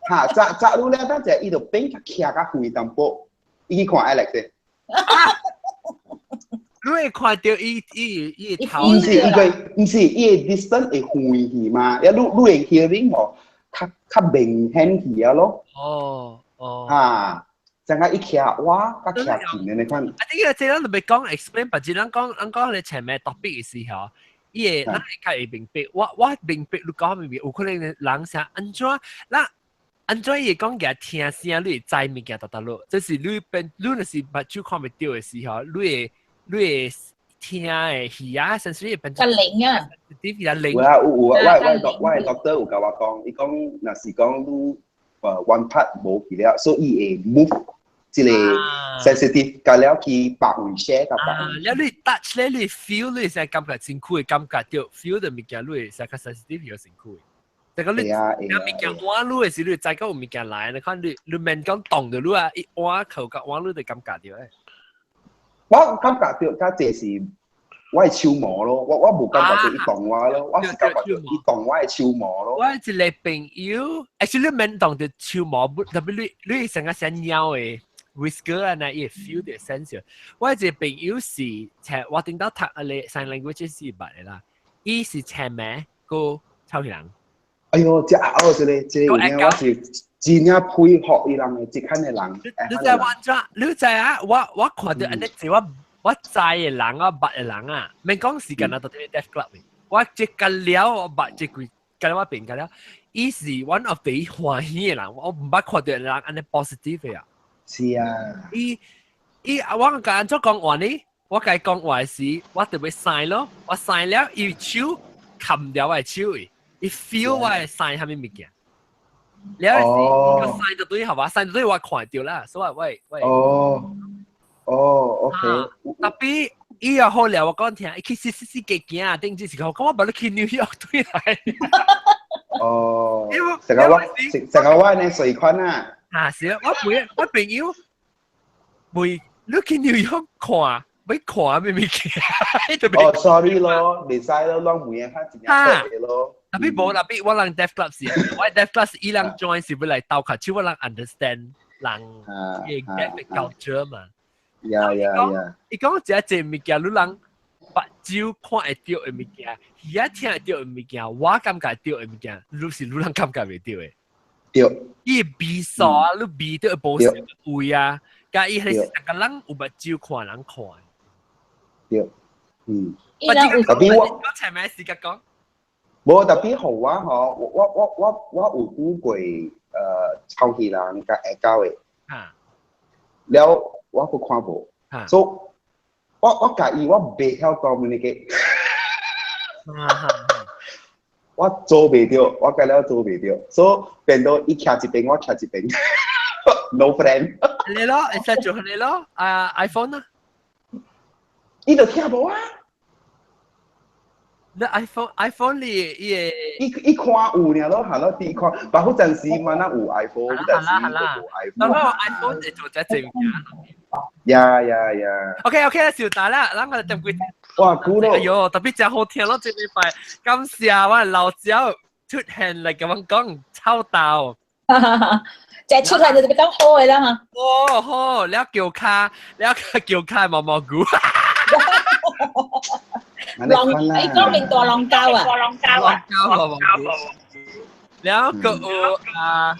哈炸炸你了，等陣伊就變較徛較遠淡薄，伊去看 Alex。你會看著伊頭？毋是，伊個毋是伊个 distance 會遠去嘛？啊，你會 hearing 無？較較明顯去啊咯。哦哦。哈，陣間伊徛我較徛近的那款。啊，呢個這咱就欲講 explain，別只咱講咱講你前面 topic 的時候，伊會咱會較會明白。我明白你講明白，有可能人啥按怎，咱按怎伊會講舉聽聲，你會知物件佇佗落。這是你變，你若是目睭看袂著的時候，你會聽的耳仔，甚至會變。較靈啊！啲比較靈。有啊有有啊，我的 doctor 有共我講，伊講若是講你one part 無去了，所以伊會 move 這個 sensitive 甲了去別位寫甲別位。了你 touch 咧，你 feel 你會感覺身軀會感覺著 feel 著物件，你會使較 sensitive 個身軀。這個你有物件換你的時，你會知講有物件來，你看你免講動著你啊，一換口甲換你就感覺著誒。我感覺著較濟是我的手毛咯，我無感覺到伊動我咯，我是感覺到伊動我的手毛咯。我一個朋友，actually 免動著手毛，特別你成個成貓的 whisker 啊，那伊會 feel 到 sense。我一個朋友是請我頂到讀啊個 sign language 是捌的啦，伊是青名個臭人。哎喲，這哦，這個有影，我是真正佩服伊人的這款的人。你知我怎？你知啊？我看到按呢濟我知的人，我捌的人啊，免講時間啊，到啲 deaf club 我這個了，我捌這幾，跟我變個了，伊是 one of the 歡喜的人，我毋捌看到人按呢 positive 的啊。是啊。伊我共按怎講話呢？我共伊講話時，我就欲 sign 咯，我 sign 了，伊手冚掉我的手的，伊 feel 我的 sign 啥物物件。了是個 sign 就對係嘛？sign 就對我看到啦，所以我哦，OK。 Tapi 伊又好了，我講聽，伊其實是是嘅驚啊，頂只是講，我無你去紐約對來。哦，成個我呢隨款啊。啊是啊，我朋友，袂你去紐約看，欲看咩物件？哦，sorry 咯，袂使咯，攏每個較真正特咯。 Tapi 無，tapi 我人 deaf club 是，我 deaf club 是伊人 join 是欲來鬥較手，我人 understand 人嘅 deaf culture 嘛。 伊講這這物件，你人目睭看會著的物件，耳聽會著的物件，我感覺著的物件，你是你人感覺袂著的。對。伊味素啊，你味著會無相味啊，佮伊係逐個人有目睭看人看。對，嗯。 Tapi 我我前面時間講。無 tapi 予我吼，我有拄過臭氣人佮會狗的。了我閣看無。所以我佮伊我袂曉 communicate。我做袂著，我佮了做袂著，所以變到伊徛一邊，我徛一邊，no friend。你咯，會使做你咯，啊 iPhone 啊。伊就聽無啊。你 iPhone 你伊會伊看有爾咯，係咯，伊看，包括陣時嘛，咱有 iPhone，陣時都無 iPhone。那個 iPhone 會做這物件。 Yeah yeah yeah OK OK，小達啦，咱個點幾？哇，久咯！哎喲，特別真好聽咯，這禮拜感謝我老椒出現嚟共阮講臭豆。這出來就比較好的啦嘛。哦好，了叫卡，了叫卡毛毛菇。龍，你講明大龍膠啊？龍膠毛毛菇。了個有啊，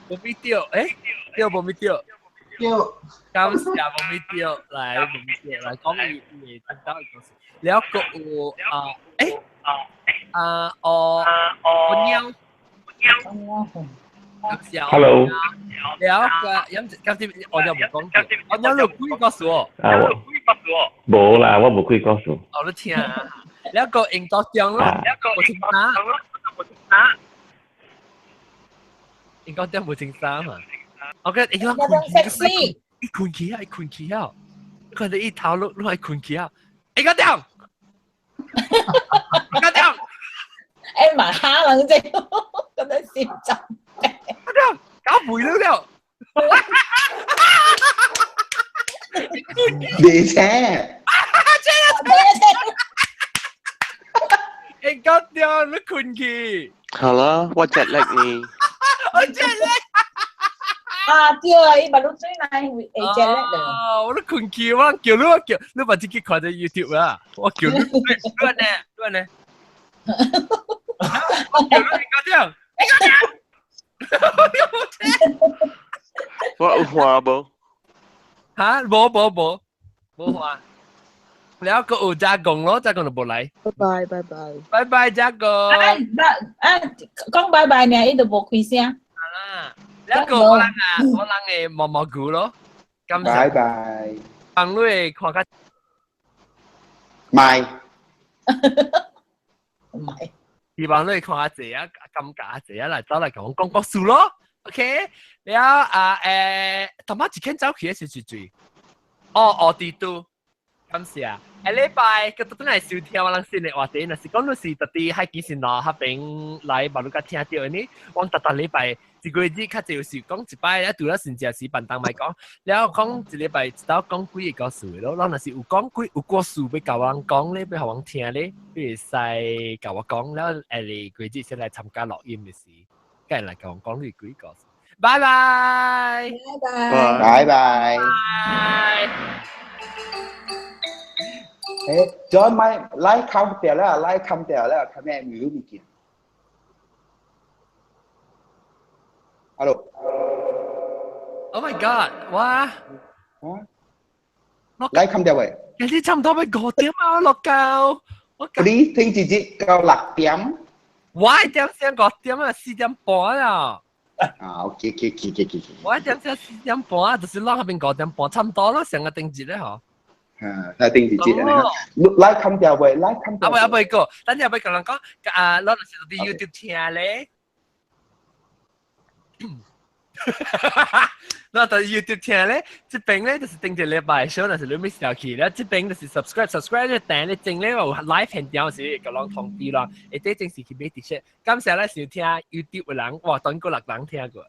無咪掉，誒，掉無咪掉。掉。感謝無咪掉，來無咪掉，來講伊伊聽到伊講。了個有啊，誒，啊哦，我貓。感謝。 Hello。了個飲今次我就無講，我有你幾個數？啊我無啦，我無幾個數。哦，你聽，了個英國中咯，無穿衫，英國中無穿衫嘛。我覺得英國 sexy，伊困起啊，伊困起啊，看到伊頭攏攏愛困起啊，英國中，英國中，誒嘛嚇人啫，咁樣笑就。搞肥了了。未請。英國中，你困去。好啦，我 jet lag 呢。我 jet lag。啊對啊，伊嘛攏最難會 jet lag 的。啊，我都困去，我叫你，我叫你，把自己看在 YouTube 啊，我叫你，你呢？你呢？我叫你英國中，英國中。我有看無？嚇，無無無無看。了個有加工咯，加工就無來。拜拜拜拜。拜拜，加工。啊啊，講拜拜呢，伊就無開聲。啊，了個我人啊，我人的毛毛菇咯。拜拜。幫你會看較。賣。賣。希望你會看較濟啊，感覺較濟啊，來走來共我講故事咯。OK，了啊誒，頭仔一間走去的是最最。哦哦，地都，感謝。下禮拜閣轉來收聽我人新的話題，若是講你是特地喺幾時喏，彼邊來馬路甲聽著的呢，我逐逐禮拜。一個月較濟有時講一擺，啊，除了先正時辦當咪講，了講一禮拜一道講幾個故事咯。咱若是有講幾有故事欲共阮講咧，欲予阮聽咧，你會使共我講，了下個月先來參加錄音的時，佮人來共阮講你幾個故事。拜拜，拜拜拜。拜。誒，再買來冚掉啦，來冚掉啦，睇咩魚物件？Hello。 Oh my god！哇！來冚掉喂。其實差唔多欲5點啊，落夠。我你聽直接到6點。我點先5點啊，4點半啊。啊，OK，OK，OK，OK，OK。我點先4點半啊，就是啷嗰邊5點半，差唔多咯，成個定節咧嗬。啊，係定節節啊！來冚掉喂，來冚掉。啊喂啊喂個，等陣欲共人講，啊，咱就是佇 YouTube 聽咧。咱佇 YouTube 聽咧，這邊咧就是頂一禮拜 show，若是你 miss 掉去咧，這邊就是 subscribe subscribe 咧，訂咧整咧有 live 現場時共人通知啦。下底正是去買 T-shirt。感謝咱想聽 YouTube 的人，哇，當過六人聽過。